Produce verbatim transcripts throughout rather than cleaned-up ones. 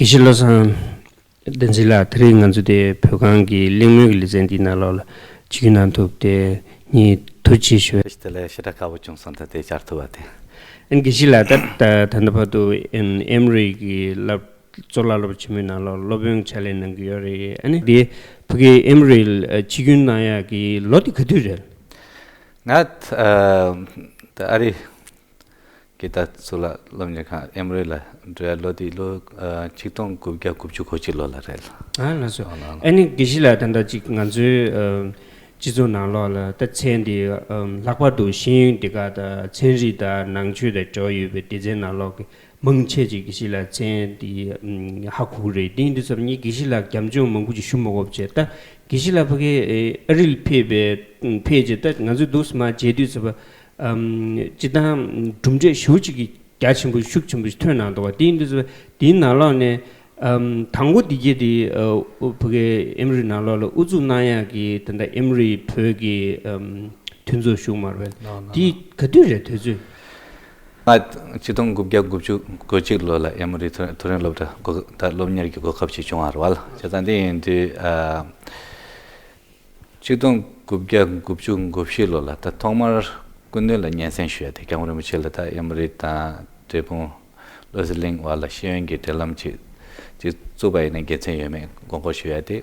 དགེ་བཤེས་བློ་བཟང་བསྟན་འཛིན་ལགས། དེ་རིང་ང་ཚོ་དེ་བོད་ཁང་གི་གླེང་མོལ་གྱི་ལེ་ཚན་འདིའི་ནང་ལོགས་ལ་ཆིབས་བསྒྱུར་གནང་ཐུབ་སྟེ་ངས་ཐུགས་རྗེ་ཆེ་ཞུ། དེ་ལས་ཞེ་དྲག་དགའ་པོ་བྱུང་སོང་། ད་དེ་བཅར་ཐུབ་པ་དེ། ཨ་ནི་དགེ་བཤེས་ལགས། ད་ད་ད་ལྟ་བར་དུ་ཨེམ་ཨེམ་རི་གི་སློབ་གཙུག་ལག་སློབ་ཆེན་མོའི་ནང་ལོགས་སློབ་དཔོན་ཕྱག་ལས་གནང་གི་ཡོད་རེད། ཨ་ནི་དེ་ཕ་གིའི་ཨེམ་རི་ཆིབས་བསྒྱུར་གནང་ཡག་གི་ལོ་དེ་ག་དུས་རེད། ང་ད་ཨ་རི་གི་ད་གཙུག་ལག་སློབ་གཉེར་ཁང་ཨེམ་རི་ལ་འགྲོ་ཡ་ལོ་དེ་ལོ་ཆིག་སྟོང་དགུ་བརྒྱ་དགུ་བཅུ་གོ་གཅིག་ལོ་ལ་རེད། ཨ་ལགས་སོ། ཨ་ནི་དགེ་བཤེས་ལགས། ད་ལྟ་ཅིག་ང་ཚོའི་སྤྱི་ཚོགས་ནང་ལོགས་ལ་ད་མཚན་འདི་ལྷག་པར་དུ་ཤེས་ཡོན་འདི་ག་ད་ཚན་རིག་དང་ནང་ཆོས་དང་འབྲེལ་བ་ཡོད་པའི་སྡེ་ཚན་ནང་ལོགས་ཀྱི་མང་ཆེ་ཅིག་དགེ་བཤེས་ལགས་མཚན་འདི་ཧ་གོ་གི་རེད། དེ་ཡིན་དུས་ཙམ་ངས་དགེ་བཤེས་ལགས་རྒྱབ་ལྗོངས་མང་པོ་ཅིག་ཞུ་མ་དགོས་པ་བྱས། ད་དགེ་བཤེས་ལགས་ཕ་གི་ཨ་རི་ལ་ཕེབས་པའི་ཕེབས་རྗེས་ད་ང་ཚོས་འདུག་སེ་མར་མཇལ་དུས་ཙམ་པ་སྤྱིར་བཏང་གྲུབ་འབྲས་ཞེ་པོ་ཅིག་གི་རྒྱ་ཆེན་པོ་ཤུགས་ཆེན་པོ་ཞིག་ཐོན་གནང་འདུག་པ། དེ་ཡིན་དུས་ཙམ་པ་དེའི་ནང་ལོགས་ནས་དང་པོ་འདི་གྱད་དེ་ཕ་གི་ཨེམ་རི་ནང་ལོགས་ལ་དབུ་འཛུགས་གནང་ཡག་གི་ད་ལྟ་ཨེམ་རི་བོད་ཀྱི་མཐུན་ཚོགས་ཞུགས་མ་རེད་པས། དེ་ག་དུས་རེད་དུས་ཚོད། ང་ཆིག་སྟོང་དགུ་བརྒྱ་དགུ་བཅུ་གོ་གཅིག་ལོ་ལ་ཨེམ་རི་མཐོ་རིམ་སློབ་གྲྭ་གོ་ད་སློབ་གཉེར་གྱི་གོ་སྐབས་ཤིག་བྱུང་བ་རེད་པ། བྱས་ཙང་འདི་ཡིན་དུས་ཨ། ཆིག་སྟོང་དགུ་བརྒྱ་དགུ་བཅུ་གོ་བཞི་ལོ་ལ་ད་ཐོག་མར་སྐུ་མདུན་ལ་སྙན་སེང་ཞུ་ཡ་དེ་སྐྱབས་མགོན་རིན་པོ་ཆེ་ལ་ད་ཨེམ་རི་དང་འབྲས་སྤུངས་བློ་གསལ་གླིང་བར་ལ་ཤེས་ཡོན་གྱི་འབྲེལ་ལམ་ཅིག་ཅིག་བཙུགས་པ་ཡིན་ན་དགེ་མཚན་ཡོད་མེད་དགོངས་སྐོར་ཞུ་ཡ་དེ་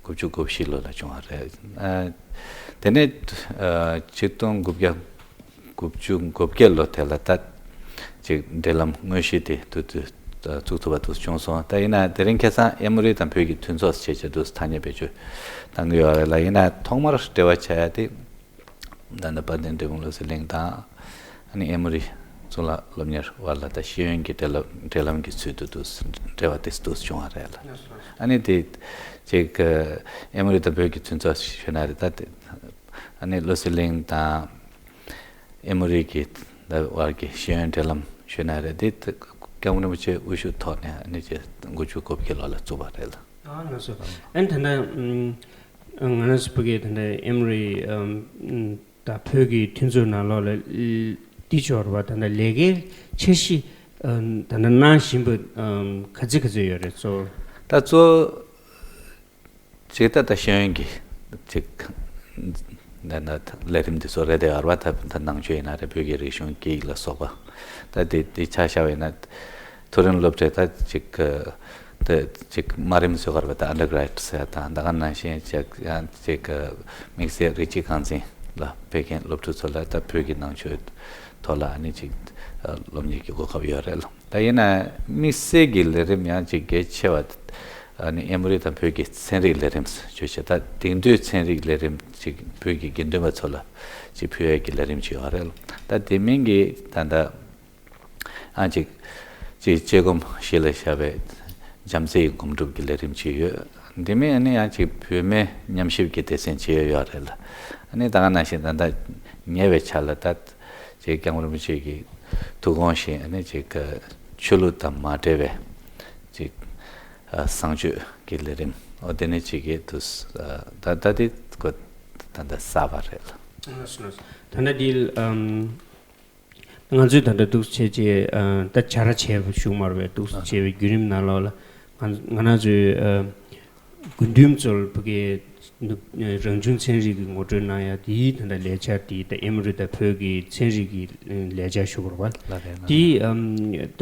དགུ་བཅུ་གོ་བཞི་ལོ་ལ་བྱུང་བ་རེད། ཨ། དེ་ནས་ཨ། ཆིག་སྟོང་དགུ་བརྒྱ་དགུ་བཅུ་གོ་བརྒྱད་ལོ་དེ་ལ་ད་ཅིག་འབྲེལ་ལམ་དངོས་གཞི་དེ་དུ་དུ་བཙུགས་ཐུབ་པ་དུ་བྱུང་སོང་། ད་ཡིན་ན་དེ་རིང་ཁ་སང་ཨེ་མོ་རི་དང་བོད་ཀྱི་མཐུན་ཚོགས་ཞེས་བྱ་དུ་ཐ་སྙད་བེད་སྤྱོད་བཏང་གི་ཡོད་རེད་ལ། ཡིན་ན་ཐོག་མར་འབྲེལ་བ་བྱ་ཡ་དེ་ད་ནི་དཔལ་ལྡན་འབྲས་སྤུངས་བློ་གསལ་གླིང་དང་ཨ་ནི་ཨེ་མོ་རི་གཙུག་ལག་སློབ་གཉེར་བར་ལ་ད་ཤེས་ཡོན་གྱི་འབྲེལ་ལམ་འབྲེལ་ལམ་གྱི་ཚུལ་དུ་དུ་འབྲེལ་བ་དེ་དུ་བྱུང་བ་རེད་ལ། ཨ་ནི་དེ་ཅིག་ཨེ་མོ་རི་དང་བོད་ཀྱི་མཐུན་ཚོགས་ཞུ་ན་རེད། ད་དེ་ཨ་ནི་བློ་གསལ་གླིང་དང་ཨེ་མོ་རི་གི་བར་གྱི་ཤེས་ཡོན་འབྲེལ་ལམ་ཞུ་ན་རེད། དེ་སྐྱབས་མགོན་རིན་པོ་ཆེ་དབུ་བཞུགས་ཐོག་ནས་ཨ་ནི་ཅེ་དགུ་བཅུ་གོ་བརྒྱད་ལོ་ལ་བཙུགས་པ་རེད་ལ། ཨ་ལགས་སོ། ཨ་ནི་ད་ལྟ་ང་རང་ཚོ་ཕ་གིའི་ད་ལྟ་ཨེ་མོ་རི་ད་བོད་ཀྱི་མཐུན་ཚོགས་ནང་ལོགས་ལ་འདི་ཆོག་རེད་པ། ད་ལྟ་ལས་ཀའི་འཆར་གཞི་ད་ལྟ་གནང་བཞིན་པ་ག་ཚོད་ག་ཚོད་ཡོད་རེད་གཙོ་བོ། ད་གཙོ་ཅིག་ད་ལྟ་ཤེས་ཡོན་གྱི་ཅིག་ད་ལྟ་ལས་རིམ་འདི་ཚོ་རེད་དེ་ཡོད་རེད་པ། ད་ད་ནང་ཆོས་ཡིན་ན་རེད། བོད་ཀྱི་རིག་གཞུང་སྐད་ཡིག་ལ་སོགས་པ་ད་དེ་དེ་ཆ་བཞག་པ་ཡིན་ན་མཐོ་རིམ་སློབ་གྲྭའི་ད་ཅིག་ད་ཅིག་དམའ་རིམ་ཟེར་དགོས་རེད་པ། ད་ཨན་ཌར་གྷ་རེཌ་ཟེར་དང་ད་ག་ནང་བཞིན་ཅིག་ཡང་ཅིག་དམིགས་བསལ་རིགས་གཅིག་རྐང་འཛིན་ལ་ཕེབས་མཁན་སློབ་ཕྲུག་ཚོ་ལ་ད་བོད་ཀྱི་ནང་ཆོས་ཐོག་ལ་ཨ་ནི་ཅིག་སློབ་གཉེར་གྱི་གོ་སྐབས་ཡོད་རེད་ལ། ད་ཡིན་ན་དམིགས་བསལ་གྱི་ལས་རིམ་ཡང་ཅིག་གལ་ཆེ་བ་ཨ་ནི་ཨེ་མོ་རི་དང་བོད་ཀྱི་ཚན་རིག་ལས་རིམ་བརྗོད་བྱ། ད་དེང་དུས་ཚན་རིག་ལས་རིམ་ཅིག་བོད་ཀྱི་དགེ་འདུན་པ་ཚོ་ལ་ཅིག་ཕུལ་ཡས་ཀྱི་ལས་རིམ་ཅིག་ཡོད་རེད་ལ། ད་དེ་མིན་གྱི་ད་ད་ཨ་ཅིག་ཅིག་དཔྱད་སྒོམ་གཞི་ལ་བཞག་པའི་བྱམས་བརྩེ་ཡི་སྒོམ་སྒྲུབ་ཀྱི་ལས་རིམ་ཅིག་ཡོད། དེ་མིན་ཨ་ནི་ཡང་ཅིག་བུད་མེད་ཉམས་ཞིབ་ཀྱི་སྡེ་ཚན་ཅིག་ཡོད་རེད་ལ། ཨ་ནི་ད་ག་ནང་བཞིན་ད་ལྟ་ཉེ་བའི་ཆར་ལ་ད་ཅིག་སྐྱབས་མགོན་རིན་པོ་ཆེ་གི་ཐུགས་དགོངས་བཞིན་ཨ་ནི་ཅིག་གི་ཆོས་ལུགས་དང་མ་འབྲེལ་བའི་ཅིག་ཨ་བཟང་སྤྱོད་ཀྱི་ལས་རིམ་འོ་དེ་ནི་ཅིག་གི་དུས་ཨ་ད་ད་དེ་ཀོ་ད་ད་གསར་པ་རེད་ལ། ལགས་སོ་ལགས་སོ། ད་ལྟ་འདི་ཨམ་ང་ཚོས་ད་ལྟ་འདུག་སེ་བྱས་རྗེས་ཨ་ད་བྱ་ར་བྱས་པ་ཞུ་མ་རེད་པས། འདུག་སེ་བྱས་པའི་བརྒྱུད་རིམ་ནང་ལོགས་ལ་ང་ང་རང་ཚོའི་ཨ་དགུན་དུས་ཚོར་ཕ་གི་རང་བྱུང་ཚན་རིག་གི་ངོ་སྤྲོད་གནང་ཡ་དེའི་ད་ལྟ་ལས་འཆར་དེ་ད་ཨེ་མོ་རི་དང་བོད་ཀྱི་ཚན་རིག་གི་ལས་འཆར་ཞུ་དགོས་རེད་པ། ལགས་རེད་ལགས་དེ་རེད། ཨམ་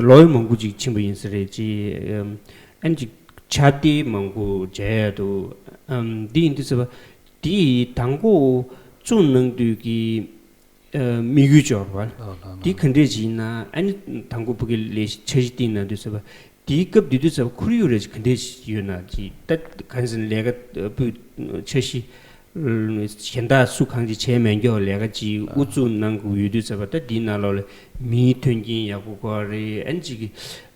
ལོ་ཡི་མང་པོ་ཅིག་ཕྱིན་པ་ཡིན་ས་རེད། ཅེས་ཨམ་ཨན་ཅིག་ཕྱག་དེབ་མང་པོ་མཇལ་ཡ་འདུག་ཨམ་འདི་ཡིན་དུས་ཚོད་པ་དེ་དང་པོ་བཙུགས་གནང་དུས་ཀྱི་ཨ་དམིགས་ཡུལ་ཅིག་ཡོད་རེད་པ། ལགས་ལགས་འདི་ག་འདྲས་ཅིག་ཡིན་ན་ཨ་ནི་དང་པོ་ཕ་གི་ལས་འཆར་གཞི་བཏིང་གནང་དུས་ཚོད་པ་དེའི་སྐབས་དེ་དུས་ཚོད་པ་ཁོར་ཡུག་རེ་ཅིག་ག་འདྲས་ཅིག་ཡོད་ན་ཅིག་ད་གང་ཟེར་ན་ལས་ཀ་སྤུས་འཆར་གཞི་གཞན་དག་སུ་གང་ཅིག་བྱས་མེད་མཁན་ལས་ཀ་ཅིག་དབུ་བཙུགས་གནང་དགོས་ཡོད་དུས་ཚོད་པ་ད་འདིའི་ནང་ལོགས་ལ་མིའི་མཐུན་རྐྱེན་ཡག་པོ་དགོས་རེད། ཨ་ནི་ཅིག་གི་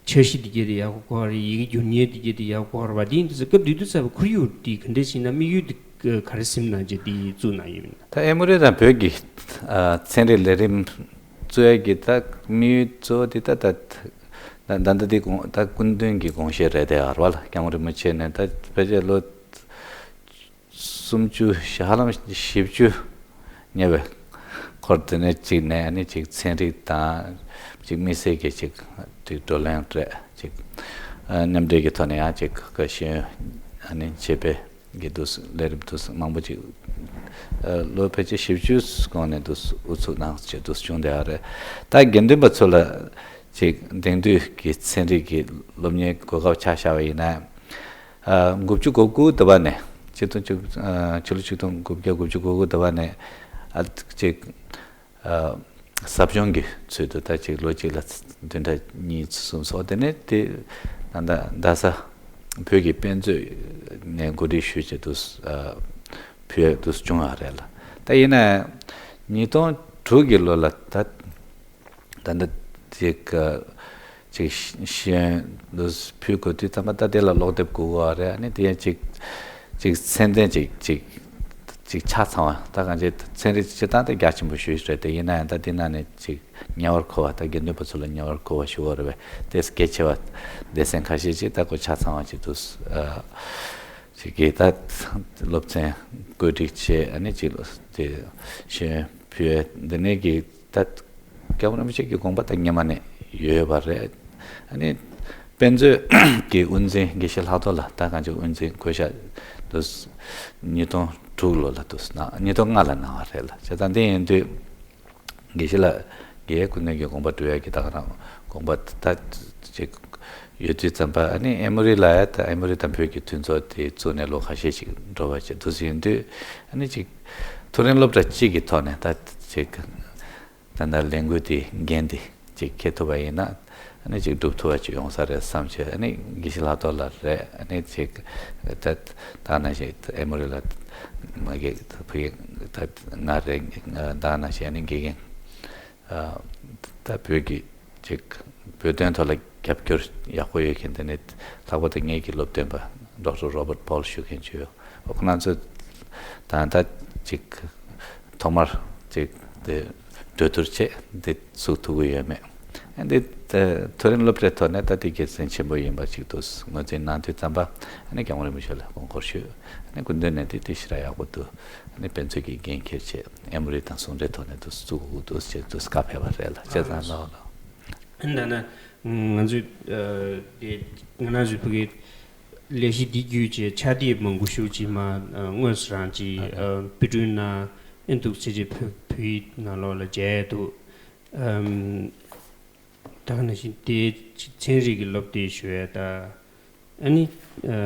འཆར་གཞི་འདི་གས་དེ་ཡག་པོ་དགོས་རེད། ཡི་གེ་སྒྱུར་མཁན་འདི་གས་དེ་ཡག་པོ་དགོས་རེད་པ། དེ་ཡིན་དུས་ཚོད་སྐབས་དེ་དུས་ཚོད་པ་ཁོར་ཡུག་འདི་ག་འདྲས་ཞིག་ན་དམིགས་ཡུལ་འདི་ག་རེ་ཟིན་ན་ཅིག་འདི་བཙུགས་གནང་ཡོད་མིན། ད་ཨེ་མོ་རི་དང་བོད་ཀྱི་ཨ་ཚན་རིག་ལས་རིམ་བཙུགས་ཡས་ཀྱི་ད་དམིགས་ཡུལ་གཙོ་བོ་འདི་ད་ད་ད་ད་འདི་དགོངས་ད་སྐུ་མདུན་གྱི་དགོངས་བཞེད་རེད་དེ་ཡོད་རེད་པ་ལ། སྐྱབས་མགོན་རིན་པོ་ཆེ་ནས་ད་ཕལ་ཆེར་ལོ་སུམ་ཅུ་ཧ་ལམ་བཞི་བཅུ་ཉེ་བའི་འཁོར་དེ་ནས་གཅིག་ནས་ཨ་ནི་གཅིག་ཚན་རིག་དང་གཅིག་དམིགས་བསལ་གྱི་གཅིག་གཅིག་བགྲོ་གླེང་རེད། གཅིག་ མཉམ་འབྲེལ་གྱི་ཐོག་ནས་ཡང་ཅིག་གི་ཤེས་ཡོན་ཨ་ནི་ཆེད་ཕེབས་ཀྱི་འདུག་ལས་རིམ་འདུག་མང་པོ་ཅིག་ལོ་ཕལ་ཆེར་བཞི་བཅུ་གོང་ནས་འདུག་ཨུ་ཚུགས་གནང་བྱས་འདུག་བྱུང་བསྡད་ཡོད་རེད། ད་དགེ་འདུན་པ་ཚོ་ལ་ཅིག་དེང་དུས་ཀྱི་ཚན་རིག་གི་སློབ་གཉེར་གོ་སྐབས་ཆ་བཞག་པ་ཡིན་ན། དགུ་བཅུ་གོ་དགུ་དུ་བ་ནས་ཆིག་སྟོང་ཆིག་ལོ་ཆིག་སྟོང་དགུ་བརྒྱ་དགུ་བཅུ་གོ་དགུ་དུ་བ་ནས་ཨ་ཅིག་ཟབ་སྦྱོང་གི་ཚུལ་དུ་ད་ཅིག་ལོ་གཅིག་ལ་བདུན་ཕྲག་གཉིས་གསུམ་སོགས། དེ་ནས་དེ་ད་ལྟ་རྡ་ས་བོད་ཀྱི་དཔེ་མཛོད་ནས་གོ་སྒྲིག་ཞུས་བྱས་འདུག་ཕུལ་ཡས་འདུག་བྱུང་བ་རེད་ལ། ད་ཡིན་ན་ཉིས་སྟོང་དྲུག་གི་ལོ་ལ་ད་ད་ལྟ་ཅིག་ཅིག་ཤེས་ཡོན་འདུག་ཕུལ་དགོས་དུས་ཙམ་པ་ད་དེ་ལ་ཀློག་དེབ་དགོས་ཀྱི་རེད། ཨ་ནི་དེ་ཡང་ཅིག་ཅིག་ཚད་ལྡན་ཅིག་ཅིག་ཅིག་ཆ་ཚང་བ། ད་གང་ཅི་ཚན་རིག་སྤྱིར་བཏང་དེ་རྒྱ་ཆེན་པོ་ཞིག་རེད་དེ། ཡིན་ན་ཡང་ད་དེ་ནང་ནས་ཅིག་ཉེ་བར་མཁོ་བ། ད་དགེ་འདུན་པ་ཚོ་ལ་ཉེ་བར་མཁོ་བ་ཞུ་བ་རེད་པས། དེ་གལ་ཆེ་བ་སྡེ་ཚན་ཁ་ཤས་ཅིག་ད་ཁོ་ཆ་ཚང་བ་ཅིག་འདུག་ཅིག་གིས་ད་སློབ་ཚན་བཀོད་སྒྲིག་བྱས། ཨ་ནི་ཅིག་དེ་ཤེས་ཡོན་ཕུལ་ཡས་འདི་ནས་ཀྱི་ད་སྐྱབས་མགོན་རིན་པོ་ཆེ་གི་དགོངས་པ་ད་སྔོན་མ་ནས་ཡོད་པ་རེད། ཨ་ནི་དཔེ་མཛོད་ཀྱི་དབུ་འཛིན་དགེ་བཤེས་ལྷག་རྡོར་ལགས་ད་གང་ཅི་དབུ་འཛིན་བསྐོ་བཞག་འདུག་ཉིས་སྟོང་དྲུག་ལོ་ལ་འདུག་གནང་། ཉིས་སྟོང་ལྔ་ལ་གནང་བ་རེད་ལ། བྱས་ཙང་དེ་ཡིན་དུས་དགེ་བཤེས་ལགས་ཀྱི་སྐུ་མདུན་གྱི་དགོངས་པ་སྒྲུབ་ཡས་ཀྱི་ད་ག་རང་དགོངས་པ་ད་ཅིག་ཡོད་དུས་ཙམ་པ། ཨ་ནི་ཨེ་མོ་རི་ལ་ཡ་ད་ཨེ་མོ་རི་དང་བོད་ཀྱི་མཐུན་ཚོགས་དེ་བཙུགས་ནས་ལོ་ཁ་ཤས་ཤིག་འགྲོ་བ་བྱས་འདུག་ཟིན་དུས། ཨ་ནི་ཅིག་མཐོ་རིམ་སློབ་གྲྭ་གཅིག་གི་ཐོག་ནས་ད་ཅིག་ད་ལྟ་ལས་འགུལ་དེའི་འགན་དེ་ཅིག་འཁྱེར་ཐུབ་པ་ཡིན་ན། ཨ་ནི་ཅིག་སྒྲུབ་ཐུབ་པ་ཅིག་ཡོང་ས་རེད་བསམ་བྱས། ཨ་ནི་དགེ་བཤེས་ལྷག་རྡོར་ལགས་རེད། ཨ་ནི་ཅིག་ད་ད་ནང་བཞིན་ཨེ་མོ་རི་ལ་མ་གི་ད་ཕ་གི་ད་ང་རེད། ད་ནང་བཞིན་ཨ་ནི་དགེ་རྒན་ད་བོད་ཀྱི་ཅིག་བོད་དོན་ཐོག་ལ་རྒྱབ་སྐྱོར་ཡག་པོ་ཡོད་མཁན་དེ་ནི་ལྷག་པར་དུ་ངེད་ཀྱི་སློབ་སྟོན་པ་ཌོག་ཊར་རོ་བར་ཊི་པོལ་ཞུ་མཁན་ཅིག་ཡོད། ཨོ་ཁོ་རང་ཚོ་ད་ད་ཅིག་ཐོག་མར་ཅིག་དེ་གྲོས་བསྡུར་བྱས་འདི་བཙུགས་ཐུབ་ཀྱི་ཡོད་མེད། ཨ་འདི་ད་མཐོ་རིམ་སློབ་གྲྭའི་ཐོག་ནས་ད་འདི་དགེ་མཚན་ཆེན་པོ་ཡིན་པ་ཅིག་ཏུ་ངོས་འཛིན་གནང་དུས་ཙམ་པ། ཨ་ནི་སྐྱབས་མགོན་རིན་པོ་ཆེ་ལ་དགོངས་སྐོར་ཞུས། ཨ་ནི་སྐུ་མདུན་ནས་འདི་འདི་ཞེ་དྲག་ཡག་པོ་འདུག་ཨ་ནི་དཔེ་མཛོད་ཀྱི་འགན་འཁྱེར་བྱས་ཨེ་མོ་རི་དང་ཟུང་འབྲེལ་ཐོག་ནས་འདུག་བཙུགས་དགོས་འདུག་ཅེས་འདུག་བཀའ་ཕེབས་པ་རེད་ལ། བྱས་ཙང་ལོ་ལོ། ཨ་ནི་ད་ནི་ང་ཚོས་ཨ་དེ་ང་རང་ཚོའི་ཕ་གི་ལས་གཞི་འདི་བརྒྱུད་བྱས་ཕྱག་དེབ་མང་པོ་ཞིག་ཅིག་མ་ཨ་དངོས་སུ་རང་ཅིག་ཨ་ཨ་དཔེ་སྐྲུན་གནང་ཨེ་འདུག་ཚེ་ཅིག་བོད་བོད་ཡིག་ནང་ལོགས་ལ་མཇལ་ཡས་འདུག་ཨམ། ད་ག་ནང་བཞིན་དེ་ཅིག་ཚན་རིག་གི་སློབ་དེབ་ཞུ་ཡས་ད། ཨ་ནི་ཨ་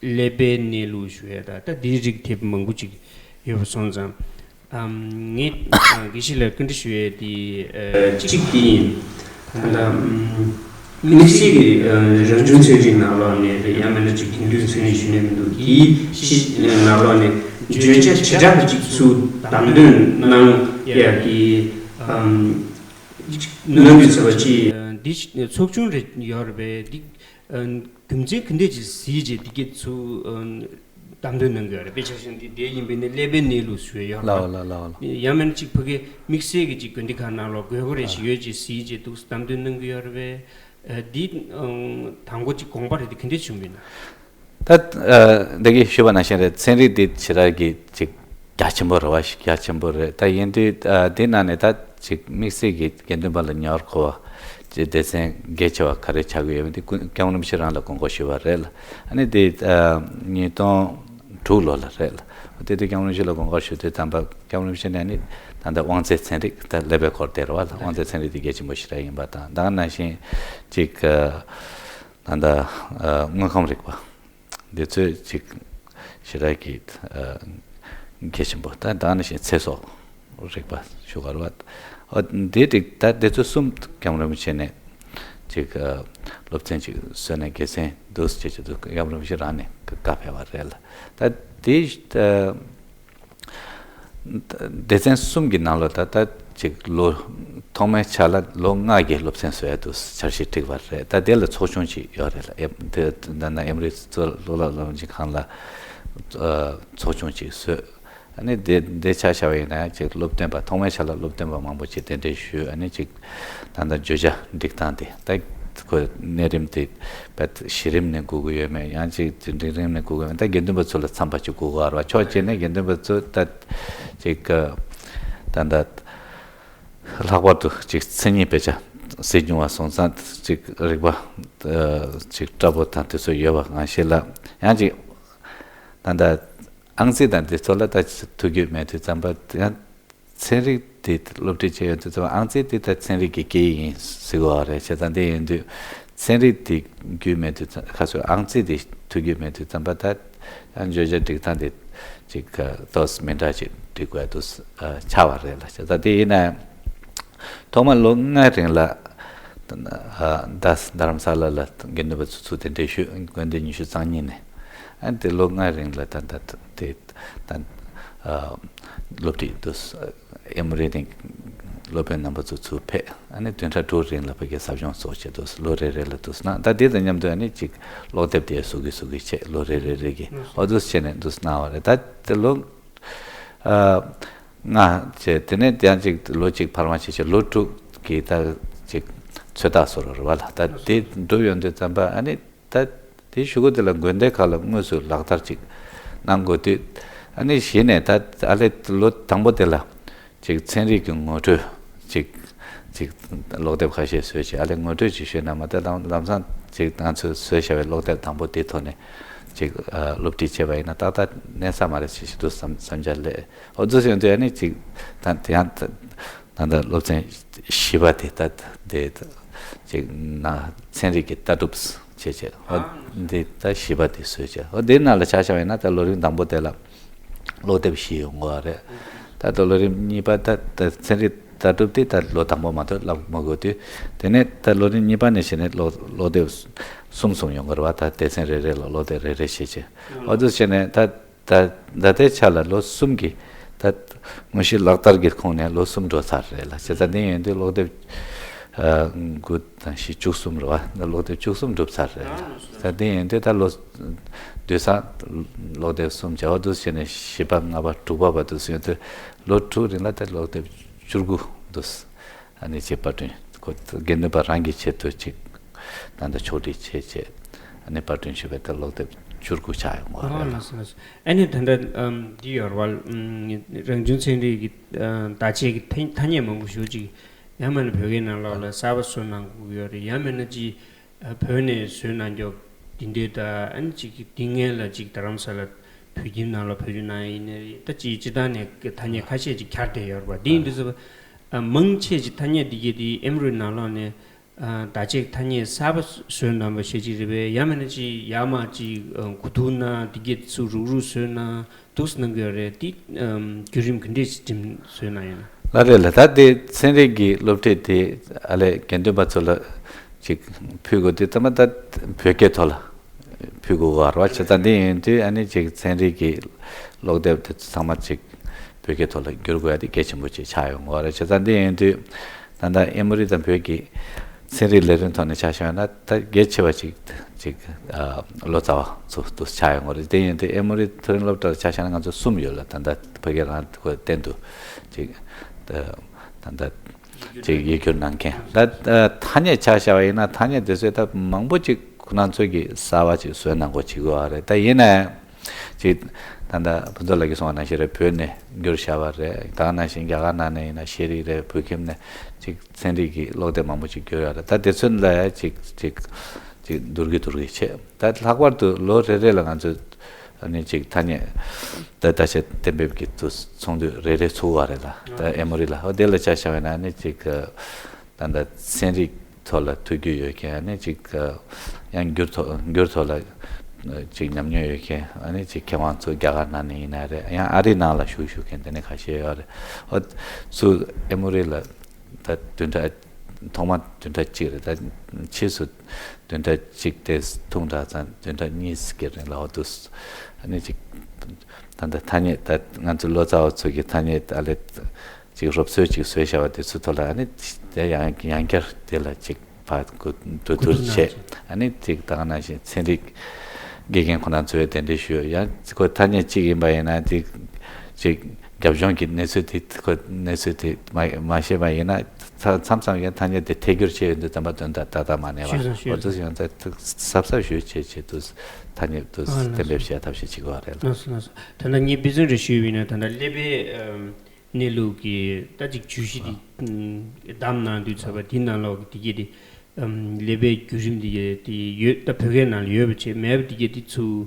ཀླད་པའི་གནས་ལུགས་ཞུ་ཡས་ད། ད་དེའི་རིགས་དེབ་མང་པོ་ཅིག་ཡོད་པ་སོང་ཙང་། ཨམ། ངས་ཨ་དགེ་བཤེས་ལ་བཀའ་འདྲི་ཞུ་ཡས་དེ་ཨ་གཅིག་དེ་ཡིན། ད་ལྟ་ཨམ་དམིགས་བསལ་གྱི་ཨ་རང་བྱུང་ཚན་རིག་ནང་ལོགས་ནས་རེད། ཡང་མིན་ན་ཅིག་དེང་དུས་ཚན་རིག་ཞུ་ནས་མི་འདུག་དེའི་ཕྱི་ནང་ལོགས་ནས་བརྗོད་བྱ་བྱེ་བྲག་པ་ཅིག་ཚུར་བདམས་ཐོན་གནང་ཡས་ཀྱི་ཨམ། གནང་དུས་ཚོད་པ་ཅི། འདི་ཚོགས་ཆུང་རེ་ཡོད་རེད་པས། འདི་རྒྱུ་མཚན་ག་འདྲས་ཅིག་གཟིགས་རྗེས་འདི་གས་ཚུར་བདམས་ཐོན་གནང་གི་ཡོད་རེད་པས། ཆ་བཞག་འདི་འདྲ་ཡིན་པས་ན་ཀླད་པའི་གནས་ལུགས་སུ་ཡོད་རེད་པ། ལའོ་ལ་ལའོ་ལ། ཡང་མིན་ཅིག་ཕ་གི་དམིགས་བསལ་གྱི་ཅིག་དགོན་སྡེ་ཁག་ནང་ལོགས་དགོས་མཁོ་རེ་ཞིག་ཡོད་ཅེས་གཟིགས་རྗེས་འདུག་བདམས་ཐོན་གནང་གི་ཡོད་རེད་པས། འདི་དང་པོ་ཅིག་དགོངས་པ་རེད། འདི་ག་འདྲས་བྱུང་བ་ཡིན་ན། ད་ཨ་འདི་གིས་ཞུས་པ་ནང་བཞིན་རེད། ཚན་རིག་འདི་ཞེ་དྲག་གི་ཅིག་རྒྱ་ཆེན་པོ་རེད་བ། རྒྱ་ཆེན་པོ་རེད། ད་ཡིན་དུས་ཨ་འདི་ནང་ནས་ད་ཅིག་དམིགས་བསལ་གྱི་དགེ་འདུན་པ་ལ་ཉེ་བར་མཁོ་བ་ཅིག་སྡེ་ཚན་གལ་ཆེ་བ་ག་རེ་ཆགས་ཀྱི་ཡོད་མེད་དེ་སྐུ་སྐྱབས་མགོན་རིན་པོ་ཆེ་རང་ལ་དགོངས་སྐོར་ཞུས་པ་རེད་ལ། ཨ་ནི་དེ་ཨ་ཉིས་སྟོང་དྲུག་ལོ་ལ་རེད་ལ། དེ་དུས་སྐྱབས་མགོན་རིན་པོ་ཆེ་ལ་དགོངས་སྐོར་ཞུ་དུས་ཙམ་པ་སྐྱབས་མགོན་རིན་པོ་ཆེ་ནས་ནི་ད་ལྟ་དབང་རྩའི་ཚན་རིག་ད་ཀླད་པའི་སྐོར་དེ་རེད་བ་ལ། དབང་རྩའི་ཚན་རིག་དེ་གལ་ཆེན་པོ་ཞེ་དྲག་ཡིན་པ་དང་། ད་ག་ནང་བཞིན་ཅིག་ཨ་ད་ལྟ་ཨ་དངོས་ཁམས་རིག་པ་འདི་ཚོས་ཅིག་ཞེ་དྲག་གི་ཨ་གལ་ཆེན་པོ། ད་ད་ནང་བཞིན་ཚེ་སྲོག་རིག་པ་ཞུ་ག་རེ་བ། ཨ་འདི་རིགས་ད་འདི་ཚོ་གསུམ་སྐྱབས་མགོན་རིན་པོ་ཆེ་ནས་ཅིག་ཨ་སློབ་ཚན་ཅིག་བཟོས་ནས་དགེ་མཚན་འདུག་ཅེས་ཅིག་འདུག་སྐྱབས་མགོན་རིན་པོ་ཆེ་རང་ནས་བཀའ་ཕེབས་པ་རེད་ལ། ད་དེ་ཨ་སྡེ་ཚན་གསུམ་གྱི་ནང་ལོགས་ད་ལྟ་ཅིག་ལོ་ཐོག་མའི་ཆ་ལ་ལོ་ལྔ་གི་སློབ་ཚན་བཟོ་ཡ་དུ་འཆར་གཞི་བསྒྲིགས་པ་རེད། ད་དེ་ལ་ཚོགས་ཆུང་ཅིག་ཡོད་རེད་ལ། ཨེ་དེ་ད་ནང་ཨེ་མོ་རི་གཙུག་ལག་སློབ་གཉེར་ཁང་ལ་ཨ་ཚོགས་ཆུང་ཅིག་བཟོས། ཨ་ནི་དེ་དེ་ཆ་བཞག་པ་ཡིན་ན་ཅིག་སློབ་སྟོན་པ་ཐོག་མའི་ཆ་ལ་སློབ་སྟོན་པ་མང་པོ་ཅིག་གདན་འདྲེན་ཞུས། ཨ་ནི་ཅིག་ད་ལྟ་བརྗོད་བྱ་སྒྲིག་སྟངས་དེ་ད་ཁོ་གནས་རིམ་དེ་བད་གཞི་རིམ་ནས་དགོས་ཀྱི་ཡོད་མེད། ཡང་ཅིག་འབྲིང་རིམ་ནས་དགོས་ཀྱི་ཡོད་མེད། ད་དགེ་འདུན་པ་ཚོ་ལ་འཚམ་པ་ཅིག་དགོས་ཀྱི་ཡོད་རེད་བ། ཕྱོགས་གཅིག་ནས་དགེ་འདུན་པ་ཚོ་ད་ཅིག་ད་ལྟ་ལྷག་པར་དུ་ཅིག་མཚན་ཉིད་དཔེ་ཆ་ གཟིགས་མྱོང་བ་སོང་ཙང་ཅིག་རིག་པ་ཅིག་བཀྲ་པོ་དང་དེ་ཚོ་ཡོད་པ་གང་ཤེས་ལ། ཡང་ཅིག་ད་ལྟ་ཨང་རྩིས་དང་དེ་ཚོ་ལ་ད་ཐུགས་རྒྱུས་མེད་དུས་ཙམ་པ་ཡང་ཚན་རིག་དེ་སློབ་ཁྲིད་བྱས་ཡོང་དུས་ཙམ་པ་ཨང་རྩིས་དེ་ད་ཚན་རིག་གི་སྐད་ཡིག་ཡིན་ཟེར་གོ་བ་རེད། བྱས་ཙང་དེ་ཡིན་དུས་ཚན་རིག་དེ་རྒྱུས་མེད་དུས་ཙམ་ཁ་སོ་ཨང་རྩིས་དེ་ཐུགས་རྒྱུས་མེད་དུས་ཙམ་པ་ད་ཡང་བརྗོད་བྱ་སྒྲིག་སྟངས་དེ་ཅིག་ཏོག་ཙམ་མི་འདྲ་ཅིག་སྒྲིག་དགོས་དུས་ཆགས་པ་རེད་ལ། བྱས་ཙང་དེ་ཡིན་ན། ཐོག་མ་ལོ་ལྔའི་རིང་ལ་ད་རྡ་རམ་ས་ལ་ལ་དགེ་འདུན་པ་ཚོ་ཚུར་གདན་འདྲེན་ཞུས། དགོན་སྡེ་ཉི་ཤུ་རྩ་གཉིས་ནས། ཨ་དེ་ལོ་ལྔའི་རིང་ལ་ད་ད་དེ་ད་སློབ་ཁྲིད་དུ་ཨེ་མོ་རི་ནས་སློབ་དཔོན་རྣམ་པ་ཚོ་ཚུར་ཕེབས། ཨ་ནི་བདུན་ཕྲག་དྲུག་རིང་ལ་ཕ་གིའི་ཟབ་སྦྱོང་སོགས་བྱས་འདུག་ལོ་རེ་རེ་ལ་འདུག་ན་ད་དེ་དང་མཉམ་དུ་ཨ་ནི་ཅིག་ཀློག་དེབ་དེ་བཟོ་གི་བཟོ་གི་བྱས། ལོ་རེ་རེ་རེ་གི་འོ་འདུག་བྱས་ནས་འདུག་གནང་བ་རེད། ད་དེ་ལོ་ལྔ་བྱས། དེ་ནས་ཡང་ཅིག་ལོ་གཅིག་འཕར་མ་བྱས་བྱས་ལོ་དྲུག་གི་ད་ཅིག་ཚོད་ལྟ་བཟོ་འདྲ་རེད་བ་ལ། ད་དེ་འགྲུབ་ཡོང་དུས་ཙམ་པ་ཨ་ནི་ད་དེ་གཞུག་གུ་དེ་ལ་དགོན་སྡེ་ཁག་ལ་དངོས་སུ་ལག་བསྟར་ཅིག་གནང་དགོས་དུས། ཨ་ནི་གཞི་ནས་ད་ཨ་ལས་ལོ་དང་པོ་དེ་ལ་ཅིག་ཚན་རིག་གི་ངོ་སྤྲོད་ཅིག་ཅིག་ཀློག་དེབ་ཁ་ཤས་བཟོས་བྱས། ཨ་ལས་ངོ་སྤྲོད་ཅིག་ཞུས་ན་མ་གཏོགས་ལམ་ལམ་སང་ཅིག་ང་ཚོས་བཟོས་བཞག་པའི་ཀློག་དེབ་དང་པོ་དེའི་ཐོག་ནས་ཅིག་ཨ་སློབ་ཁྲིད་བྱས་པ་ཡིན་ན་ཏག་ཏག་གནས་ས་མ་རེད་ཅེས་ཞུ་འདུག་བསམ་བསམ་འཆར་སླེབས། འོ་འདུག་སེ་ཡོང་དུས་ཨ་ནི་ཅིག་ད་དེ་ཡང་ད་ད་ལྟ་སློབ་ཚན་བཞི་པ་དེ་ད་དེ་ཅིག་ན་ཚན་རིག་གི་ལྟ་གྲུབ་བྱས་བྱས། འོ་འདི་ད་བཞི་པ་དེ་བཟོས་བྱས། འོ་འདི་ནང་ལ་ཆ་བཞག་པ་ཡིན་ན་ད་ལོ་རིམ་དང་པོ་དེ་ལ་ཀློག་དེབ་བཞི་ཡོང་གི་རེད། ད་ལྟ་ལོ་རིམ་གཉིས་པ་ད་ད་ཚན་རིག་ལྟ་གྲུབ་དེ་ད་ལོ་དང་པོ་མ་གཏོགས་བསླབ་མ་དགོས་དུས། དེ་ནས་ད་ལོ་རིམ་གཉིས་པ་ནས་བྱས་ནས་ཀློག་ཀློག་དེབ་གསུམ་གསུམ་ཡོང་གི་རེད་བ། ད་སྡེ་ཚན་རེ་རེ་ལ་ཀློག་དེབ་རེ་རེ་བྱས་བྱས། འོ་འདུག་བྱས་ནས་ད་ད་ད་ལྟའི་ཆ་ལ་ལོ་གསུམ་གྱི་ད་དངོས་གཞི་ལག་བསྟར་གྱི་ཁོངས་ནས་ལོ་གསུམ་འགྲོ་ཚར་རེད་ལ། བྱས་ཙང་དེ་ཡིན་དུས་ཀློག་དེབ་ཨ་དགུ་དང་བཞི་བཅུ་གསུམ་རེད་བ། ད་ཀློག་དེབ་བཅུ་གསུམ་འགྲུབ་ཚར་རེད་ལ། ད་དེ་ཡིན་དུས་ད་ལོ་དུས་སང་ཀློག་དེབ་གསུམ་བྱས། འོ་འདུག་བྱས་ནས་བཞི་པ་ལྔ་པ་དྲུག་པ་བར་དུ་སོང་དུས་ལོ་དྲུག་རིང་ལ་ད་ཀློག་དེབ་བཅུ་དགུ་འདུག་ཨ་ནི་ཅིག་པར་སྐྲུན་ཁོ་དགེ་འདུན་པ་རང་གི་ཆེད་དུ་ཅིག་ད་ལྟ་ཕྱོགས་སྒྲིག་བྱས་བྱས། ཨ་ནི་པར་སྐྲུན་ཞུས་པའི་ད་ཀློག་དེབ་བཅུ་དགུ་ཆགས་ཡོང་བ་ཨ་རེད་ལ། ལགས་སོ་ལགས་སོ། ཨ་ནི་ད་ལྟ་ཨམ་འདི་ཡོད་རེད་བ། ཨམ་རང་བྱུང་ཚན་རིག་གི་ཨ་བརྡ་ཆད་ཀྱི་ཐ་ཐ་སྙད་མང་པོ་ཞེ་པོ་ཅིག་ཡང་མིན་ན་བོད་སྐད་ནང་ལོགས་ལ་གསར་པ་བཟོ་གནང་དགོས་ཀྱི་ཡོད་རེད། ཡང་མིན་ན་ཅིག་ཨ་བོད་ནས་བཟོས་གནང་རྒྱུ་འདི་འདྲའི་ད་ཨ་ནི་ཅིག་འདི་སྔོན་ལ་ཅིག་རྡ་རམ་ས་ལ་བོད་ཁྱིམ་ནང་ལ་བོད་བརྒྱུད་ནང་ཡིན་ནའི་རེད། ད་ཅིག་སྤྱིར་བཏང་ནས་ཐ་སྙད་ཁ་ཤས་ཅིག་གྱར་བསྡད་ཡོད་རེད་བ། འདི་ཡིན་དུས་ཙམ་པ་ཨ་མང་ཆེ་ཅིག་ཐ་སྙད་འདི་གས་འདི་ཨེམ་རུའི་ནང་ལོགས་ནས་ཨ་བརྡ་ཆད་ཐ་སྙད་གསར་པ་བཟོས་གནང་བ་ཞེ་ཅིག་རེད་པས། ཡང་མིན་ན་ཅིག་ཡར་མར་ཅིག་ཨ་གོ་བསྡུར་གནང་། འདི་གས་ཚུར་རུག་རུག་བཟོས་གནང་འདུག་སེ་གནང་གི་ཡོད་རེད། འདི་ཨམ་བརྒྱུད་རིམ་ག་འདྲས་ཅིག་འགྲིམ་བཟོས་གནང་ཡོད་ན། ལགས་རེད་ལགས། ད་དེ་ཚན་རིག་གི་སློབ་ཁྲིད་དེ་ཨ་ལས་དགེ་འདུན་པ་ཚོ་ལ་ཅིག་ཕུལ་དགོས་དུས་ཙམ་པ་ད་བོད་སྐད་ཐོག་ལ་ཕུལ་དགོས་པ་རེད་བ། བྱས་ཙང་འདི་ཡིན་དུས་ཨ་ནི་ཅིག་ཚན་རིག་གི་ཀློག་དེབ་དེ་ཚོ་ཚང་མ་ཅིག་བོད་སྐད་ཐོག་ལ་བསྒྱུར་དགོས་ཡ་དེ་གལ་ཆེན་པོ་ཅིག་ཆགས་ཡོང་གི་རེད། བྱས་ཙང་འདི་ཡིན་དུས་ད་ལྟ་ཨེ་མོ་རི་དང་བོད་ཀྱི་ཚན་རིག་ལས་རིམ་ཐོག་ནས་ཆ་བཞག་ན་ད་གལ་ཆེ་བ་ཅིག་ཅིག་ཨ་ལོ་ཙཱ་བ་ཚོ་དུ་ཆགས་ཡོང་གི་རེད། དེ་ཡིན་དུས་ཨེ་མོ་རི་མཐོ་རིམ་སློབ་གྲྭ་ལ་ཆ་བཞག་ན་ང་ཚོ་གསུམ་ཡོད་ལ། ད་ལྟ་ཕ་གི་རང་ཁོས་གཏན་དུ་ཅིག་ད་ད་ལྟ་ཅིག་ཡིག་སྒྱུར་གནང་མཁན། ད་ད་ཐ་སྙད་ཆ་བཞག་པ་ཡིན་ན་ཐ་སྙད་དེ་ཚོས་ད་མང་པོ་ཅིག་ཁོ་རང་ཚོས་ཀྱི་གསར་བ་ཅིག་བཟོས་གནང་དགོས་བྱེད་དགོས་པ་རེད། ད་ཡིན་ནའི་ཅིག་ད་ལྟ་ཕུན་ཚོགས་ལགས་ཀྱིས་གསུངས་པ་ནང་བཞིན་རེད། བོད་ནས་བསྒྱུར་བཞག་པ་རེད། ད་ག་ནང་བཞིན་རྒྱ་གར་ནང་ནས་ཡིན་ན་ཤེས་རིག་རེད། བོད་ཁྱིམ་ནས་ཅིག་ཚན་རིག་གི་ཀློག་དེབ་མང་པོ་ཅིག་བསྒྱུར་ཡོད་རེད། ད་དེ་ཚོ་ལ་ཡ་ཅིག་ཅིག་ཅིག་བསྡུར་གི་བསྡུར་གི་བྱས། ད་ལྷག་པར་དུ་ལོ་རེ་རེ་ལ་ང་ཚོས་ཨ་ནི་ཅིག་ཐ་སྙད་ད་ད་ཆ་གཏན་འབེབས་ཀྱི་དུ་ཚོགས་འདུ་རེ་རེ་ཚུགས་པ་རེད་ལ། ད་ཨེ་མོ་རི་ལ་འོ་དེ་ལ་ཆ་བཞག་པ་ཡིན་ན་ཨ་ནི་ཅིག་ད་ད་ཚན་རིག་ཐོག་ལ་ཐུགས་རྒྱུས་ཡོད་མཁན། ཨ་ནི་ཅིག་ཡང་འགྱུར་ཐོག་འགྱུར་ཐོག་ལ་ཅིག་ཉམས་མྱོང་ཡོད་མཁན། ཨ་ནི་ཅིག་མཁས་དབང་ཚོ་རྒྱ་གར་ནང་ནས་ཡིན་ན་རེད། ཡང་ཨ་རི་ནང་ལ་བཞུགས་བཞུགས་མཁན་དེ་ནས་ཁ་ཤས་ཡོད་རེད། འོ་ཚུར་ཨེ་མོ་རི་ལ་ད་བདུན་ཕྲག་ཐོག་མ་བདུན་ཕྲག་གཅིག་རེད། ད་ཕྱིས་སུ་བདུན་ཕྲག་གཅིག་དེ་ཐུང་དྲགས་ཙང་བདུན་ཕྲག་གཉིས་ཀྱི་རིང་ལ་འོ་དུས་ཨ་ནི་ཅིག་ད་ད་ཐ་སྙད་ད་ང་ཚོ་ལོ་ཙཱ་བ་ཚོ་གི་ཐ་སྙད་ཨ་ལས་ཅིག་རོབ་ཚོད་ཅིག་བཟོས་བཞག་པ་དེ་ཚོ་ཐོག་ལ་ཨ་ནི་དེ་ཡང་ཡང་བསྐྱར་དེ་ལ་ཅིག་ཕར་གོ་བསྡུར་བསྡུར་བྱས། ཨ་ནི་ཅིག་ད་ག་ནང་བཞིན་ཚན་རིག་དགེ་རྒན་ཁོ་རང་ཚོའི་གདན་འདྲེན་ཞུས། ཡང་ཁོ་ཐ་སྙད་གཅིག་ཡིན་པ་ཡིན་ན་དེ་ཅིག་རྒྱབ་ལྗོངས་ཀྱི་གནས་ཚུལ་དེ་ཁོ་གནས་ཚུལ་དེ་མ་མ་ཤེས་པ་ཡིན་ན་མཚམས་མཚམས་ཡང་ཐ་སྙད་དེ་ཐད་སྒྱུར་བྱས་ཡོང་དུས་ཙམ་པ་དོན་དག་ཏག་ཏག་མ་གནས་པ། ཞུས་སོང་ཞུས་འོ་དེ་ཡང་ད་གཟབ་གཟབ་ཞུས་བྱས་བྱས་དུས་ཐ་སྙད་དུ་ཨ་ལགས་གཏན་འབེབས་བྱས་ཐབས་ཤེས་བྱེད་དགོས་པ་རེད་ལ། ལགས་སོ་ལགས་སོ། ད་ལྟ་ངས་དཔེ་མཚོན་རེ་ཞུས་པ་ཡིན་ན་ད་ལྟ་ཀླད་པའི་ཨམ། གནས་ལུགས་ཀྱི་ད་ཅིག་བརྗོད་གཞི་དེ་བདམས་གནང་དུས་ཚོད་པ་དེའི་ནང་ལོགས་ཀྱི་དེ་གས་དེ་ཀླད་པའི་བརྒྱུད་རིམ་དེ་གས་དེ་ཡོད། ད་བོད་སྐད་ནང་ལ་ཡོད་པ་བྱས། མེད་པ་དེ་གས་དེ་ཚུར་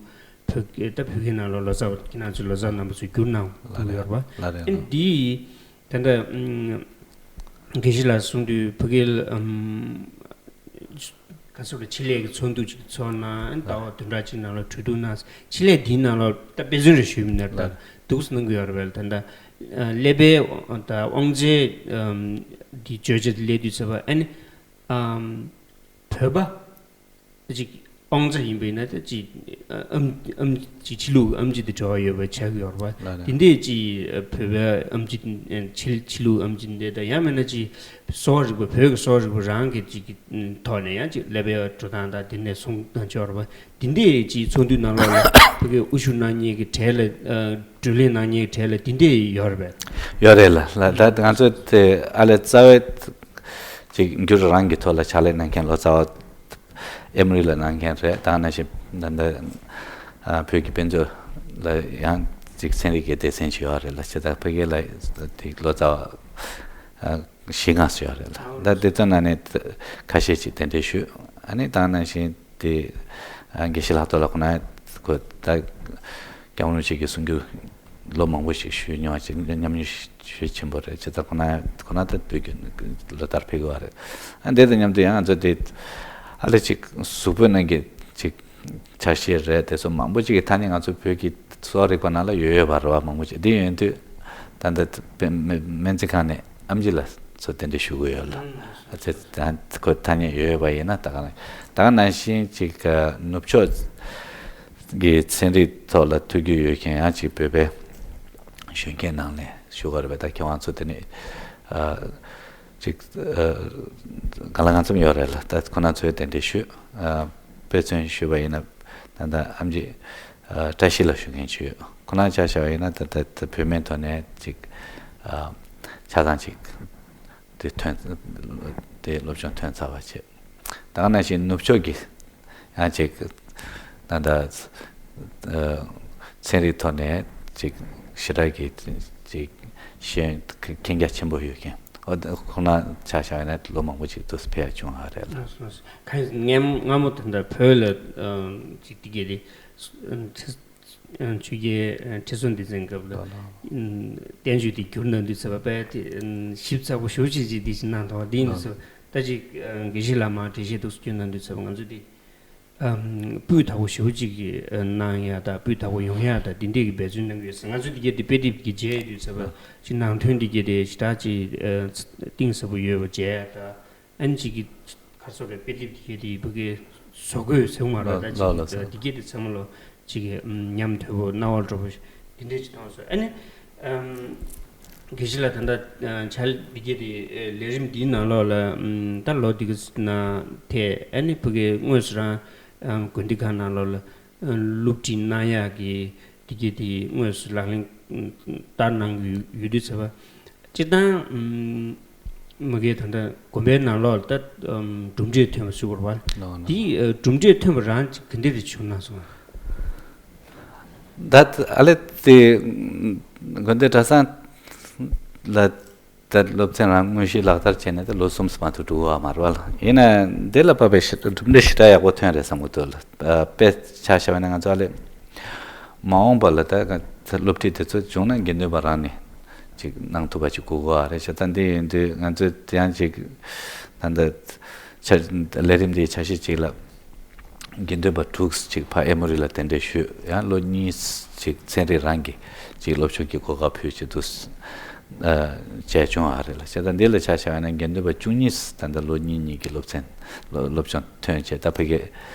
བོད་སྐད་ད་བོད་སྐད་ནང་ལ་ལོ་ཙཱ་བ་ཁྱེད་རང་ཚོའི་ལོ་ཙཱ་རྣམ་པ་ཚོས་བསྒྱུར་གནང་འདུག་ཡོད་རེད་པ། ལགས་རེད། ཨ་ནི་འདི་ད་ལྟ་དགེ་བཤེས་ལགས་གསུངས་དུས་བོད་སྐད་ག་ཚོད་ལ་ཆེད་ལས་ཀྱི་ཚོགས་འདུ་ཅིག་ཚོགས་ན། ཨ་ནི་ཟླ་བ་བདུན་ཕྲག་གཅིག་ནང་ལ་གྲོས་བསྡུར་གནང་། ཆེད་ལས་འདིའི་ནང་ལ་ད་དཔེ་མཚོན་རེ་ཞུས་མིན་ནར་ད་འདུག་སེ་གནང་གི་ཡོད་རེད་པས། ད་ལྟ་ཀླད་པའི་ད་དབང་རྩའི་འདི་བརྗོད་བྱ་དེ་སླེབས་དུས་ཚོད་པ། ཨ་ནི་བོད་པ་ཅིག་དབང་རྩ་ཡིན་པ་ཡིན་ན་ད་ཅིག་ཨམ་ཨམ་ཅིག་ཕྱི་ལུགས་ཨམ་ཆི་དེ་འབྲེལ་བ་ཡོད་པ་ཆགས་ཀྱི་ཡོད་རེད་པ། ལགས་རེད། དེ་འདྲས་ཅིག་བོད་པའི་ཨམ་ཆི་ཕྱི་ཕྱི་ལུགས་ཨམ་ཆི་འདི་དང་ཡང་མིན་ན་ཅིག་གསོ་བ་རིག་པ་བོད་ཀྱི་གསོ་བ་རིག་པ་རང་གི་ཅིག་གི་ཐོག་ནས་ཡང་ཅིག་ཀླད་པའི་འགྲོ་སྟངས་དང་དེ་ནས་གསུང་སྟངས་ཅིག་ཡོད་རེད་པ། དེ་འདྲས་ཅིག་ཚོགས་འདུའི་ནང་ལོགས་ལ་བོད་སྐད་དབུ་བཞུགས་གནང་མཁན་གྱི་གྲས་ལ་བགྲོ་གླེང་གནང་མཁན་གྱི་གྲས་ལ་དེ་འདྲས་ཡོད་རེད་པས། ཡོད་རེད་ལ། ལ་ད་ང་ཚོ་དེ་ཨ་ལས་རྩ་བའི་ཅིག་འགྱུར་རང་གི་ཐོག་ལ་ཕྱག་ལས་གནང་མཁན་ལོ་ཙཱ་བ་ཨེ་མོ་རི་ལ་གནང་མཁན་རེད། ད་ནང་བཞིན་ད་ལྟ་ཨ་བོད་ཀྱི་དཔེ་མཛོད་ལ་ཡང་ཅིག་ཚན་རིག་གི་སྡེ་ཚན་ཞིག་ཡོད་རེད་ལ། ཇི་ལྟར་ཕ་གི་ལ་དེ་ལོ་ཙཱ་བ་ཨ་བཞི་ལྔ་ཞིག་ཡོད་རེད་ལ། ད་དེ་ཚོ་ནང་ནས་ཁ་ཤས་ཅིག་གདན་འདྲེན་ཞུས། ཨ་ནི་ད་ནང་བཞིན་དེ་ཨ་དགེ་བཤེས་ལྷག་རྡོར་ལགས་ཁོ་ན་ཁོ་ད་སྐྱབས་མགོན་རིན་པོ་ཆེ་གི་གསུང་སྒྱུར་ལོ་མང་པོ་ཞིག་ཞུས་མྱོང་བ་ཅིག་མཉམ་ཉམས་ཞུ་ཆེན་པོ་རེད། ཇི་ལྟར་ཁོ་ན་ཁོ་ན་ད་བོད་ཀྱི་ལོ་ལྟར་ཕེབས་ཀྱི་ཡོད་རེད། ཨ་འདི་དང་མཉམ་དུ་ཡང་ང་ཚོ་དེ་ཨ་ལས་ཅིག་གཟུགས་པོའི་ནང་གི་ཅིག་ཆ་ཤས་རེད། དེ་ཚོ་མང་པོ་ཅིག་གི་ཐ་སྙད་ང་ཚོ་བོད་ཀྱི་གསོ་བ་རིག་པ་ནང་ལ་ཡོད་ཡོད་པ་རེད་བ། མང་པོ་ཅིག་འདི་ཡོད་དུས་ད་ལྟ་དཔེ་སྨན་སྨན་རྩིས་ཁང་ནས་ཨེམ་ཆི་ལགས་ཚོ་དེ་འདྲ་ཞུ་གི་ཡོད་ལ། ཨ་ཚེ་ཁོ་ཐ་སྙད་ཡོད་ཡོད་པ་ཡིན་ན། ད་ག་ནང་ད་ག་ནང་བཞིན་ཅིག་ནུབ་ཕྱོགས་ཀྱི་ཚན་རིག་ཐོག་ལ་ཐུགས་རྒྱུས་ཡོད་མཁན་ཡང་ཅིག་བོད་པའི་གཞོན་སྐྱེས་ནང་ནས་ཞུ་གི་རེད་པས། ད་མཁས་དབང་ཚོ་དེ་ནས་ཨ་ཅིག་ཨ་གང་ལ་གང་འཚམ་ཡོད་རེད་ལ། ད་ཁོ་ན་ཚོས་དེ་འདྲ་ཞུས། ཨ་དཔེ་མཚོན་ཞུས་པ་ཡིན་ན་ད་ལྟ་ཨེམ་ཆི་ཨ་བཀྲ་ཤིས་ལགས་ཞུ་མཁན་ཅིག་ཡོད། ཁོ་ན་ཆ་བཞག་པ་ཡིན་ན་ད་ལྟ་བོད་སྨན་ཐོག་ནས་ཅིག་ཨ་ཆ་ཚང་ཅིག་དེ་ཐོན་དེ་སློབ་སྦྱོང་ཐོན་ཚར་བ་བྱས། ད་ག་ནང་བཞིན་ནུབ་ཕྱོགས་ཀྱི་ཡང་ཅིག་ད་ལྟ་ཚན་རིག་ཐོག་ནས་ཅིག་ཞེ་དྲག་གི་ཅིག་ཤེས་ཡོན་མཁྱེན་རྒྱ་ཆེན་པོ་ཡོད་མཁན། ཨོ་ད་ཁོང་རྣམ་ཆ་བཞག་ཡོད་ན་ལོ་མང་པོ་ཅིག་ཏུ་ཕེབས་ཡ་བྱུང་བ་རེད་ལ། ཁ་སྔ་སྔ་མོ་ད་ལྟ་བོད་ལ་ཅིག་དེ་གས་དེ་ཆུ་རྐྱལ་ཁྲི་སྲོང་ལྡེ་བཙན་སྐབས་ལ་བསྟན་བཅོས་དེ་བསྒྱུར་གནང་དུས་ཚོད་པ་དཔེ་དེ་ཞིབ་ཚགས་པོ་ཞེ་པོ་ཅིག་ཅིག་དེ་ཞིག་གནང་དང་། དེ་ཡིན་དུས་ཚོད་ད་ཅིག་དགེ་བཤེས་ལགས་མར་འགྲེལ་བཤད་འདུག་སེ་བསྐྱོན་གནང་དུས་ཚོད་པ་ང་ཚོ་དེ་སྤུས་དག་པོ་ཞེ་པོ་ཅིག་གནང་ཡ་དང་སྤུས་དག་པོ་ཡོང་ཡ་དང་དེ་འདྲས་ཀྱི་འབད་བརྩོན་གནང་གི་ཡོད་ཟེར། ང་ཚོ་དེ་གས་དེ་དཔེ་དེབ་ཀྱི་མཇལ་དུས་ཚོད་པ་ཅིག་ནང་དོན་དེ་གས་དེ་ཞེ་དྲག་ཅིག་གཏིང་ཟབ་པོ་ཡོད་པ་མཇལ་ཡ་དང་། ཨ་ནི་ཅིག་གི་ག་རེ་ཟེར་དགོས་རེད། དཔེ་དེབ་དེ་གས་དེ་ཕ་གིའི་བཟོ་བཀོད་ཟེར་མ་རེད། ད་ཅིག་ལགས་ལགས་སོ། དེ་གས་དེ་ཚང་མ་ལོ་ཅིག་གི་ཉམས་དོད་པོ་རྣ་བར་འགྲོ་པོ་དེ་འདྲས་ཅིག་མཐོང་སོང་། ཨ་ནི་དགེ་བཤེས་ལགས་ད་ལྟ་ཕྱག་ལས་འདི་གས་དེ་ལས་རིམ་འདིའི་ནང་ལོགས་ལ་ད་ལོ་འདི་ག་ནང་ཐད་ཨ་ནི་ཕ་གི་དངོས་སུ་རང་དགོན་སྡེ་ཁག་ནང་ལོགས་ལ་སློབ་ཁྲིད་གནང་ཡག་གི་དེ་གས་དེ་དངོས་སུ་ལག་ལེན་བསྟར་གནང་གི་ཡོད་དུས་ཚོད་པ། སྤྱིར་བཏང་མ་གིའི་ད་ལྟ་དགོན་པའི་ནང་ལོགས་ལ་ད་གྲུབ་འབྲས་ཐོན་པ་ཞུ་དགོས་པ། ལགས་ལགས། དེ་གྲུབ་འབྲས་ཐོན་པ་རང་ག་འདྲ་རེ་བྱུང་གནང་སོང་། ད་ཨ་ལེ་དེ་དགོན་སྡེ་གྲྭ་ཚང་ལ་ད་སློབ་ཚན་རང་དངོས་གཞི་ལག་བསྟར་བྱས་ནས་ད་ལོ་གསུམ་ཙམ་མ་གཏོགས་འགྲོ་གི་ཡོད་མ་རེད་པ། ཡིན་ན་འདི་ལ་བབས་པའི་ཞེ་གྲུབ་འབྲས་ཞེ་དྲག་ཡག་པོ་ཐོན་རེད་བསམ་གྱི་འདུག་ལ། དཔེ་ཆ་བཞག་པ་ན་ང་ཚོ་ཨ་ལེ་མ་འོངས་པ་ལ་ད་སློབ་ཁྲིད་དེ་ཚོ་བྱུང་ན་དགེ་འདུན་པ་རང་ནས་ཅིག་གནང་ཐུབ་པ་ཅིག་དགོས་ཀྱི་རེད་ཤག་ད་འདི་ཡིན་དུས་ང་ཚོས་དེ་ཡང་ཅིག་ད་ལྟ་ཆ་ལས་རིམ་འདིའི་ཆ་ཤས་ཅིག་ལ་དགེ་འདུན་པ་དྲུག་ཅིག་ཕར་ཨེ་མོ་རི་ལ་གདན་འདྲེན་ཞུས། ཡང་ལོ་གཉིས་ཅིག་ཚན་རིག་རང་གི་ཅིག་སློབ་སྦྱོང་གི་གོ་སྐབས་ཕུལ་ཅིག་འདུག་ཨ་བྱས་བྱུང་བ་རེད་ལ། བྱས་ཙང་འདི་ལ་ཆ་བཞག་པ་ན་དགེ་འདུན་པ་བཅུ་གཉིས་ད་ལྟ་ལོ་གཉིས་གཉིས་ཀྱི་སློབ་ཚན་སློབ་སློབ་སྦྱོང་ཐོན་བྱས། ད་ཕ་གི་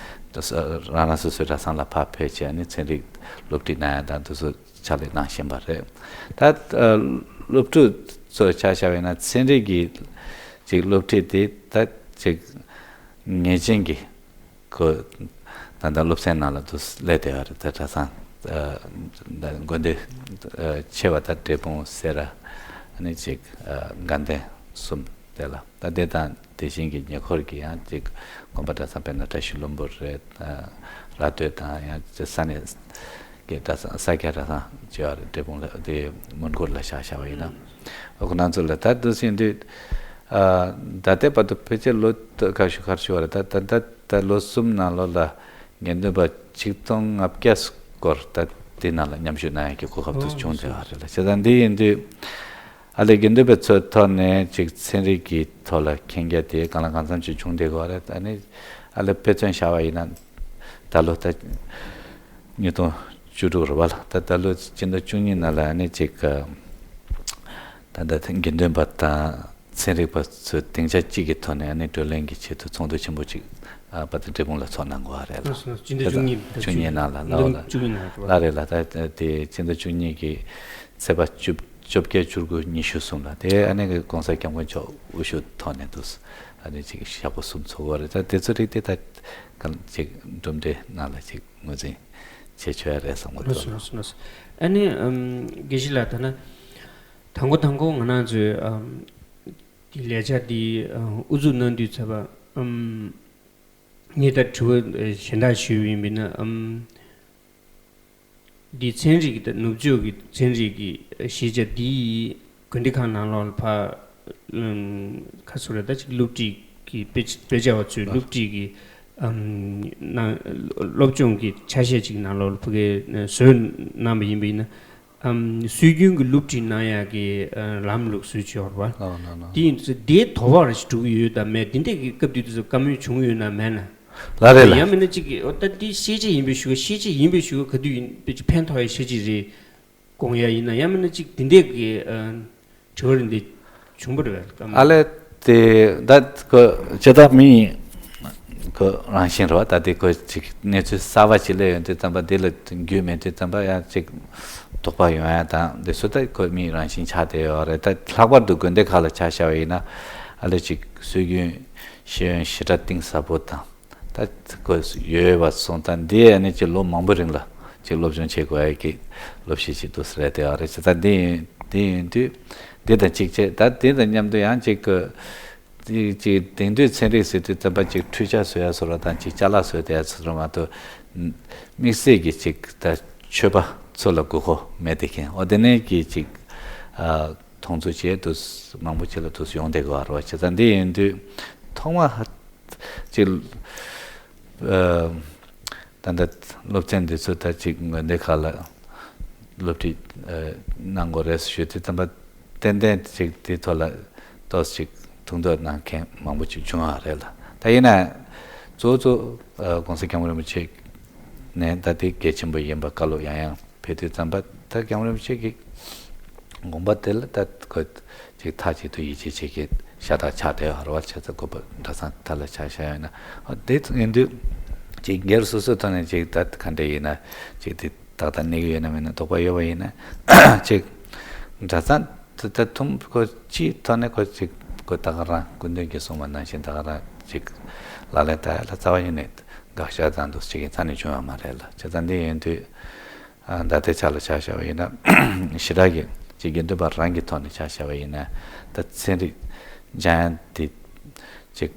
རང་རང་སོ་སོའི་གྲྭ་ཚང་ལ་ཕར་ཕེབས་བྱས་ནས་ཚན་རིག་སློབ་ཁྲིད་གནང་ཡ་དང་དེ་ཚོ་ཕྱག་ལས་གནང་བཞིན་པ་རེད། ད་ཨ་སློབ་ཕྲུག་ཚོ་ཆ་བཞག་པ་ཡིན་ན་ཚན་རིག་གི་ཅིག་སློབ་ཁྲིད་དེ་ད་ཅིག་ངེས་ཅན་གྱི་ཁོ་ད་ལྟ་སློབ་ཚན་ནང་ལ་དུ་སླེབས་བསྡད་ཡོད་རེད། ད་གྲྭ་ཚང་ཨ་ད་དགོན་སྡེ་ཨ་ཆེ་བ་ད་འབྲས་སྤུངས་སེ་ར་ཨ་ནི་ཅིག་ཨ་དགའ་ལྡན་གསུམ་དེ་ལ། ད་དེ་དང་དེ་བཞིན་གྱི་ཉེ་འཁོར་གྱི་ཡང་ཅིག་དགོན་པ་གྲྭ་ཚང་དཔེར་ན་བཀྲ་ཤིས་ལྷུན་པོ་རེད། ཨ་ར་སྟོད་དང་ཡང་ཅིག་ས་གནས་ གི་གྲྭ་ཚང་ས་སྐྱ་གྲྭ་ཚང་བཅས་པ་རེད། འབྲས་སྤུངས་ལ་དེ་མོན་གྷོ་ལ་བཞག་བཞག་པ་ཡིན་ན། ཨོ་ཁོ་ན་ཚོ་ལ་ད་དུ་ཟིན་དུས། ཨ་ད་ལྟའི་བར་དུ་ཕལ་ཆེར་ལོ་ཁ་ཤུ་ཁར་ཤུ་བ་རེད། ད་ད་ད་ད་ལོ་གསུམ་ནང་ལོགས་ལ་དགེ་འདུན་པ་ཆིག་སྟོང་ལྔ་བརྒྱ་སྐོར་ད་དེ་ནང་ལ་མཉམ་ཞུགས་གནང་ཡག་གི་གོ་སྐབས་དུ་བྱུང་བསྡད་པ་རེད་ལ། བྱས་ཙང་འདི་ཡིན་དུས། ཨ་ལས་དགེ་འདུན་པའི་ཚོའི་ཐོག་ནས་ཅིག་ཚན་རིག་གི་ཐོག་ལ་མཁྱེན་རྒྱ་དེ་གང་ལ་གང་འཚམ་ཅིག་བྱུང་བསྡད་ཀྱི་ཡོད་རེད། ཨ་ནི་ཨ་ལས་དཔེ་མཚོན་བཞག་པ་ཡིན་ན། ད་ལོ་ད་ཉིས་སྟོང་བཅུ་དྲུག་རེད་པ་ལ། ད་ད་ལོ་སྤྱི་ཟླ་བཅུ་གཉིས་ནང་ལ་ཨ་ནི་ཅིག་ད་ལྟ་དགེ་འདུན་པ་དང་ཚན་རིག་པ་ཚོས་སྡིངས་ཆ་གཅིག་གི་ཐོག་ནས་ཨ་ནི་བགྲོ་གླེང་གི་ཆེད་དུ་ཚོགས་འདུ་ཆེན་པོ་ཅིག་ཨ་བར་དུ་འབྲས་སྤུངས་ལ་ཚོགས་གནང་དགོས་པ་རེད་ལ། སྤྱི་ཟླ་བཅུ་གཉིས་བཅུ་གཉིས་ནང་ལ་ལ་བཅུ་གཉིས་ནང་རེད་པ། ལ་རེད་ལ། ད་དེ་སྤྱི་ཟླ་བཅུ་གཉིས་ཀྱི་ཚེས་པ་བཅུ་བཅོ་བརྒྱད་བཅུ་དགུ་ཉི་ཤུ་གསུམ་ལ་དེ་ཨ་ནེ་གི་༸གོང་ས་༸སྐྱབས་མགོན་མཆོག་དབུ་བཞུགས་ཐོག་ནས་འདུག་ཨ་ནེ་ཅིག་ཞག་པོ་གསུམ་ཚོགས་པ་རེད། ད་དེ་ཚོ་རིགས་དེ་ད་གང་ཅིག་གྲུབ་འབྲས་ནང་ལ་ཅིག་ངོས་འཛིན་བྱེད་ཆོག་ཡ་རེད་བསམ་གི་འདུག་ལགས་སོ། ལགས་སོ། ལགས་སོ། ཨ་ནེ་ཨམ་དགེ་བཤེས་ལགས། ད་ན་དང་པོ་དང་པོ་ང་རང་ཚོའི་ཨམ་དེ་ལས་འཆར་འདི་ཨམ་དབུ་འཛུགས་གནང་དུས་ཚོད་པ་ཨམ་ངས་ད་དྲི་བ་གཞན་དག་ཞུས་པ་ཡིན་པས་ན་ཨམ། འདི་ཚན་རིག་གི་དང་ནུབ་ཕྱོགས་ཀྱི་ཚན་རིག་གི་ཤེས་བྱ་འདི་དགོན་སྡེ་ཁག་ནང་ལོགས་ལ་ཕར་ཁ་སོ་རེ་ད་ཅིག་སློབ་ཁྲིད་ཀྱི་དཔེ་དཔེ་ཆ་བ་ཚོས་སློབ་ཁྲིད་ཀྱི་ནང་སློབ་སྦྱོང་གི་ཆ་ཤས་ཅིག་ནང་ལོགས་ལ་ཕ་གིར་བཟོས་གནང་བ་ཡིན་པ་ཡིན་ན། སྲོལ་རྒྱུན་གྱི་སློབ་ཁྲིད་གནང་ཡག་གི་ལམ་ལུགས་སྲོལ་ཅིག་ཡོད་རེད་པ། དེ་ཡིན་དུས་དེའི་དོ་ཕོག་རེ་ཞིག་འགྲོ་གི་ཡོད་དམ་མེད། དེ་འདྲས་ཀྱི་སྐབས་དུས་དུས་སུ་བཀའ་མོལ་བྱུང་ཡོད་ན་མེད་ན། ལགས་རེད་ལགས། ཡང་མིན་ན་ཅིག་ཨོ་ད་འདི་ཤེས་བྱ་ཡིན་པའི་ཞུ་ག་ཤེས་བྱ་ཡིན་པའི་ཞུ་ག་ག་དུས་ཡིན་པའི་ཅིག་ཕན་ཐོགས་ཡ་ཤེས་བྱ་རེད་དགོངས་ཡ་ཡིན་ན། ཡང་མིན་ན་ཅིག་འདི་འདྲས་ཀྱི་དྲི་བ་རེ་འདི་བྱུང་བ་རེད་པས། ཨ་ལས་དེ་ད་ཁོ་ཇི་ལྟར་མི་ཁོ་རང་བཞིན་རེད་པ། ད་དེ་ཁོ་ཅིག་གནས་ཚུལ་གསར་པ་ཅིག་སླེབས་ཡོང་དུས་ཙམ་པ་འདི་ལ་རྒྱུས་མེད་དུས་ཙམ་པ་ཡང་ཅིག་དོགས་པ་ཡོང་ཡ་དང་དེ་ཚོ་ད་ཁོ་མི་རང་བཞིན་ཆགས་བསྡད་ཡོད་རེད། ད་ལྷག་པར་དུ་དགོན་སྡེ་ཁག་ལ་ཆ་བཞག་པ་ཡིན་ན་ཨ་ལས་ཅིག་སྲོལ་རྒྱུན་ཤེས་ཡོན་ཞེ་དྲག་གཏིང་ཟབ་པོ་དང་། ད་དགོས་ཡོད་པ་སོང་ཙང་འདི་ཨ་ནི་ཅིག་ལོ་མང་པོ་རིང་ལ་ཅིག་སློབ་སྦྱོང་བྱེད་དགོས་ཡ་གི་སློབ་གཞི་ཅིག་ཏུ་རེད་བསྡད་པ་རེད། བྱས་ཙང་འདི་ཡིན་འདི་ཡིན་དུས་འདི་དང་གཅིག་བྱས། ད་འདི་དང་མཉམ་དུ་ཡང་ཅིག་གི་ཅིག་ཅིག་དེང་དུས་ཚན་རིག་ཟེར་དུས་ཙམ་པ་ཅིག་འཕྲུལ་ཆས་བཟོ་ཡ་བཟོ་ར་དང་ཅིག་ཅ་ལག་བཟོ་བསྡད་ཡ་ཚོ་ར་མ་གཏོགས་དམིགས་བསལ་གྱི་ཅིག་ད་ཆོས་པ་ཚོ་ལ་དགོས་མཁོ་མེད་བསྡད་མཁན་འོ་དེ་ནས་ཀྱི་ཅིག་ཨ་མཐོང་ཚུལ་བྱས་དུས་མང་པོ་ཅིག་ལ་དུས་ཡོང་བསྡད་དགོས་པ་རེད་བ། བྱས་ཙང་འདི་ཡིན་དུས་ཐོག་མ། ཅིག་ཨ་ད་ལྟ་སློབ་ཚན་འདི་ཚོ་ད་ཅིག་དགོན་སྡེ་ཁག་ལ་སློབ་ཁྲིད་ཨ་གནང་དགོས་རེད་ཞུས་དུས་ཙམ་པ་ཏན་ཏན་ཅིག་དེའི་ཐོག་ལ་ཏོག་ཙམ་ཅིག་ཐུགས་འདོད་གནང་མཁན་མང་པོ་ཅིག་བྱུང་བ་རེད་ལ། ད་ཡིན་ན་གཙོ་བོ་གཙོ་བོ་ཨ་༸གོང་ས་༸སྐྱབས་མགོན་རིན་པོ་ཆེ་ནས་ད་དེ་གལ་ཆེན་པོ་ཡིན་པ་བཀའ་སློབ་ཡང་ཡང་ཕེབས་དུས་ཙམ་པ་ད་༸སྐྱབས་མགོན་རིན་པོ་ཆེ་གི་དགོངས་པ་དེ་ལ་ད་ཁོ་ཅིག་མཐའ་གཅིག་ཏུ་ཡིད་ཆེས་བྱེད་མཁན་ཤ་སྟག་ཆགས་བསྡད་ཡོད་རེད་བ། བྱས་ཙང་ཁོ་པ་གྲྭ་ཚང་དག་ལ་ཆ་བཞག་ཡོད་ན་དེ་ཡིན་དུས་ཅིག་སྒེར་སོ་སོའི་ཐོག་ནས་ཅིག་ད་ག་འདྲ་ཡིན་ན་ཅིག་དེ་ཏག་ཏག་གནས་ཀྱི་ཡོད་ན་མེད་ན་དོགས་པ་ཡོད་པ་ཡིན་ན་ཅིག་གྲྭ་ཚང་དེ་ད་ཐུམ་ཁོ་ཅིའི་ཐོག་ནས་ཁོ་ཅིག་ཁོ་ད་ག་རང་སྐུ་མདུན་གྱིས་གསུངས་པ་ནང་བཞིན་ད་ག་རང་ཅིག་ལག་ལེན་བསྟར་ཡ་ལ་རྩ་བ་ཉིད་ནས་དགག་བཞག་དང་དུ་ཅིག་ཡིན་ཙང་ནས་བྱུང་ཡོད་མ་རེད་ལ། བྱས་ཙང་འདི་ཡིན་དུས། ཨ་ད་ལྟའི་ཆ་ལ་ཆ་བཞག་པ་ཡིན་ན་ཞེ་དྲག་གི་ཅིག་དགེ་འདུན་པ་རང་གི་ཐོག་ནས་ཆ་བཞག་པ་ཡིན་ན་ད་ཚན་རིག་སྦྱང་ཡ་དེ་ཅིག་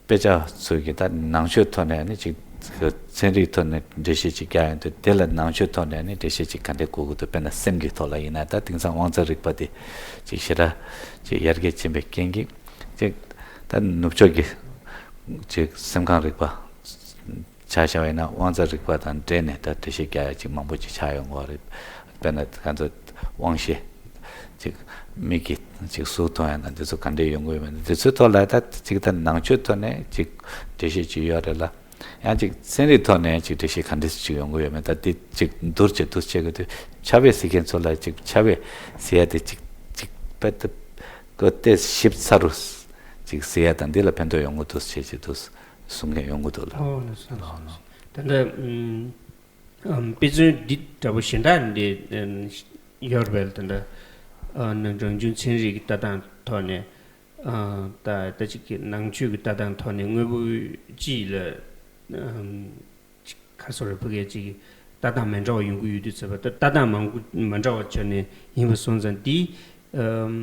དཔེ་ཆ་ཚོས་ཀྱི་ད་ནང་ཆོས་ཐོག་ནས་ནི་ཅིག་ཚན་རིག་ཐོག་ནས་འགྲེལ་བཤད་ཅིག་རྒྱག་ཡོང་དུས་དེ་ལ་ནང་ཆོས་ཐོག་ནས་ནི་འགྲེལ་བཤད་ཅིག་ག་འདྲས་དགོས་ཀྱི་འདུག་དཔེར་ན་སེམས་ཀྱི་ཐོག་ལ་ཡིན་ན་ད་དེང་སང་དབང་རྩ་རིག་པ་དེ་ཅིག་ཞེ་དྲག་ཅིག་ཡར་རྒྱས་ཕྱིན་པའི་རྐྱེན་གྱིས་ཅིག་ད་ནུབ་ཕྱོགས་ཀྱི་ཅིག་སེམས་ཁམས་རིག་པ། ཆ་བཞག་པ་ཡིན་ན་དབང་རྩ་རིག་པ་དང་འབྲེལ་ནས་ད་འགྲེལ་བཤད་རྒྱག་ཡ་ཅིག་མང་པོ་ཅིག་ཆགས་ཡོང་གི་རེད། དཔེར་ན་ང་ཚོ་དབང་ཤེས་ཅིག་མིག་གིས་ཅིག་གཟུགས་མཐོང་ཡ་དང་འདི་ཚོ་ག་འདྲས་ཡོང་གི་ཡོད་མེད་འདི་ཚོའི་ཐོག་ལ་ད་ཅིག་ད་ནང་ཆོས་ཐོག་ནས་ཅིག་འགྲེལ་བཤད་ཅིག་ཡོད་རེད་ལ། ཡང་ཅིག་ཚན་རིག་ཐོག་ནས་ཅིག་འགྲེལ་བཤད་ག་འདྲས་ཅིག་ཡོང་གི་ཡོད་མེད་ད་འདི་ཅིག་བསྡུར་བྱེད་དུ་བྱེད་དགོས་དུས་ཕྱག་དཔེ་གཟིགས་མཁན་ཚོ་ལ་ཅིག་ཕྱག་དཔེ་གཟིགས་ཡ་དེ་ཅིག་ཅིག་དཔེ་དེབ་ཀོ་ཏེ་ཞིབ་ཚགས་རུ་ཅིག་གཟིགས་ཡ་དང་འདི་ལ་ཕན་ཐོགས་ཡོང་གི་འདུག་བྱེད་ཅིག་འདུག་གསུང་མཁན་ཡོང་གི་འདུག་ལ། ཨོ་ལགས་སོ་ལགས་སོ། ད་ལྟ་ཨམ་དཔེ་མཚོན་འདི་འདྲ་པོ་གཞན་དག་འདི་ཨམ་ཡོད་རེད་པས། ད་ལྟ་ཨ་ནི་རང་བྱུང་ཚན་རིག་གི་ལྟ་སྟངས་ཐོག་ནས་ཨ་ད་ད་ཅིག་གི་ནང་ཆོས་ཀྱི་ལྟ་སྟངས་ཐོག་ནས་དངོས་པོ་སྤྱི་ལ་ཨམ་ཅིག་ཁ་སོ་རེ་ཕ་གི་ཅིག་ལྟ་སྟངས་མི་འདྲ་བ་ཡོང་གི་ཡོད་དུས་ཚོད་པ་ད་ལྟ་སྟངས་མང་པོ་མི་འདྲ་བ་བྱས་ནས་ཡིན་པ་སོང་ཙང་འདི། ཨམ་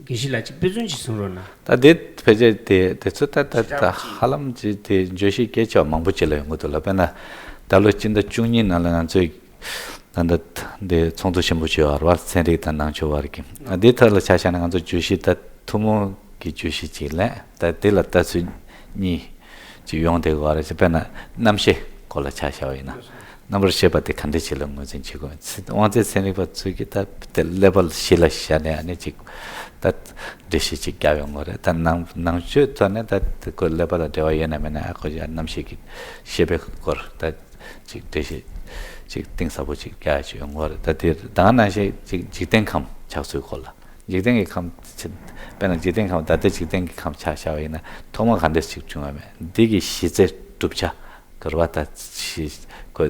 དགེ་བཤེས་ལགས་ཅིག་དཔེ་མཚོན་ཅིག་གསུང་རོགས་གནང་། ད་དེ་ཕལ་ཆེར་དེ་དེ་ཚོ་ད་ད་ད་ཧ་ལམ་ཅིག་དེ་བརྗོད་གཞི་གལ་ཆེ་བ་མང་པོ་ཅིག་ལ་ཡོང་གི་འདུག་ལ། དཔེར་ན་ད་ལོ་སྤྱི་ཟླ་བཅུ་གཉིས་ནང་ལ་ང་ཚོས་ ད་ལྟ་འདི་ཚོགས་འདུ་ཆེན་པོ་བྱས་པ་རེད་བ། ཚན་རིག་དང་ནང་ཆོས་བར་གྱི། ཨ། འདིའི་ཐད་ལ་ཆ་བཞག་ན་ང་ཚོ་བརྗོད་གཞི་ད་ཐུན་མོང་གི་བརྗོད་གཞི་ཅིག་ལེན། ད་འདི་ལ་ལྟ་ཚུལ་གཉིས་ཅིག་ཡོང་བསྡད་ཀྱི་ཡོད་རེད། དཔེར་ན་རྣམ་ཤེས་སྐོར་ལ་ཆ་བཞག་པ་ཡིན་ན། རྣམ་པར་ཤེས་པ་དེ་ག་འདྲ་ཅིག་ལ་ངོས་འཛིན་བྱེད་དགོས། དབང་རྩའི་ཚན་རིག་པ་ཚོས་ཀྱིས་ད་དེ་ཀླད་པ་གཞི་ལ་བཞག་ནས། ཨ་ནི་ཅིག་ད་འགྲེལ་བཤད་ཅིག་བརྒྱབ་ཡོང་གི་རེད། ད་ནང་ནང་ཆོས་ཐོག་ནས་ད་ཁོ་ཀླད་པ་དང་འབྲེལ་བ་ཡོད་ན་མེད་ན། ཨ། ཁོ་ཡ་རྣམ་ཤེས་ཀྱི་ཤེས་པའི་སྐོར་ད་ཅིག་འགྲེལ་བཤད་ཅིག་གཏིང་ཟབ་པོ་ཅིག་བརྒྱབ་ཡ་ཅིག་ཡོང་གི་རེད། ད་དེ་ད་ག་ནང་བཞིན་ཅིག་འཇིག་རྟེན་ཁམས་ཆགས་ཚུལ་སྐོར་ལ། འཇིག་རྟེན་གྱི་ཁམས་ཕྱི། དཔེར་ན་འཇིག་རྟེན་ཁམས། ད་ལྟ་འཇིག་རྟེན་གྱི་ཁམས་ཆ་བཞག་པ་ཡིན་ན། ཐོག་མ་ག་འདྲ་ཞིག་བྱུང་བ་མེད། འདི་གི་གཞི་རྩའི་གྲུབ་ཆ་ག་རེ་བ་ད་ཞིག་ཁོ་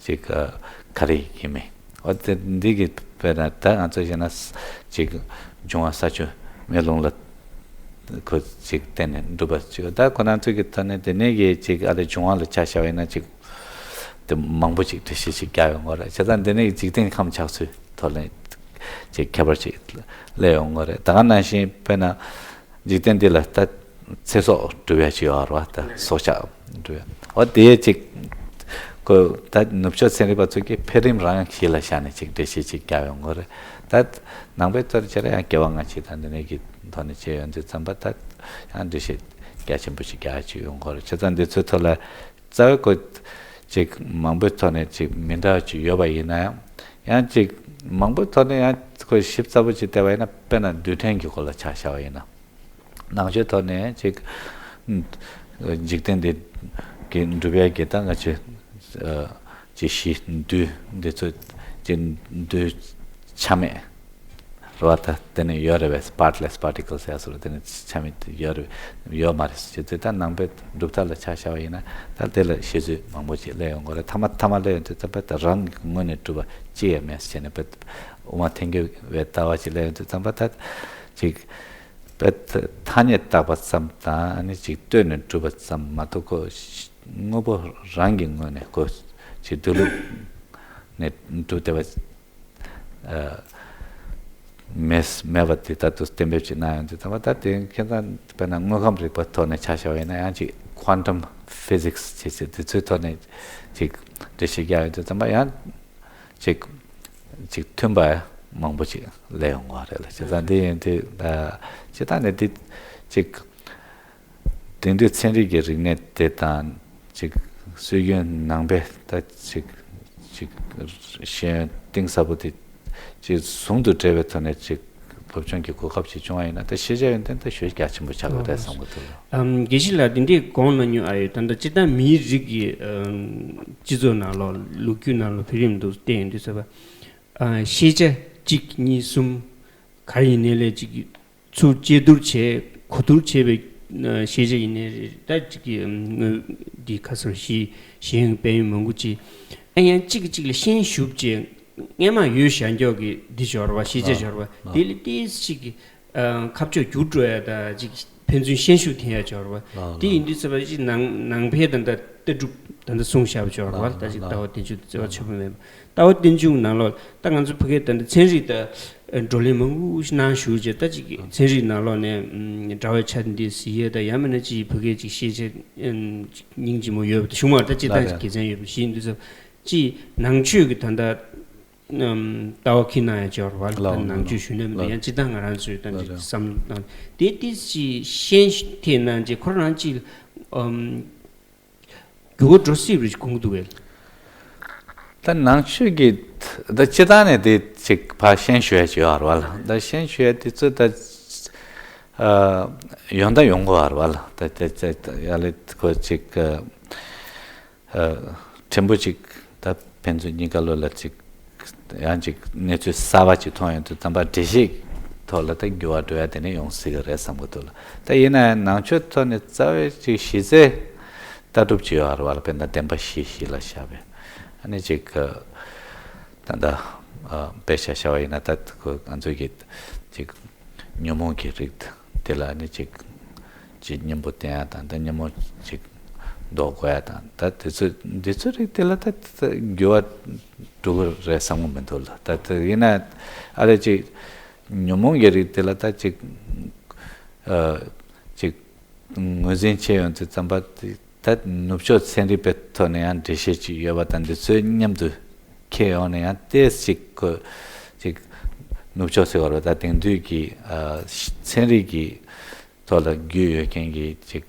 ཅིག་ག་རེ་ཡིན་མིན། འོ་དེ་འདི་གི་དཔེར་ན་ད་ང་ཚོ་བྱས་ན་ཅིག་འབྱུང་བ་ས་ཆུ་མེ་རླུང་ལ་ཁོ་ཅིག་བརྟེན་ནས་འགྲུབ་པ་ཅིག། ད་ཁོ་རང་ཚོ་གི་ཐོག་ནས་དེ་ནས་གི་ཅིག་ཨ་ལས་འབྱུང་བ་ལ་ཆ་བཞག་པ་ཡིན་ན། ཅིག་དེ་མང་པོ་ཅིག་འགྲེལ་བཤད་ཅིག་བརྒྱབ་ཡོང་གི་རེད། བྱས་ཙང་འདི་ནས་འཇིག་རྟེན་ཁམས་ཆགས་ཚུལ་ཐོག་ནས་ཅིག་ཁྱད་པར་ཅིག་སླེབས་ཡོང་གི་རེད། ད་ག་ནང་བཞིན་དཔེར་ན་འཇིག་རྟེན་འདི་ལ་ད་ཚེ་སྲོག་སྒྲུབ་ཡ་ཅིག་ཡོད་རེད་བ། ད་སྲོག་ཆགས་སྒྲུབ་ཡ། འོ་དེ་ཅིག་ཁོ་ད་ནུབ་ཕྱོགས་ཚན་རིག་པ་ཚོས་ཀྱིས་འཕེལ་རིམ་རང་གཞི་ལ་བཞག་ནས་ཅིག་འགྲེལ་བཤད་ཅིག་བརྒྱབ་ཡོང་གི་རེད། ད་ནང་པའི་ཐོག་ནས་བྱས་ན་ཡང་སྐྱེ་བ་སྔ་ཕྱི་དང་འདི་ནས་ཀྱི་ཐོག་ནས་བྱས་ཡོང་དུས་ཙམ་པ། ད་ཡང་འགྲེལ་བཤད་རྒྱ་ཆེན་པོ་ཅིག་རྒྱག་ཡ་ཅིག་ཡོང་གི་རེད། བྱས་ཙང་འདི་ཚོའི་ཐོག་ལ་རྩ་བའི་སྐོར་ཅིག་མང་པོའི་ཐོག་ནས་ཅིག་མི་འདྲ་བ་ཅིག་ཡོད་པ་ཡིན་ན་ཡང་། ཡང་ཅིག་མང་པོའི་ཐོག་ནས་ཡང་ཁོ་ཞིབ་ཚགས་པོ་ཅིག་བལྟས་པ་ཡིན་ན། དཔེར་ན་རྡུལ་ཕྲན་གྱི་སྐོར་ལ་ཆ་བཞག་པ་ཡིན་ན། ནང་ཆོས་ཐོག་ནས་ཅིག་འཇིག་རྟེན་འདི་གི་འགྲུབ་ཡ་གི་ད་ང་ཚོས་ཅིག་གཞི་རྡུལ་འདི་ཚོ་ཅིག་རྡུལ་ཆ་མེད་རེད་བ། ད་དེ་ནས་ཡོད་རེད་པས། པཱརཊ་ལེ་སི་པར་ཊི་ཀལ་ཟེར་ཡ་སོགས་ལ་དེ་ནས་ཆ་མེད་ཡོད་རེད། ཡོད་མ་རེད་ཟེར་དུས། ད་ནང་པའི་གྲུབ་མཐའ་ལ་ཆ་བཞག་པ་ཡིན་ན། ད་དེ་ལ་བཤད་ཚུལ་མང་པོ་ཅིག་སླེབས་ཡོང་གི་རེད། ཐ་མ་ཐ་མ་སླེབས་ཡོང་དུས་ཙམ་པ། ད་རང་གི་ངོས་ནས་གྲུབ་པ་ཅི་ཡང་མེད་ཟེར་ནས། དཔེ་དབུ་མ་ཐལ་འགྱུར་བའི་ལྟ་བ་ཅིག་སླེབས་ཡོང་དུས་ཙམ་པ། ད་ཅིག་དཔེ་ཐ་སྙད་བཏགས་པ་ཙམ་དང་། ཨ་ནི་ཅིག་ལྟོས་ནས་གྲུབ་པ་ཙམ་མ་གཏོགས། ཁོ་དངོས་པོ་རང་གི་ངོས་ནས་ཁོ་ཅིག་སྡོད་ལུགས་ནས་གྲུབ་བསྡད་པ་ཨ། མེད་མེད་པ་དེ་ད་དུང་གཏན་འབེབས་ཅིག་གནང་ཡོང་དུས་ཙམ་པ། ད་དེ་ཁྱེད་རང་དཔེར་ན་དངོས་ཁམས་རིག་པ་ཐོག་ནས་ཆ་བཞག་པ་ཡིན་ན། ཡང་ཅིག་ཁོན་ཊམ་ཕི་ཟིག་སི་ཅེས་ཟེར་དེ་ཚོའི་ཐོག་ནས་ཅིག་འགྲེལ་བཤད་རྒྱག་ཡོང་དུས་ཙམ་པ། ཡང་ཅིག་ཅིག་མཐུན་པ་མང་པོ་ཅིག་སླེབས་ཡོང་བ་རེད་ལ། བྱས་ཙང་འདི་ཡིན་དུས། ཨ། སྤྱིར་བཏང་ནས་འདི་ཅིག་དེང་དུས་ཚན་རིག་གི་རིག་གནས་དེ་དང་། ཅིག་སྲོལ་རྒྱུན་ནང་པའི་ད་ཅིག་ཅིག་ཤེས་ཡོན་གཏིང་ཟབ་པོ་དེ་ཅིག་ཟུང་དུ་འབྲེལ་བའི་ཐོག་ནས་ཅིག་སློབ་སྦྱོང་གི་གོ་སྐབས་ཅིག་བྱུང་བ་ཡིན་ན། ད་ཤེས་བྱ་ཡོན་ཏན་ད་ཞེ་པོ་རྒྱ་ཆེན་པོ་ཆགས་ཀྱི་རེད་བསམ་གྱི་འདུག་ལ། ཨམ། དགེ་བཤེས་ལགས། དེ་འདྲའི་དགོངས་གནང་མྱོང་ཨ་ཡོད། ད་ལྟ་སྤྱིར་བཏང་མིའི་རིགས་ཀྱི། ཨམ། སྤྱི་ཚོགས་ནང་ལོགས། ལོ་རྒྱུས་ནང་ལོགས་འཕེལ་རིམ་འདུག་བལྟས་ཡོང་དུས་ཙམ་པ། ཨ། ཤེས་བྱ་གཅིག་གཉིས་གསུམ་ག་རེ་ཡིན་ནའི་ལས་ཅིག་ཚུར་དཔྱད་བསྡུར་བྱས། གོ་བསྡུར་བྱས་པའི་ཤེས་བྱ་ཡིན་ནའི་རེད། ད་ཅིག་གི་དངོས་འདི་ཁ་སང་ཞིག་ཞིག་དཔལ་ཡོན་མང་པོ་ཅིག་ཨ། ཡང་གཅིག་གིས་གཅིག་ལ་ཤན་ཞུགས་བྱས། སྔས་མ་ཡོད་བཞག་མཁན་གྱི་འདི་སྦྱོར་བ། ཤེས་བྱ་སྦྱོར་བ་དེ་ལ་ཏོག་ཙམ་ཅིག་གི། ཨ། ཁ་ཕྱོགས་འགྱུར་འགྲོ་ཡ། ད་ཅིག་ཕན་ཚུན་ཤན་ཞུགས་འཐེན་ཡ་སྦྱོར་བ་དེ་ཡིན་དུས་ཙམ་པ། ཅིག་ནང་ནང་པའི་ད་ལྟ་ལྟ་གྲུབ་ད་ལྟ་གསུངས་བཞག་པ་སྦྱོར་བ། ད་ཅིག་ལྟ་བ་རྟེན་འབྱུང་དང་བརྩེ་བ་ཆོས་པོ་མེད་པ། ལྟ་བ་རྟེན་འབྱུང་ནང་ལོགས་ད་ང་ཚོ་ཕ་གིའི་ད་ལྟ་ཚན་རིག་ད་བགྲོ་གླེང་མང་པོ་ཞིག་གནང་བཞུགས་བྱས། ད་ཅིག་ཚན་རིག་ནང་ལོགས་ནས་འདྲ་བའི་ཆ་འདི་གཟིགས་ཡས་དང་། ཡང་མིན་ན་ཅིག་ཕ་གིའི་ཅིག་ཤེས་བྱ་སྙིང་རྗེ་མོ་ཡོད་པ་དང་། གཞུང་མ་ད་སྤྱིར་བཏང་དགེ་མཚན་ཡོད་པ་ཞིག་ཡིན་དུས་ཙམ། ཅིག་ནང་ཆོས་ཀྱི་ད་ལྟ་ལྟ་བ་ཁྱེར་གནང་ཡ་སྦྱོར་བ་ལ། ད་ནང་ཆོས་ཞུ་ན་མི་འདུག་ཡང་སྤྱིར་བཏང་ང་རང་ཚོའི་ད་ཅིག་བསམ་བློ་བཏང་དེ་ཏོག་ཙམ་ཅིག་ཤན་འཐེན་གནང་བྱས། ཁོ་རང་ཅིག་ཨམ། འགྱུར་བ་འགྲོ་སྲིད་པ་རེད་དགོངས་འདུག་གས། ད་ནང་ཆོས་ཀྱི་ད་སྤྱིར་བཏང་ནས་དེ་ཅིག་ཕར་ཤན་ཞུ་ཡ་ཅིག་ཡོད་རེད་བ་ལ། ད་ཤན་ཞུ་ཡ་དེ་ཚོ་ད་ཨ་ཡོང་ད་ཡོང་གི་ཡོད་རེད་བ་ལ། ད་ད་ད་ཡ་ལེ་ཁོ་ཅིག་ཨ་ཕྲན་བུ་ཅིག་ད་ཕན་ཚུན་གཉིས་ཀ་ལོ་ལ་ཅིག་ཡང་ཅིག་གནས་ཚུལ་གསར་པ་ཅིག་མཐོང་ཡོང་དུས་ཙམ་པ། འགྲེལ་བཤད་ཐོག་ལ་ད་འགྱུར་བ་འགྲོ་ཡ་དེ་ནས་ཡོང་སྲིད་ཀྱི་རེད་བསམ་གྱི་འདུག་ལ། ད་ཡིན་ན་ཡང་ནང་ཆོས་ཐོག་ནས་རྩ་བའི་ཅིག་གཞི་རྩའི་ལྟ་གྲུབ་ཅིག་ཡོད་རེད་བ་ལ། དཔེར་ན་བདེན་པ་བཞི་གཞི་ལ་བཞག་པའི། ཨ་ནི་ཅིག་ད་ལྟ་དཔེ་ཆ་བཞག་པ་ཡིན་ན། ད་ཁོ་ང་ཚོ་གི་ཅིག་ཉོན་མོངས་ཀྱི་རིགས་དེ་ལ་ཨ་ནི་ཅིག་ཅིག་གཉེན་པོ་བསྟེན་ཡ་དང་། ད་ཉོན་མོངས་ཅིག་ཟློག་དགོས་ཡ་དང་། ད་དེ་ཚོ་འདི་ཚོ་རིགས་དེ་ལ་ད་ད་འགྱུར་བ་འགྲོ་གི་རེད་བསམ་གྱི་མི་འདུག་ལ། ད་དེ་ཡིན་ན་ཨ་ལས་ཅིག་ཉོན་མོངས་ཀྱི་རིགས་དེ་ལ་ད་ཅིག་ཨ་ཅིག་ངོས་འཛིན་བྱས་ཡོང་དུས་ཙམ་པ། ད་ནུབ་ཕྱོགས་ཚན་རིག་པའི་ཐོག་ནས་ཡང་འགྲེལ་བཤད་ཅིག་ཡོད་པ་དང་། འདི་ཚོའི་མཉམ་དུ་ འཁྱེར་ཡོང་ནས་ཡང་ཏོག་ཙམ་ཅིག་ཁོ་ཅིག་ནུབ་ཕྱོགས་ཟེར་བ་རེད་ད། དེང་དུས་ཀྱི་ཨ་ཚན་རིག་གི་ཐོག་ལ་རྒྱུས་ཡོད་མཁན་གྱི་ཅིག་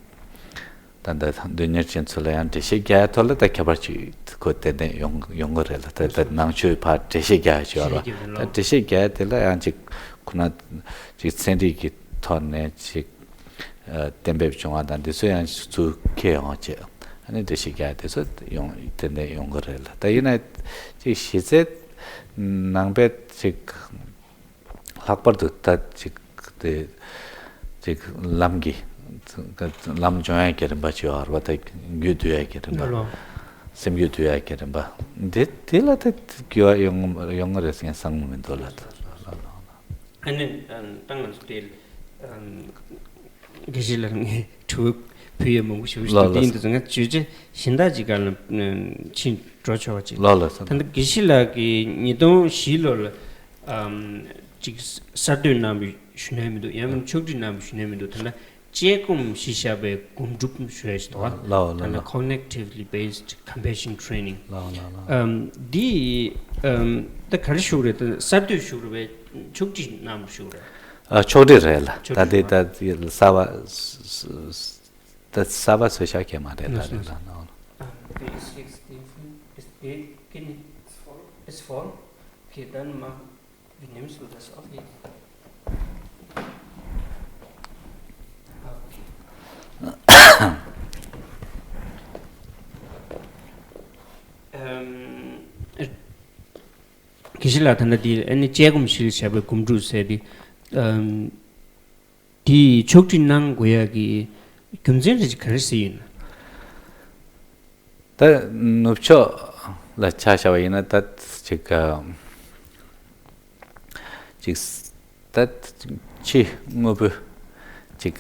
ད་ལྟ་དོན་གཉེར་ཅན་ཚོ་ལ་ཡང་འགྲེལ་བཤད་རྒྱག་ཡ་ཐོག་ལ་ད་ཁྱད་པར་ཅིག་ཁོ་ཏན་ཏན་ཡོང་ཡོང་གི་རེད་ལ། ད་ད་ནང་ཆོས་ཕར་འགྲེལ་བཤད་རྒྱག་ཡ་ཅིག་ཡོད་རེད་བ། ད་འགྲེལ་བཤད་རྒྱག་ཡ་དེ་ལ་ཡང་ཅིག་ཁོ་ན་ཅིག་ཚན་རིག་གི་ཐོག་ནས་ཅིག་ཨ་གཏན་འབེབས་བྱུང་བ་དང་འདི་ཚོ་ཡང་ཚུར་འཁྱེར་ཡོང་བྱས། ཨ་ནི་འགྲེལ་བཤད་རྒྱག་ཡ་དེ་ཚོ་ཡོང་ཏན་ཏན་ཡོང་གི་རེད་ལ། ད་ཡིན་ན་ཅིག་གཞི་རྩའི་ནང་པའི་ཅིག་ལྷག་པར་དུ་ད་ཅིག་དེ་ཅིག་ལམ་གྱི་ལམ་སྦྱོང་ཡག་གི་རིམ་པ་ཅིག་ཡོད་རེད་བ། ད་རྒྱུད་བསྡུ་ཡག་གི་རིམ་པ། ལགས། སེམས་རྒྱུད་བསྡུ་ཡག་གི་རིམ་པ་འདི་དེ་ལ་ད་འགྱུར་བ་ཡོང་ཡོང་གི་རེད་ཟེར་བསམ་གྱི་མི་འདུག་ལ། ད་ལགས་ལགས་ལགས། ཨ་ནི་ད་ང་ཚོ་དེ་དགེ་བཤེས་ལགས་ངས་དྲི་བ་ཕུལ་ཡ་མང་པོ་ཞིག་ལགས་ལགས། དེ་ཡིན་དུས་ང་བརྗོད་བྱ་གཞན་དག་ཅིག་སྒང་ལ་ཕྱིན་འགྲོ་ཆོག་པ་ཅིག་ལགས་ལགས། ད་ལྟ་དགེ་བཤེས་ལགས་ཀྱིས་ཉིས་སྟོང་བཞི་ལོ་ལ་ཨམ་ཅིག་གསར་གཏོད་གནང་བའི་ཞུ་ན་མི་འདུག་ཡང་མིན་ཕྱོགས་སྒྲིག་གནང་བའི་ཞུ་ན་མི་འདུག་ད་ལྟ་དཔྱད་སྒོམ་གཞི་བཞག་པའི་སྒོམ་སྒྲུབ་ཞུ་ཡ་ཞིག་འདུག་ལགས་ལགས་ལགས། ད་ལྟ་Cognitively Based Compassion Training། ལགས་ལགས་ལགས། ཨམ་འདི་ཨམ་ད་ག་རེ་ཞུ་རེད། ད་གསར་གཏོད་ཞུ་རེད་པས་ཕྱོགས་སྒྲིག་གནང་བ་ཞུ་རེད། ཨ་ཕྱོགས་སྒྲིག་རེད་ལ། ཕྱོགས་ད་འདི་སྒྲིག་ད་གསར་པ་ད་གསར་པ་བཟོས་བཞག་གི་མ་རེད་ད། ལགས་རེད་ལགས་ལགས། Um, the sixteenth is the, can you, it's full. Okay, then ma, the names will just, okay. Okay. Um, དགེ་བཤེས་ལགས་ད་ལྟ་འདི་ཨ་ནི་དཔྱད་སྒོམ་གཞིར་བཞག་པའི་སྒོམ་སྒྲུབ་ཟེར་ཏེ། ཨམ། དེ་ཕྱོགས་སྒྲིག་གནང་དགོས་ཡག་གི་རྒྱུ་མཚན་རེ་ག་རེ་ཟེར་ཡིན། ད་ནུབ་ཕྱོགས་ལ་ཆ་བཞག་པ་ཡིན་ན་ད་ཅིག་ཅིག་ད་ཕྱི་དངོས་པོ་ཅིག་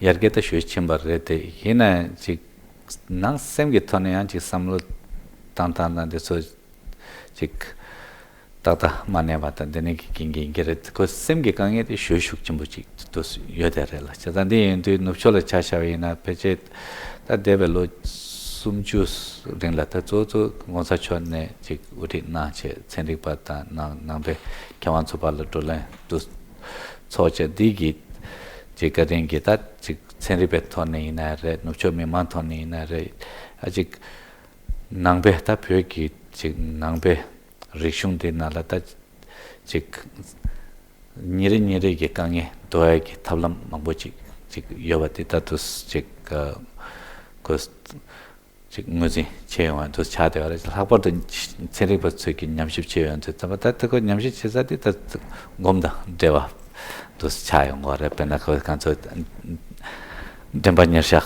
ཡར་རྒྱས་ད་ཞེ་ཕྱིན་པ་རེད་དེ། ཡིན་ན་ཅིག་ནང་སེམས་ཀྱི་ཐོག་ནས་ཡང་ཅིག་བསམ་བློ་བཏང་སྟངས་དང་འདི་ཚོ་ཅིག་ཏག་ཏག་མ་གནས་པ་དང་འདི་ནས་ཀྱི་རྐྱེན་གྱིས་ཡིན་གྱི་རེད། ཁོ་སེམས་ཀྱི་དཀའ་ངལ་དེ་ཞེ་ཤུགས་ཆེན་པོ་ཅིག་ཏུ་ཡོད་དེ་རེད་ལ། བྱས་ཙང་འདི་ཡིན་དུས་ནུབ་ཕྱོགས་ལ་ཆ་བཞག་པ་ཡིན་ན་ཕལ་ཆེར་ད་འདས་པའི་ལོ་སུམ་ཅུ་རིང་ལ་ད་གཙོ་བོ་གཙོ་༸གོང་ས་མཆོག་ནས་ཅིག་དབུ་ཁྲིད་གནང་བྱས་ཚན་རིག་པ་དང་ནང་ནང་པའི་མཁས་དབང་ཚོ་བར་ལ་བགྲོ་གླེང་དུ་ཚོགས་བྱས་འདི་གི་ཅིག་བཀའ་དྲིན་གྱིས་ད་ཅིག་ཚན་རིག་པའི་ཐོག་ནས་ཡིན་ན་རེད། ནུབ་ཕྱོགས་མི་མང་ཐོག་ནས་ཡིན་ན་རེད། ཨ་ཅིག་ནང་པའི་ད་བོད་ཀྱི་ཅིག་ནང་པའི་རིག་གཞུང་འདི་ནང་ལ་ད་ཅིག་ཉིན་རེ་ཉིན་རེ་གི་དཀའ་ངལ་འདུལ་ཡ་གི་ཐབས་ལམ་མང་པོ་ཅིག་ཅིག་ཡོད་པ་འདི་ད་དུ་ཅིག་གོ་ཅིག་ངོས་འཛིན་བྱེད་ཡོང་བ་འདུ་ཆགས་བསྡད་པ་རེད། ལྷག་པར་དུ་ཚན་རིག་པ་ཚོས་ཀྱི་ཉམས་ཞིབ་བྱེད་ཡོང་དུས་ཙམ་པ་ད་ད་ཁོ་ཉམས་ཞིབ་བྱེད་ས་འདི་ད་སྒོམ་དང་འབྲེལ་བ་འདུ་ཆགས་ཡོང་གི་རེད། དཔེར་ན་ཁོ་ང་ཚོ་འདྲེན་པ་ཉེར་བཞག་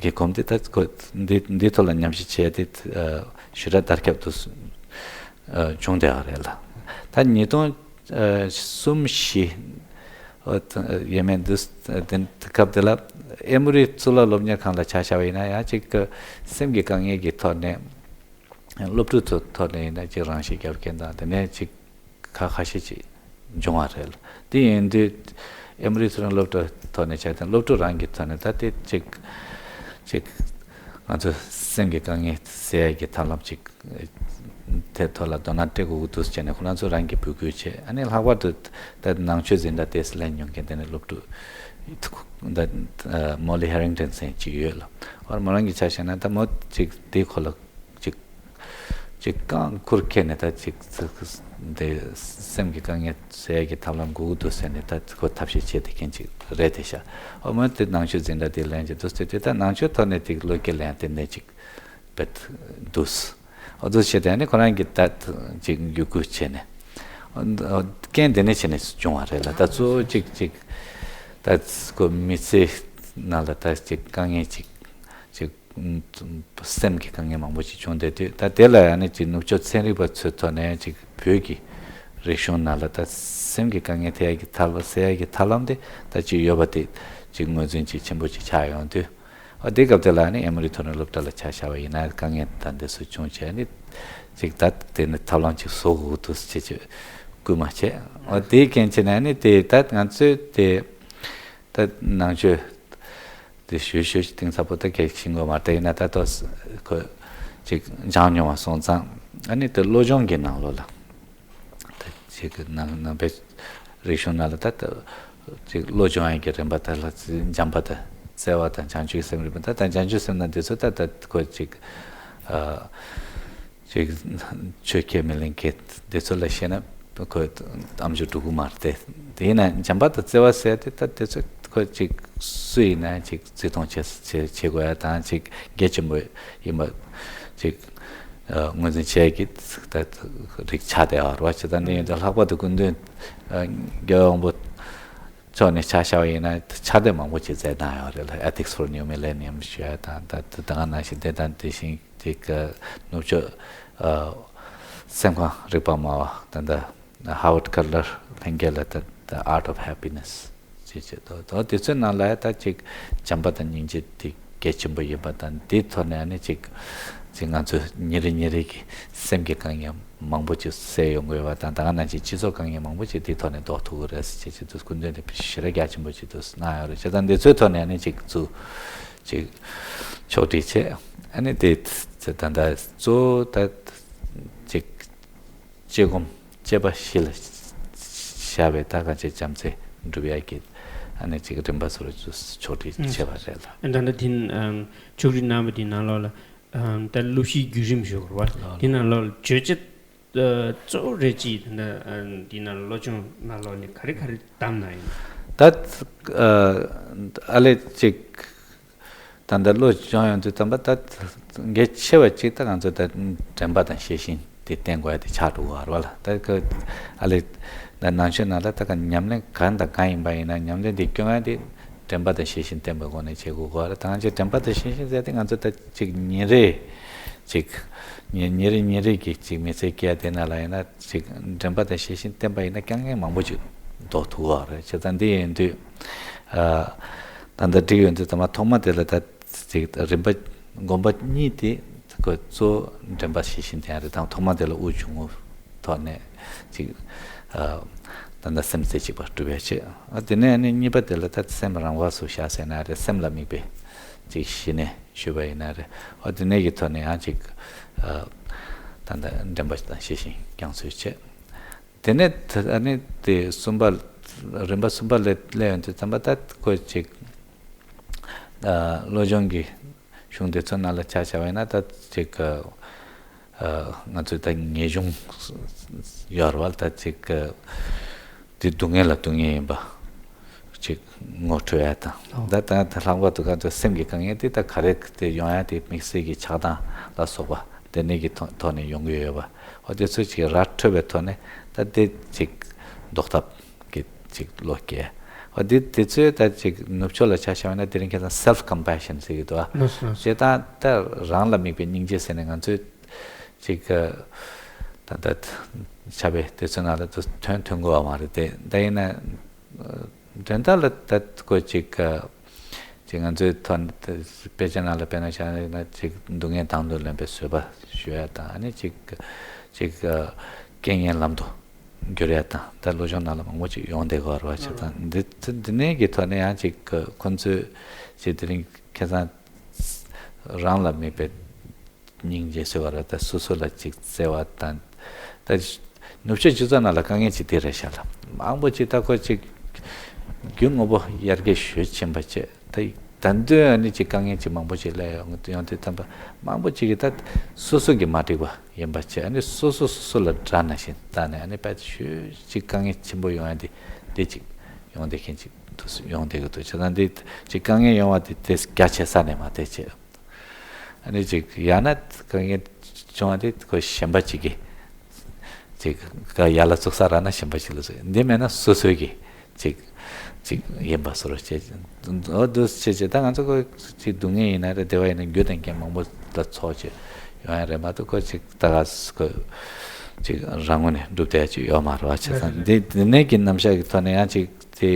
གི་སྒོམ་འདི་ད་ཁོ་འདི་འདི་ཐོག་ལ་ཉམས་ཞིབ་བྱེད་ཡ་འདི་ཞེ་དྲག་དར་ཁྱབ་ཏུ་བྱུང་བསྡད་པ་རེད་ལ། ད་ཉིས་སྟོང་གསུམ་བཞི་ཡས་མས་འདི་སྐབས་དེ་ལ་ཨེ་མོ་རི་གཙུག་ལག་སློབ་གཉེར་ཁང་ལ་ཆ་བཞག་པ་ཡིན་ན་ཡང་ཅིག་སེམས་ཀྱི་དཀའ་ངལ་གྱི་ཐོག་ནས་སློབ་ཕྲུག་ཚོ་ཐོག་ནས་ཡིན་ན་ཅིག་རང་ཤི་རྒྱབ་མཁན་དང་དེ་ནས་ཅིག་ཁ་ཁ་ཤས་ཅིག་འབྱུང་བ་རེད། དེ་ཡིན་དུས་ཨེ་མོ་རི་ཚོ་རང་སློབ་གྲྭ་ཐོག་ནས་བྱས་ཏེ་སློབ་ཕྲུག་རང་གི་ཐོག་ནས་ད་དེ་ཅིག་ཅིག་ང་ཚོ་སེམས་ཀྱི་དཀའ་ངལ་སེལ་ཡས་ཀྱི་ཐབས་ལམ་ཅིག་དེ་ཐོག་ལ་དོ་སྣང་སྤྲད་དགོས་ཀྱི་འདུག་ཟེར་ནས་ཁོ་རང་ཚོ་རང་གིས་འབོད་སྐུལ་བྱས། ཨ་ནི་ལྷག་པར་དུ་ད་ནང་ཆོས་འཛིན་གྲྭ་ཏོག་ཙམ་ལེན་མྱོང་མཁན་དེ་ནས་སློབ་ཕྲུག་ད་མོ་ལི་ཧེ་རིང་ཏོན་ཟེར་མཁན་ཅིག་ཡོད་ལ། ཨ་མོ་རང་གི་ཆ་བཞག་ན་ད་མོ་ཅིག་དེའི་སྐོར་ལ་ཅིག་ཅིག་རྐང་ཁུར་ཁྱེར་ནས་ད་ཅིག་འདི་སེམས་ཀྱི་དཀའ་ངལ་སེལ་ཡས་ཀྱི་ཐབས་ལམ་དགོས་ཀྱི་འདུག་ཟེར་ནས་ད་ཁོ་ཐབས་ཤེས་བྱས་བསྡད་མཁན་ཅིག་རེད་དེ་ཤག་ཨོ་མོ་དེ་ནང་ཆོས་འཛིན་གྲྭ་དེ་ལེན་གྱི་འདུག་ཟེར་དུས་ད་ནང་ཆོས་ཐོག་ནས་དེ་བློ་སྐྱེད་ལེན་དེ་ནས་ཅིག་བེད་འདུག་ཨོ་འདུག་བྱས་དེ་ནས་ཁོ་རང་གིས་ད་ཅིག་བརྒྱུད་སྐུལ་བྱས་ནས་ཨོ་རྐྱེན་དེ་ནས་བྱས་ནས་བྱུང་བ་རེད་ལ། ད་གཙོ་བོ་ཅིག་ཅིག་ད་ཁོ་མི་ཚེ་ནང་ལ་ད་ཅིག་དཀའ་ངལ་ཅིག་ཅིག་སེམས་ཀྱི་དཀའ་ངལ་མང་པོ་ཅིག་བྱུང་བསྡད་དུས་ད་དེ་ལ་ཡང་ནི་ཅིག་ནུབ་ཕྱོགས་ཚན་རིག་པ་ཚོའི་ཐོག་ནས་ཅིག་བོད་ཀྱི་རིག་གཞུང་ནང་ལ་ད་སེམས་ཀྱི་དཀའ་ངལ་སེལ་ཡ་གི་ཐབས་སེལ་ཡ་གི་ཐབས་ལམ་དེ་ད་ཅིག་ཡོད་པ་དེ་ཅིག་ངོས་འཛིན་ཅིག་ཆེན་པོ་ཅིག་ཆགས་ཡོང་དུས། ཨ་དེ་སྐབས་དེ་ལ་ནི་ཨེ་མོ་རི་མཐོ་རིམ་སློབ་གྲྭ་ལ་ཆ་བཞག་པ་ཡིན་ན་དཀའ་ངལ་དང་དེ་ཚོ་བྱུང་བྱས་ནི་ཅིག་ད་དེ་ནི་ཐབས་ལམ་ཅིག་བཟོ་དགོས་འདུག་ཅེས་ཅིག་སྐུལ་མ་བྱས། ཨ་དེའི་རྐྱེན་བྱས་ནས་ནི་དེ་ད་ང་ཚོས་དེ་ད་ནང་ཆོས། དེ་ཞུ་ཞུ་གཏིང་ཟབ་པོ་ད་གལ་ཤིང་གོ་མ་དེ་ཡིན་ན་ད་ཏོ་ཁོ་ ཅིག་སྦྱངས་མྱོང་བ་སོང་ཙང་། ཨ་ནི་དེ་བློ་སྦྱོང་གི་ནང་ལོགས་ལ། ད་ཅིག་ནང་ནང་པའི་རིག་གཞུང་ནང་ལ་ད་ད་ཅིག་བློ་སྦྱོང་ཡག་གི་རིམ་པ་དེ་ལ་འཇམ་པ་དང་བརྩེ་བ་དང་བྱང་ཆུབ་སེམས་རེད་པ། ད་ད་བྱང་ཆུབ་སེམས་ན་འདི་ཚོ་ད་ད་ཁོ་ཅིག་ཨ་ཅིག་ཆོས་ཁས་མི་ལེན་མཁན་འདི་ཚོ་ལ་བཤད་ན་ཁོ་ཨ་མཆོག་འགྲོ་གི་མ་རེད་དེ། དེ་ཡིན་ན་བྱམས་པ་དང་བརྩེ་བ་ཟེར་དེ་ད་དེ་ཚོ་ཁོ་ཅིག་སུ་ཡིན་ན་ཅིག་བརྩི་མཐོང་བྱེད་བྱེད་བྱེད་དགོས་ཡ་དང་། ཅིག་གལ་ཆེན་པོ་ཡིན་པ་ཅིག་ཨ་ངོས་འཛིན་བྱེད་ཀྱི་ད་རིགས་ཆགས་བསྡད་ཡོད་རེད་བ། བྱས་ཙང་འདི་ཡིན་དུས་ལྷག་པར་དུ་སྐུ་མདུན་ཨ་རྒྱལ་བ་དབང་པོ་མཆོག་ནས་ཆ་བཞག་པ་ཡིན་ན་ཕྱག་དེབ་མང་པོ་ཅིག་མཛད་གནང་ཡོད་རེད་ལ། Ethics for New Millennium ཞུ་ཡ་དང་། ད་ད་ང་ནང་བཞིན་དེ་དང་དེ་བཞིན་ཅིག་ནུབ་ཕྱོགས་ཨ་སེམས་ཁམས་རིག་པ་སྨྲ་བ་ད་ལྟ་Howard Cutler ལྷན་རྒྱས་ལ་ད་The Art of Happiness ཅེས་བྱས་ཏོ། ཏོ་དེ་ཚོའི་ནང་ལ་ད་ཅིག་བྱམས་པ་དང་སྙིང་རྗེ་དེ་གལ་ཆེན་པོ་ཡིན་པ་དང་། དེའི་ཐོག་ནས་ཨ་ནི་ཅིག་ཅིག་ང་ཚོ་ཉིན་རེ་ཉིན་རེ་གི་སེམས་ཀྱི་དཀའ་ངལ་མང་པོ་ཅིག་སེལ་ཡོང་དགོས་པ་དང་། ད་ག་ནང་བཞིན་སྤྱི་ཚོགས་དཀའ་ངལ་མང་པོ་ཅིག་དེའི་ཐོག་ནས་ཟློག་ཐུབ་ཀྱི་རེད་ཟེར་བྱས་ཅིག་ཏུ་སྐུ་མདུན་དེ་ཞེ་དྲག་རྒྱ་ཆེན་པོ་ཅིག་ཏུ་གནང་ཡོད་རེད། བྱས་ཙང་འདི་ཚོའི་ཐོག་ནས་ཨ་ནི་ཅིག་ཚུ་ཅིག་ཕྱོགས་སྒྲིག་བྱས། ཨ་ནི་དེ་ད་ད་གཙོ་བོ་ད་ཅིག་དཔྱད་སྒོམ་དཔྱད་པ་གཞི་ལ་བཞག་པའི་ད་གང་ཅི་བྱམས་བརྩེ་སྒྲུབ་ཡག་གི་ཨ་ནི་ཅིག་རིམ་པ་སོ་སོ་ཕྱོགས་སྒྲིག་བྱས་པ་རེད་ལ། ཨ་ད་ལྟ་དེ་ཕྱོགས་སྒྲིག་གནང་བ་དེའི་ནང་ལོགས་ལ་ད་གླུ་གཞས་བརྒྱུད་རིམ་ཞུ་དགོས་རེད་བ། དེ་ནང་ལོགས་ལ་བརྗོད་བྱ་གཙོ་བོ་རེ་ཅིག་ད་ལྟ་དེ་ནང་བློ་སྦྱོང་ནང་ལོགས་ནས་ག་རེ་ག་རེ་བདམས་གནང་ཡིན། ད་ཨ་ལས་ཅིག་ད་ལྟ་བློ་སྦྱོང་ཡོང་དུས་ཙམ་པ་ད་གལ་ཆེ་བ་གཅིག་ད་ང་ཚོ་ད་དྲན་པ་དང་ཤེས་བཞིན་དེ་བསྟེན་དགོས་ཡ་དེ་ཆགས་འགྲོ་གི་ཡོད་རེད་བ་ལ། ད་ཁོ་ཨ་ལས་ད་ནང་ཆོས་ནང་ལ་ད་ག་ཉམས་ལེན་གང་དང་གང་ཡིན་པ་ཡིན་ན་ཉམས་ལེན་དེ་སྐྱོང་ཡ་དེ་དྲན་པ་དང་ཤེས་བཞིན་བསྟེན་པའི་སྒོ་ནས་བྱེད་དགོས་གི་ཡོད་རེད། ད་ང་ཚོ་དྲན་པ་དང་ཤེས་བཞིན་ཟེར་དེ་ང་ཚོ་ད་ཅིག་ཉིན་རེ་ཅིག་ཉིན་ཉིན་རེ་ཉིན་རེ་གི་ཅིག་མི་ཚེ་སྐྱེལ་དེ་ན་ལ་ཡིན་ན་ཅིག་དྲན་པ་དང་ཤེས་བཞིན་བསྟེན་པ་ཡིན་ན་དཀའ་ངལ་མང་པོ་ཅིག་ཟློག་ཐུབ་ཀྱི་ཡོད་རེད། བྱས་ཙང་འདི་ཡིན་དུས་ཨ་ད་ལྟ་བསྒྲིགས་ཡོང་དུས་ད་མ་ཐོག་མ་དེ་ལ་ད་ཅིག་རིམ་པ་སྒོམ་པ་གཉིས་དེ་ཁོ་གཙོ་བོ་དྲན་པ་ཤེས་བཞིན་དེ་ཡང་རེད། དང་ཐོག་མ་དེ་ལ་དབུགས་ཆུང་ངུ་ཐོག་ནས་ཅིག་ཨ་ད་ལྟ་སེམས་རྩེ་གཅིག་པ་སྒྲུབ་ཡ་བྱེད། ཨ་དེ་ནས་ཨ་ནི་གཉིས་པ་དེ་ལ་ད་སེམས་རང་དབང་སུ་བཞག་ཟེར་ན་རེད། སེམས་ལ་དམིགས་པའི་ཅིག་གཞི་ནས་ཞུས་པ་ཡིན་ན་རེད། ཨ་དེ་ནས་ཀྱི་ཐོག་ནས་ཡང་ཅིག་ཨ་ད་ལྟ་དྲན་པ་དང་ཤེས་བཞིན་བསྐྱང་ཚུལ་བྱེད། དེ་ནས་ད་ཨ་ནི་དེ་གསུམ་པ་རིམ་པ་གསུམ་པ་ལ་སླེབས་ཡོང་དུས་ཙམ་པ་ད་ཁོ་ཅིག་ཨ་བློ་སྦྱོང་གི་གཞུང་དེ་ཚོ་ནང་ལ་ཆ་བཞག་པ་ཡིན་ན་ད་ཅིག་ཨ་ང་ཚོས་ད་ངེས་འབྱུང་ཡོད་རེད་བ། ད་ཅིག་དེ་སྡུག་བསྔལ་ལ་སྡུག་བསྔལ་ཡིན་པ་ཅིག་ངོ་འཕྲོད་ཡ་དང་། ཨོ། ད་ད་ད་ལྷག་པར་དུ་ང་ཚོ་སེམས་ཀྱི་དཀའ་ངལ་དེ་ད་ག་རེ་དེ་ཡོང་ཡ་དེ་དམིགས་བསལ་གྱི་ཆགས་སྡང་ལ་སོགས་པ་དེ་ནས་ཀྱི་ཐོག་ཐོག་ནས་ཡོང་གི་ཡོད་པ། ཨོ་དེ་ཚོ་ཅིག་ར་འཕྲོད་པའི་ཐོག་ནས་ད་དེ་ཅིག་ཟློག་ཐབས་ཀྱི་ཅིག་བློ་སྐྱེ། ཨོ་དེ་དེ་ཚོས་ད་ཅིག་ནུབ་ཕྱོགས་ལ་ཆ་བཞག་པ་ན་དེ་རིང་ཁ་སང་self compassion ཟེར་གྱི་འདུག་ཨ། ལགས་སོ། ལགས་སོ། ཞེ་སྡང་ད་རང་ལ་དམིགས་པའི་སྙིང་རྗེ་ཟེར་ནས་ང་ཚོས་ཅིག་ད་ལྟ་བྱ་བའི་དུས་ཚོད་ནང་ལ་དུ་ཐོན་ཐོན་དགོས་པ་མ་རེད་དེ། ད་ཡིན་ན་དོན་དག་ལ་ད་ཁོ་ཅིག་ཅིག་ང་ཚོའི་ཐོག་ནས་དཔེ་ཆ་ནང་ལ་དཔེར་ན་བཞག་ན་ཅིག་སྡུག་བསྔལ་དང་དུ་ལེན་པའི་བཟོད་པ་ཞུ་ཡ་དང་། ཨ་ནི་ཅིག་ཅིག་རྐྱེན་ངན་ལམ་དུ་བསྒྱུར་ཡ་དང་། ད་བློ་སྦྱོང་ནང་ལ་མང་པོ་ཅིག་ཡོང་བསྡད་ཀྱི་ཡོད་རེད་བ། བྱས་ཙང་འདི་འདི་ནས་ཀྱི་ཐོག་ནས་ཡང་ཅིག་ཁོ་ཚོས་ཅིག་དེ་རིང་ཁ་སང་རང་ལ་དམིགས་པའི་སྙིང་རྗེ་ཟེར་བ་རེད། ད་སོ་སོ་ལ་ཅིག་བརྩེ་བ་དང་། ད་ནུབ་ཕྱོགས་སྤྱི་ཚོགས་ནང་ལ་དཀའ་ངལ་ཅིག་དེ་རེད་ཤག་ལ། མང་པོ་ཅིག་ད་ཁོ་ཅིག་རྒྱུ་དངོས་པོ་ཡར་རྒྱས་ཞུས་ཕྱིན་པ་བྱས། ད་ད་དུང་ཨ་ནི་ཅིག་དཀའ་ངལ་ཅིག་མང་པོ་ཅིག་སླེབས་ཡོང་ཡོང་དུས་ཙམ་པ་མང་པོ་ཅིག་གིས་ད་སོ་སོ་གི་མ་འགྲིག་པ་ཡིན་པ་བྱས། ཨ་ནི་སོ་སོ་སོ་སོ་ལ་དགྲ་ནང་བཞིན་བལྟས་ནས་ཨ་ནི་དཔེ་ཞུ་ཅིག་དཀའ་ངལ་ཆེན་པོ་ཡོང་ཡ་དེ་དེ་ཅིག་ཡོང་བསྡད་མཁན་ཅིག་ཡོང་བསྡད་ཀྱི་འདུག་བྱས་ཙང་འདི་ཅིག་དཀའ་ངལ་ཡོང་བ་དེ་དེ་རྒྱ་ཆེ་ས་ནས་མ་བལྟས་བྱས། ཨ་ནི་ཅིག་ཡང་ན་དཀའ་ངལ་བྱུང་བ་དེ་ཁོ་གཞན་པ་ཅིག་གིས་ཅིག་ག་ཡར་ལ་བཙུགས་ས་རག་ན་གཞན་པ་ཅིག་ལ་བཙུགས། འདི་མེད་ན་སོ་སོའི་གི་ཅིག་ཅིག་ཡིན་པ་བཟོ་འདྲ་བྱས། འོ་འདུག་བྱས་བྱས་ད་ང་ཚོ་ཁོ་ཅིག་སྡུག་བསྔལ་ཡིན་ན་རེད། བདེ་བ་ཡིན་ན་རྒྱུ་དང་རྐྱེན་མང་པོ་ལ་ཚོགས་བྱས་ཡོང་ཡ་རེད་མ་གཏོགས་ཁོ་ཅིག་ད་ག་ཁོ་ཅིག་རང་ངོས་ནས་འགྲུབ་བསྡད་ཡ་ཅིག་ཡོད་མ་རེད་བ། བྱས་ཙང་འདི་འདི་ནས་ཀྱི་རྣམ་གཞག་གི་ཐོག་ནས་ཡང་ཅིག་དེ།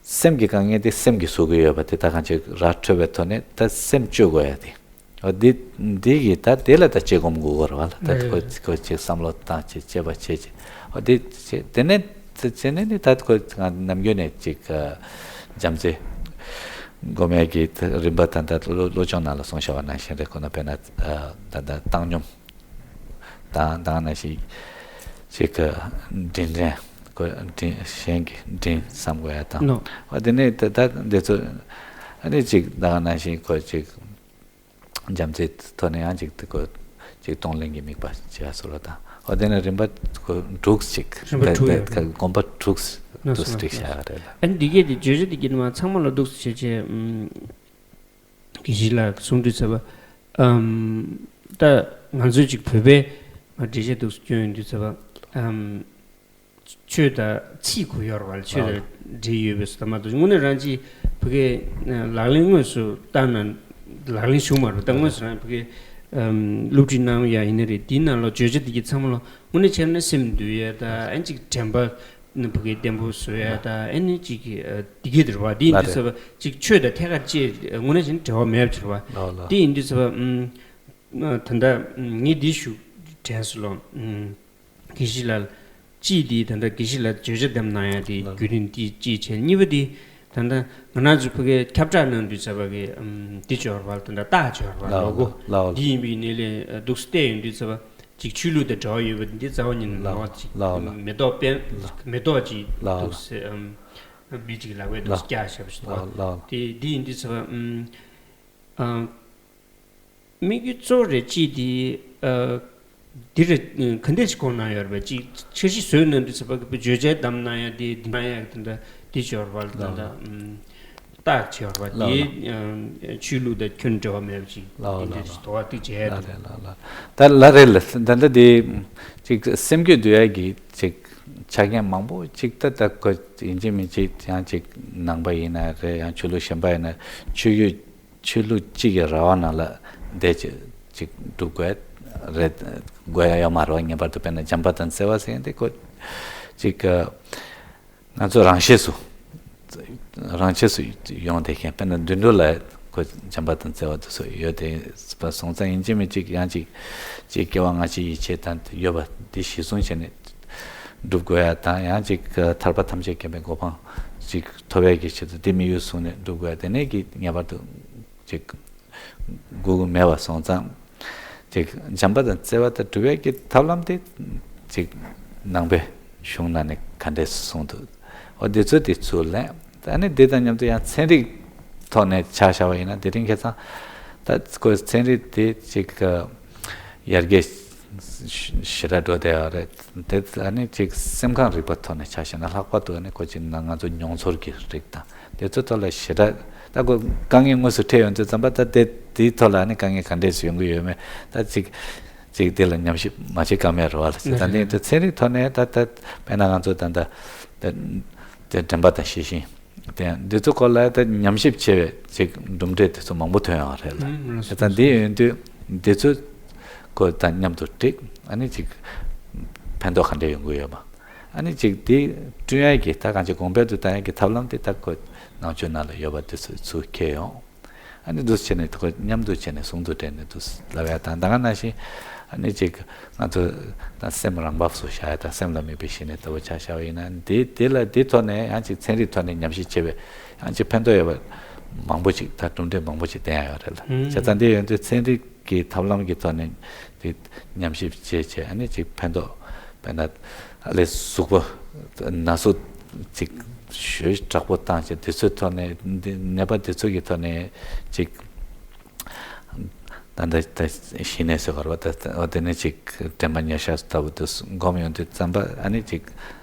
སེམས་ཀྱི་དཀའ་ངལ་དེ་སེམས་ཀྱིས་བཟོ་གི་ཡོད་པ་དེ་ད་གང་ཅིག་ར་འཕྲོད་པའི་ཐོག་ནས་ད་སེམས་བཅོས་དགོས་ཡ་དེ། འོ་འདི་འདི་གི་ད་དེ་ལ་ད་དཔྱད་སྒོམ་དགོས་ཀྱི་རེད་བ་ལ། ད་ཁོ་ཁོ་ཅིག་བསམ་བློ་བཏང་བྱས་དཔྱད་པ་བྱས་བྱས། འོ་འདི་བྱས་དེ་ནས་དེ་བྱས་ནས་ནི་ད་ཁོ་ང་ནམ་རྒྱུན་ནས་ཅིག་བྱམས་བརྩེ་ སྒོམ་ཡས་ཀྱི་རིམ་པ་ད་ལྟ་བློ་བློ་སྦྱོང་ནང་ལ་གསུངས་བཞག་པ་ནང་བཞིན་རེད། ཁོ་ན་དཔེར་ན་ད་ལྟ་བཏང་སྙོམས་དང་། ད་ག་ནང་བཞིན་ཅིག་གི་དྲིན་དྲན། ཁོ་དྲིན་གཞན་གྱི་དྲིན་བསམ་དགོས་ཡ་དང་། ནོ། འོ་དེ་ནས་ད་ད་འདི་ཚོ་ཨ་ནི་ཅིག་ད་ག་ནང་བཞིན་ཁོ་ཅིག་བྱམས་བརྩེའི་ཐོག་ནས་ཡང་ཅིག་དེ་ཁོ་ཅིག་གཏོང་ལེན་གྱི་དམིགས་པ་བྱས་སོ་ལ་དང་། འོ་དེ་ནས་རིམ་པ་ཁོ་དྲུག་ཅིག་རིམ་པ་དྲུག་ཡོད་རེད། སྒོམ་པ་དྲུག་ཏུ་བསྒྲིགས་བཞག་ཡོད་རེད་ལ། ཨ་ནི་འདི་གས་དེ་བརྗོད་བྱ་འདི་གས་ནི་མ་ཚང་མ་ལ་འདུག་སེ་བྱས་བྱས། ཨམ། དགེ་བཤེས་ལགས་གསུང་དུས་ཚོད་པ། ཨམ། ད་ང་ཚོས་ཅིག་བོད་པའི་འགྲེལ་བཤད་འདུག་སེ་སྐྱོན་ཡོང་དུས་ཚོད་པ། ཨམ། ཆོས་དང་ཚིག་གུ་ཡོར་བ་ལ་ཆོས་དང་འབྲེལ་ཡོད་པའི་སུ་ད་མ་གཏོགས་དངོས་གནས་རང་གཅིག་བོད་སྐད་ལག་ལེན་དངོས་སུ་བསྟར་ན་ལག་ལེན་ཞུགས་མ་རེད། ད་དངོས་སུ་རང་བོད་སྐད་སློབ་ཁྲིད་གནང་ཡ་ཡིན་ན་རེད། དེའི་ནང་ལ་བརྗོད་བྱ་འདི་གི་ཚང་མ་ལ་དངོས་གནས་བྱས་ན་སེམས་འདུལ་ཡ་ད་ཨན་ཅིག་དྲན་པ་ནི་བོད་སྐད་བརྟན་པོ་བཟོ་ཡ་ད་ཨན་ནི་ཅིག་འདི་གས་དེ་རེད་བ། འདི་ཡིན་དུས་ཚོད་པ་ཅིག་ཆོས་དང་ཐད་ཀར་ཅིག་དངོས་གནས་བྱས་ན་འབྲེལ་བ་མེད་པ་ཅིག་རེད་བ། འདི་ཡིན་དུས་ཚོད་པ་ད་ལྟ་ངས་འདི་ཞུ་དྲན་སོང་ལོ། དགེ་བཤེས་ལགས། གཅིག་འདི་ད་ལྟ་དགེ་བཤེས་ལགས་བརྗོད་བྱ་བདམས་གནང་ཡ་དེ་ལགས། བརྒྱུད་རིམ་འདི་གཅིག་བྱས། གཉིས་པ་འདི་ད་ལྟ་ང་རང་ཚོ་ཕ་གིའི་ཁྱབ་བསྒྲགས་གནང་དུས་ཚོད་པ་གི་འདི་སྦྱོར་བ་ད་ལྟ་རྟགས་སྦྱོར་བ་ལགས། ལོ་གོ་ལགས། འདི་ཡིན་པའི་ནི་ལས་འདུག་སེ་བལྟས་ཡོང་དུས་ཚོད་པ་ཅིག་ཆོས་ལུགས་དང་འབྲེལ་བ་ཡོད་པ་འདི་རྩ་བ་ཉིད་ནས་ལོ་ཅིག་ལགས། མེ་ཏོག་པད་མེ་ཏོག་ཅིག་ལགས། འདུག་སེ་མི་ཅིག་ལག་པས་འདུག་སེ་བཀྱག་བཞག་པ་ཞིག་འདུག་ལགས། དེ་འདི་ཡིན་དུས་ཚོད་པ། དམིགས་ཡུལ་གཙོ་བོ་རེ་གཅིག་དེ། ཨ། འདི་རེ་ག་འདྲ་ཞིག་གོ་ན་ཡོད་རེད་པ། གཅིག་འཆར་གཞི་བཟོས་གནང་དུས་ཚོད་པ་གི་བརྗོད་བྱ་བདམས་གནང་ཡ་དེ་འདི་གནང་ཡ་གི་དེ་འདྲ་འདི་ཅིག་ཡོད་རེད་པ། ལ་ད་ལ་རྟགས་ཅིག་ཡོད་རེད་པ། ལ་དེ་ལ་ཆོས་ལུགས་དང་ཁྱོན་འབྲེལ་བ་མེད་པ་ཅིག་ལ་འདི་ལ་འདྲ་ཞིག་ལ་དོ་བ་ཏིག་བྱས་ལ་ཡ་རེད། ལ་ལ་ལ་ད་ལ་རེད་ལ། ད་ལྟ་དེ་ཅིག་སེམས་རྒྱུད་འདུལ་ཡ་གི་ཅིག་ཆ་རྐྱེན་མང་པོ་ཅིག་ད་ལྟ་གོ་ཡིན་གཅིག་མིན་གཅིག་ཡང་ཅིག་ནང་པ་ཡིན་ན་རེད། ཡང་ཆོས་ལུགས་གཞན་པ་ཡིན་ན་ཆོས་བརྒྱུད། ཆོས་ལུགས་གཅིག་གི་ར་བ་ནང་ལ་བསྡད་ཅིག་ཅིག་སྒྲུབ་དགོས་རེད། དགོས་ཡ་ཡོད་མ་རེད་བ། ངེས་པར་དུ་དཔེར་ན་བྱམས་པ་དང་བརྩེ་བ་ཟེར་མཁན་དེ་ཁོ་ཅིག་ང་ཚོ་རང་ཆས་སུ་རང་ཆས་སུ་ཡོང་བསྡད་མཁན། དཔེར་ན་དུད་འགྲོ་ལ་ཁོ་བྱམས་པ་དང་བརྩེ་བ་དེ་ཚོ་ཡོད་དེ་པ་སོང་ཙང་ཡིན་གཅིག་མིན་གཅིག་ཡང་ཅིག་ཅིག་སྐྱེ་བ་སྔ་ཕྱི་ཡིད་ཆེས་དང་ཡོད་པ་འདི་གཞི་བཟུང་བྱས་ནས་སྒྲུབ་དགོས་ཡ་དང་། ཡང་ཅིག་ཐར་པ་ཐམས་ཅད་མཁྱེན་པའི་གོ་འཕང་ཅིག་ཐོབ་ཡ་གི་ཆེད་དུ་འདི་དམིགས་ཡུལ་བཟུང་ནས་སྒྲུབ་དགོས་ཡ་དེ་ནས་ཀྱི་ངེས་པར་དུ་ཅིག་དགོས་ཀྱི་མེད་པ་སོང་ཙང་། ཅིག་བྱམས་པ་དང་བརྩེ་བ་དང་སྒྲུབ་ཡ་གི་ཐབས་ལམ་དེ་ཅིག་ནང་པའི་གཞུང་ནང་ནས་ག་འདྲས་གསུངས་འདུག་འོ་དེ་ཚོ་དེ་ཚུར་ལེན། ད་ནི་དེ་དང་མཉམ་དུ་ཡང་ཚན་རིག་ཐོག་ནས་ཆ་བཞག་པ་ཡིན་ན་དེ་རིང་ཁ་སང་ད་ཁོའི་ཚན་རིག་དེ་ཅིག་ཡར་རྒྱས་ཞེ་དྲག་འགྲོ་བསྡད་ཡོད་རེད། དེ་ཨ་ནི་ཅིག་སེམས་ཁམས་རིག་པ་ཐོག་ནས་ཆ་བཞག་ན་ལྷག་པར་དུ་ཨ་ནི་ཁོ་ཅིག་ན་ང་ཚོ་མྱོང་ཚོར་གྱི་རིགས་དང་དེ་ཚོ་ཐོག་ལ་ཞེ་དྲག་ད་ཁོ་དཀའ་ངལ་དངོས་སུ་འཕྲད་ཡོང་དུས་ཙམ་པ་ད་དེ་དེའི་ཐོག་ལ་ཨ་ནི་དཀའ་ངལ་ག་འདྲས་སུ་ཡོང་གི་ཡོད་མེད་ད་ཅིག་ཅིག་དེ་ལ་ཉམས་ཞིབ་མ་བྱེད་ཀ་མེད་རེད་བ་ལ། ད་འདི་ཚན་རིག་ཐོག་ནས་ད་ད་དཔེར་ན་ང་ཚོ་ད་ད་ད་དྲན་པ་དང་ཤེས་བཞིན། དེ་ཡང་འདི་ཚོ་སྐོར་ལ་ད་ཉམས་ཞིབ་བྱས་པའི་ཅིག་གྲུབ་འབྲས་དེ་ཚོ་མང་པོ་ཐོན་ཡོང་བ་རེད་ལ། ཨུམ། དེ་ལྟར་འདི་ཡོང་དུས་འདི་ཚོ་ཁོ་དང་མཉམ་དུ་བསྒྲིགས། ཨ་ནི་ཅིག་ཕན་ཐོགས་ག་འདྲས་ཡོང་གི་ཡོད་པ། ཨ་ནི་ཅིག་འདི་བསྐྲུན་ཡ་གི་ད་གང་ཅི་གོང་འཕེལ་དུ་བཏང་ཡ་གི་ཐབས་ལམ་དེ་ད་ཁོ་ནང་ཆོས་ནང་ལ་ཡོད་པ་དེ་ཚོ་ཚུར་འཁྱེར་ཡོང་། ཨ་ནི་འདུག་སེ་བྱས་ནས་ཁོ་མཉམ་དུ་བྱས་ནས་ཟུང་དུ་འབྲེལ་ནས་འདུག་སེ་ལབ་ཡ་དང་། ད་ག་ནང་བཞིན་ཨ་ནི་ཅིག་ང་ཚོ་ད་སེམས་རང་བབས་སུ་བཞག་ཡ་དང་སེམས་ལ་དམིགས་པའི་ཞི་གནས་ལྟ་བུ་ཆ་བཞག་པ་ཡིན་ན་འདི་འདི་ལ་འདི་ཐོག་ནས་ཡང་ཅིག་ཚན་རིག་ཐོག་ནས་ཉམས་ཞིབ་བྱས་པའི་ཡང་ཅིག་ཕན་ཐོགས་ཡོད་པ་མང་པོ་ཅིག་ད་གྲུབ་འབྲས་མང་པོ་ཅིག་ལྡན་ཡ་ཡོད་རེད་ལ། ཨུམ། བྱས་ཙང་འདི་ཡོང་དུས་ཚན་རིག་གི་ཐབས་ལམ་གྱི་ཐོག་ནས་དེ་ཉམས་ཞིབ་བྱས་བྱས་ཨ་ནི་ཅིག་ཕན་ཐོགས་དཔེར་ན་ཨ་ལས་གཟུགས་པོ་ན་ཟུག་ཅིག་ཞོད་དྲག་པོ་བཏང་བྱས་དེ་ཚོའི་ཐོག་ནས་འདི་ནད་པ་དེ་ཚོ་གི་ཐོག་ནས་ཅིག་ད་ལྟ་ད་ཞི་གནས་ཟེར་བ་རེད་བ། ད་འོ་དེ་ནས་ཅིག་དྲན་པ་ཉེར་བཞག་ལྟ་བུ་དེ་སྒོམ་ཡོང་དུས་ཙམ་པ་ཨ་ནི་ཅིག་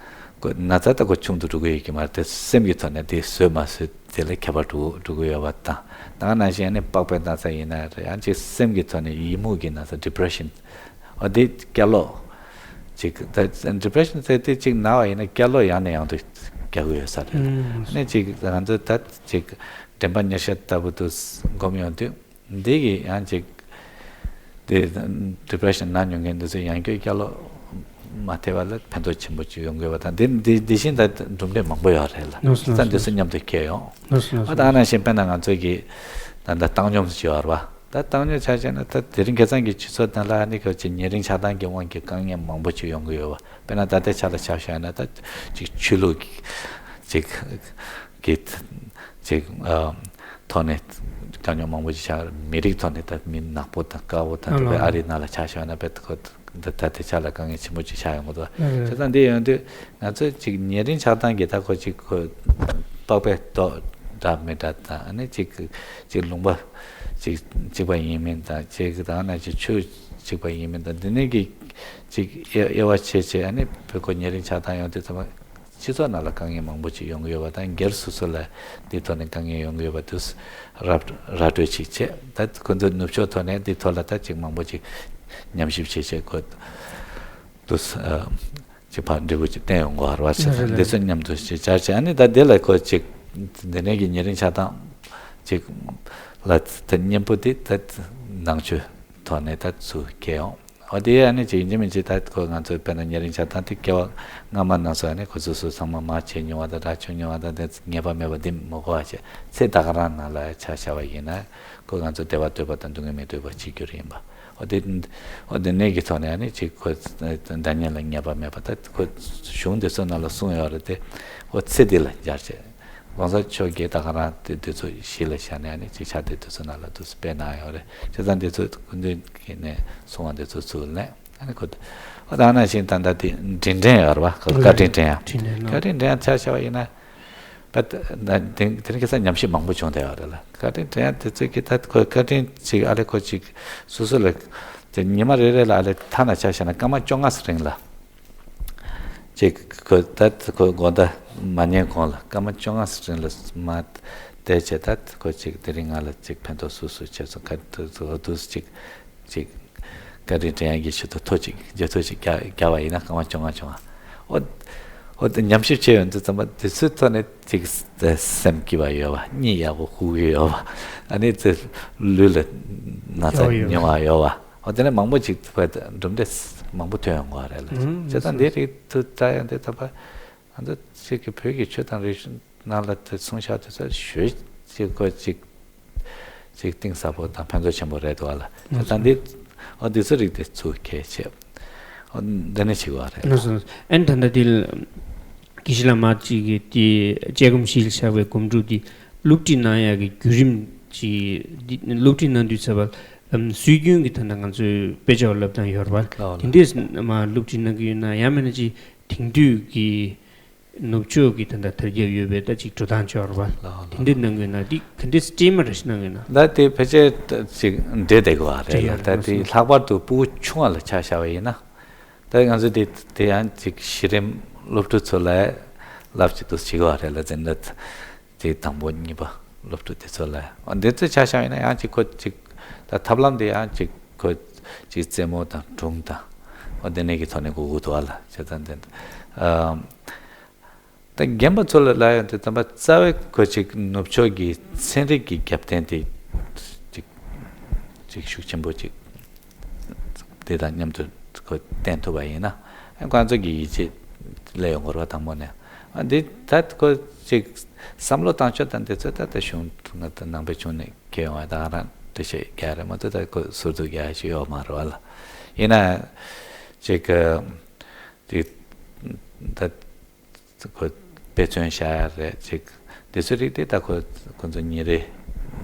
ཁོ་ན་ཚ་ད་ཁོ་ཆུང་དུ་འགྲོ་གི་ཡོད་ཀྱི་མ་རེད་དེ་སེམས་ཀྱི་ཐོག་ནས་དེ་བཟོད་མ་བཟོད་དེ་ལ་ཁྱད་པར་འགྲོ་འགྲོ་གི་ཡོད་པ་དང་། ད་ག་ནང་བཞིན་ཨ་ནི་པགས་པའི་ན་ཚ་ཡིན་ན་རེད། ཡང་ཅིག་སེམས་ཀྱི་ཐོག་ནས་ཡི་མུག་གི་ན་ཚ་depression འོ་དེ་བསྐྱར་ལོག་ཅིག་ད་depression ཟེར་དེ་ཅིག་ན་བ་ཡིན་ན་བསྐྱར་ལོག་ཡང་ནས་ཡང་དུ་རྒྱག་གི་ཡོད་ས་རེད། ཨ་ནི་ཅིག་ང་ཚོ་ད་ཅིག་དྲན་པ་ཉེར་བཞག་ལྟ་བུ་དུ་སྒོམ་ཡོང་དུས། འདི་གི་ཡང་ཅིག་དེ་depression ན་མྱོང་མཁན་འདི་ཚོ་ཡང་བསྐྱར་བསྐྱར་ལོག་མ་ཐེབས་པ་ལ་ཕན་ཐོགས་ཆེན་པོ་ཅིག་ཡོང་དགོས་པ་དང་། འདི་འདི་འདི་བཞིན་ད་གྲུབ་འབྲས་མང་པོ་ཡོད་རེད་ལ། ལགས་སོ། ད་འདི་ཚོ་མཉམ་དུ་འཁྱེར་ཡོང་། ལགས་སོ། ལགས་སོ། ཨ་ད་ཨ་ནང་བཞིན་དཔེར་ན་ང་ཚོ་གི་ད་ད་བཏང་སྙོམས་ཅིག་ཡོད་རེད་བ། ད་བཏང་སྙོམས་ཆ་བཞག་ན་ད་དེ་རིང་ཁ་སང་གི་སྤྱི་ཚོགས་ནང་ལ་ཨ་ནི་ཁ་ཅིག་ཉེ་རིང་ཆགས་སྡང་གི་དབང་གིས་དཀའ་ངལ་མང་པོ་ཅིག་ཡོང་གི་ཡོད་བ། དཔེར་ན་ད་ལྟའི་ཆ་ལ་ཆ་བཞག་ན་ད་ཅིག་ཆོས་ལུགས་ཀྱི་ཅིག་གི་ཅིག་ཨ། ཐོག་ནས་དཀའ་རྙོག་མང་པོ་ཞིག་ཆགས། མི་རིགས་ཐོག་ནས་ད་མི་ནག་པོ་དང་དཀར་པོ་དང་དེ་བས་ཨ་རིའི་ནང་ལ་ཆ་བཞག་ན་དཔེ་ཁོ་ད་ད་དེ་ཆ་ལ་དཀའ་ངལ་ཆེན་པོ་ཅིག་ཆགས་ཡོང་གི་འདུག་བྱས་ཙང་འདི་ཡོང་དུས་ང་ཚོས་ཅིག་ཉེ་རིང་ཆགས་སྟངས་ཀྱི་ད་ཁོ་ཅིག་ཁོ་པགས་པའི་རྡོག་འདྲ་མི་འདྲ་དང་ཨ་ནི་ཅིག་ཅིག་ལུང་པ་ཅིག་གཅིག་པ་ཡིན་མིན་དང་ཅིག་ད་ན་ཅིག་ཆོས་གཅིག་པ་ཡིན་མིན་དང་འདི་ནས་ཀྱི་ཅིག་དབྱེ་དབྱེ་བ་ཕྱེ་བྱས་ཨ་ནི་བོད་ཁོ་ཉེ་རིང་ཆགས་སྟངས་ཡོང་དུས་ཚང་མ། སྤྱི་ཚོགས་ནང་ལ་དཀའ་ངལ་མང་པོ་ཅིག་ཡོང་གི་ཡོད་པ་དང་སྒེར་སོ་སོ་ལ་འདི་ཐོག་ནས་དཀའ་ངལ་ཡོང་གི་ཡོད་པ་དུས་ར་ར་སྤྲོད་ཅིག་བྱས། ད་ཁོ་ཚོས་ནུབ་ཕྱོགས་ཐོག་ནས་འདི་ཐོག་ལ་ད་ཅིག་མང་པོ་ཅིག་ཉམས་ཞིབ་བྱེད་བྱེད་དགོས་དུས་ཅིག་ཕར་འབྲས་བུ་ཅིག་བསྟན་ཡོང་དགོས་ར་བ་ཟེར། འདི་ཚོ་མཉམ་དུ་ཅིག་བཅར་བྱས་ཨ་ནི་ད་འདི་ལ་ཁོ་ཅིག་འདི་ནས་ཀྱི་ཉེ་རིང་ཆགས་སྟངས་ཅིག་ལ་ད་སྙན་པོ་འདི་ད་ནང་ཆོས་ཐོག་ནས་ད་ཚུར་སྐྱེལ་ཡོང་། འོ་དེ་ཨ་ནི་ཅིག་ཡིན་གཅིག་མིན་གཅིག་ད་ཁོ་ང་ཚོའི་དཔེར་ན་ཉེ་རིང་ཆགས་སྟངས་དེ་སྐྱེ་བ་སྔ་མ་ནང་སོ་ཨ་ནི་ཁོ་ཚོ་སོ་ཚང་མ་མ་བྱས་མྱོང་བ་དང་ར་བྱུང་མྱོང་བ་དང་དེ་ངེས་པ་མེད་པ་འདི་མི་གོ་བ་བྱས་ཚེ་ད་ག་རང་ནང་ལ་ཆ་བཞག་པ་ཡིན་ན་ཁོ་ང་ཚོ་བདེ་བ་འདོད་པ་དང་སྡུག་བསྔལ་མི་འདོད་པ་བྱེད་རྒྱུ་རེད་ཡིན་པ། འོ་དེ་འོ་དེ་ནས་ཀྱི་ཐོག་ནས་ཨ་ནི་ཅིག་ཁོ་འདྲ་མཉམ་ལ་ངེས་པ་མེད་པ་ད་ཁོ་གཞུང་དེ་ཚོ་ནང་ལ་གསུངས་ཡོད་རེད་དེ་འོ་ཚེ་འདི་ལ་སྦྱར་བྱས། གོང་ས་མཆོག་གིས་ད་ག་རང་དེ་དེ་ཚོ་གཞི་ལ་བཞག་ནས་ཨ་ནི་ཅིག་ཕྱག་དེབ་དེ་ཚོ་ནང་ལ་དུ་སྤེལ་གནང་ཡོད་རེད། བྱས་ཙང་དེ་ཚོ་སྐུ་མདུན་གྱིས་ནས་གསུང་བ་དེ་ཚོ་ཚུར་ལེན་ཨ་ནི་ཁོ་ཨོ་ད་ནང་བཞིན་ད་ལྟ་དེ་འབྲིང་འདྲེན་ཡོད་རེད་བ། ཁོ་བཀའ་དྲིན་དྲན་ཡ། དྲིན་ལན་ནོ། བཀའ་དྲིན་དྲན་ཡ་ཆ་བཞག་པ་ཡིན་ན་ད་དེ་དེ་རིང་ཁ་སང་ཉམས་ཞིབ་མང་པོ་བྱུང་བསྡད་ཡོད་རེད་ལ། བཀའ་དྲིན་དྲན་ཡ་དེ་ཚོ་གི་ད་ཁོ་བཀའ་དྲིན་ཅིག་ཨ་ལེ་ཁོ་ཅིག་སོ་སོ་ལ་དེ་ཉི་མ་རེ་རེ་ལ་ཨ་ལེ་ཐ་ན་ཆ་བཞག་ན་སྐར་མ་བཅོ་ལྔ་ཙམ་རིང་ལ། ཅིག་ཁོ་ད་ཁོ་དགོང་དག་མ་ཉལ་གོང་ལ་སྐར་མ་བཅོ་ལྔ་ཙམ་རིང་ལ་མ་བསྡད་བྱས་ད་ཁོ་ཅིག་དེ་རིང་ང་ལ་ཅིག་ཕན་ཐོགས་སུ་སུ་བྱས་སོང་། ཁ་ཐུག་ཐུག་ཅིག་ཅིག་བཀའ་དྲིན་དྲན་ཡག་གི་ཆེད་དུ་ཐོ་ཅིག་རྒྱ་ཐོ་ཅིག་རྒྱག་རྒྱག་པ་ཡིན་ན་སྐར་མ་བཅོ་ལྔ་བཅོ་ལྔ་འོ་འོ་དེ་ཉམས་ཞིབ་བྱས་ཡོང་དུས་ཙམ་པ་དེ་ཚོའི་ཐོག་ནས་ཅིག་སེམས་སྐྱིད་པ་ཡོད་པ་གཉིད་ཡག་པོ་ཁུག་གི་ཡོད་པ་ཨ་ནི་ཚེ་ལུས་ལ་ན་ཚ་ཡོད་ཡོད་མྱོང་བ་ཡོད་པ། འོ་དེ་ནས་མང་པོ་ཅིག་བས་གྲུབ་འབྲས་མང་པོ་ཐོན་ཡོང་གི་རེད་ལ། ཨུམ། བྱས་ཙང་འདི་རིགས་ཐུགས་ལྟ་ཡང་འདི་ད་པ་ང་ཚོ་ཅིག་གི་བོད་ཀྱི་ཆོས་དང་རིག་གཞུང་ནང་ལ་དེ་གསུང་བཤད་དེ་ཚོ་ཞོལ་ཅིག་གོ་ཅིག་ཅིག་གཏིང་ཟབ་པོ་དང་ཕན་ཐོགས་ཆེན་པོ་རེད་འདུག་ལ། བྱས་ཙང་འདི་འོ་འདི་ཚོ་རིགས་དེ་ཚུར་ཁྱེར་བྱས་འོ་འདི་ནས་བྱེད་དགོས་རེད་ལ། ཨ་ནི་ད་ལྟ་འདི་དགེ་བཤེས་ལགས་མ་གཅིག་གིས་དེ་དཔྱད་སྒོམ་གཞི་ལ་བཞག་པའི་སྒོམ་སྒྲུབ་དེ་སློབ་ཁྲིད་གནང་ཡག་གི་བརྒྱུད་རིམ་གྱི་འདི་སློབ་ཁྲིད་གནང་དུས་ཚེ་བ་ཨམ་སྲོལ་རྒྱུན་གྱི་ད་ལྟ་ང་ཚོའི་དཔེ་ཆ་བ་བསླབ་སྟངས་ཡོད་རེད་པ། ལགས་ལགས། དེ་འདྲས་མ་སློབ་ཁྲིད་གནང་གི་ཡོད་ན་ཡང་མིན་ན་ཅིག་དེང་དུས་ཀྱི་ནུབ་ཕྱོགས་ཀྱི་ད་ལྟ་དར་ཁྱབ་ཡོད་པའི་ད་ཅིག་འགྲོ་སྟངས་ཡོད་རེད་པ། ལགས་ལགས། དེ་འདྲས་གནང་གི་ཡོད་ན་འདི་ག་འདྲས་སྤྲེལ་མ་རེ་ཞིག་གནང་གི་ཡོད་ན། ད་དེ་ཕལ་ཆེར་ཅིག་འདྲེས་བསྡད་དགོས་པ་རེད་ལ། ད་དེ་ལྷག་པར་དུ་ཕྲུ་གུ་ཆུང་བ་ལ་ཆ་བཞག་པ་ཡིན་ན། ད་ང་ཚོ་དེ་དེ་ཡང་ཅིག་གཞི་རིམ་སློབ་ཕྲུག་ཚོ་ལ་བསླབ་ཅིག་ཏུ་བྱེད་དགོས་པ་རེད་ལ་འཛིན་གྲྭ་དེ་དང་པོ་གཉིས་པ་སློབ་ཕྲུག་དེ་ཚོ་ལ་འོ་འདི་ཚོ་ཆ་བཞག་ཡིན་ན་ཡང་ཅིག་ཁོ་ཅིག་ད་ཐབས་ལམ་དེ་ཡང་ཅིག་ཁོ་ཅིག་རྩེད་མོ་དང་སྒྲུང་དང་འོ་འདི་ནས་ཀྱི་ཐོག་ནས་གོ་གོ་འདུག་བ་ལ་བྱས་ཙང་དེ་ཨམ། ད་རྒན་པ་ཚོ་ལ་ལབ་ཡོང་དུས་ཙམ་པ་རྩ་བའི་ཁོ་ཅིག་ནུབ་ཕྱོགས་ཀྱི་ཚན་རིག་གི་རྒྱབ་རྟེན་དེ་ཅིག་ཅིག་ཤུགས་ཆེན་པོ་ཅིག་དེ་དང་མཉམ་དུ་ཁོ་བསྟེན་ཐུབ་པ་ཡིན་ན་ཁོ་ཚོ་གི་ཡིད་ཆེས་སླེབས་ཡོང་གི་རེད་བ། དང་པོ་ནས་འདི་ད་ཁོ་ཅིག་བསམ་བློ་བཏང་ཕྱོགས་དང་དེ་ཚོ་ད་ལྟ་གཞུང་ང་ད་ནང་པའི་གཞུང་ནས་སྐྱེལ་ཡོང་བ་ད་ང་རང་འགྲེལ་བཤད་རྒྱག་རེད་མ་གཏོགས་ད་ཁོ་ཟུར་དུ་རྒྱག་ཞིག་ཡོད་མ་རེད་བ་ལ། ཡིན་ན་ཅིག་ཅིག་ད། ཁོ་དཔེ་མཚོན་བཞག་ཡ་རེད་ཅིག་དེ་ཚོའི་རིགས་དེ་ད་ཁོ་ཁོ་ཚོ་ཉིན་རེ་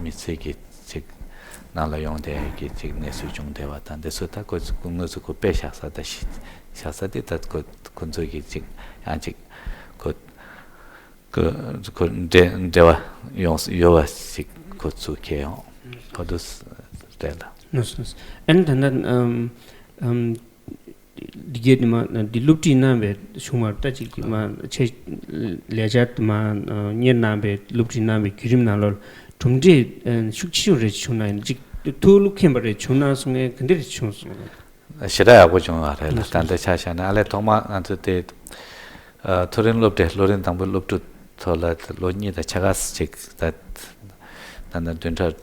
མི་ཚེ་གི་ཅིག་ནང་ལ་ཡོང་བསྡད་ཀྱི་ཅིག་གནས་ཚུལ་བྱུང་བསྡད་པ་དང་དེ་ཚོ་ད་ཁོ་ཚོ་དངོས་སུ་ཁོ་དཔེ་བཞག་ས་ད་ཞིག་བཞག་ས་དེ་ད་ཁོ་ཁོ་ཚོ་གི་ཅིག་ཡང་ཅིག་ཁོ་ཁོ་ཁོ་འབྲེལ་འབྲེལ་བ་ཡོང་ཡོད་པ་ཞིག་ཁོ་ཚོ་ཁྱེར་ཡོང་ཁོ་ཚོ་རེད་ལ། ཨ་ནི་ད་ལྟ་ཨམ་ཨམ། འདི་གའི་འདི་མ་འདི་སློབ་ཁྲིད་གནང་བའི་གཞུང་མར་ལྟ་ཅིག་གི་མ་ཆེ་ལས་འཆར་དུ་མ་གཉེར་གནང་བའི་སློབ་ཁྲིད་གནང་བའི་བརྒྱུད་རིམ་ནང་ལོགས་གྲུབ་འབྲས་ཤུགས་ཆེ་ཤོས་རེ་བྱུང་ན་ཡང་ཅིག་ཐུགས་ལུགས་མཁྱེན་པ་རེ་བྱུང་ན་གསུང་ངས་ག་འདྲ་རེ་བྱུང་སོང་། ཞེ་དྲག་ཡག་པོ་བྱུང་བ་རེད་ལ། ད་ལྟ་ཆ་བཞག་ན་ཨ་ལས་ཐོག་མ་ང་ཚོ་དེ་མཐོ་རིམ་སློབ་གྲྭའི་ལོ་རིམ་དང་པོའི་སློབ་ཕྲུག་ཚོ་ལ་ལོ་གཉིས་དང་ཕྱེད་ཀ་ཅིག་ད་ད་ལྟ་བདུན་ཕྲག་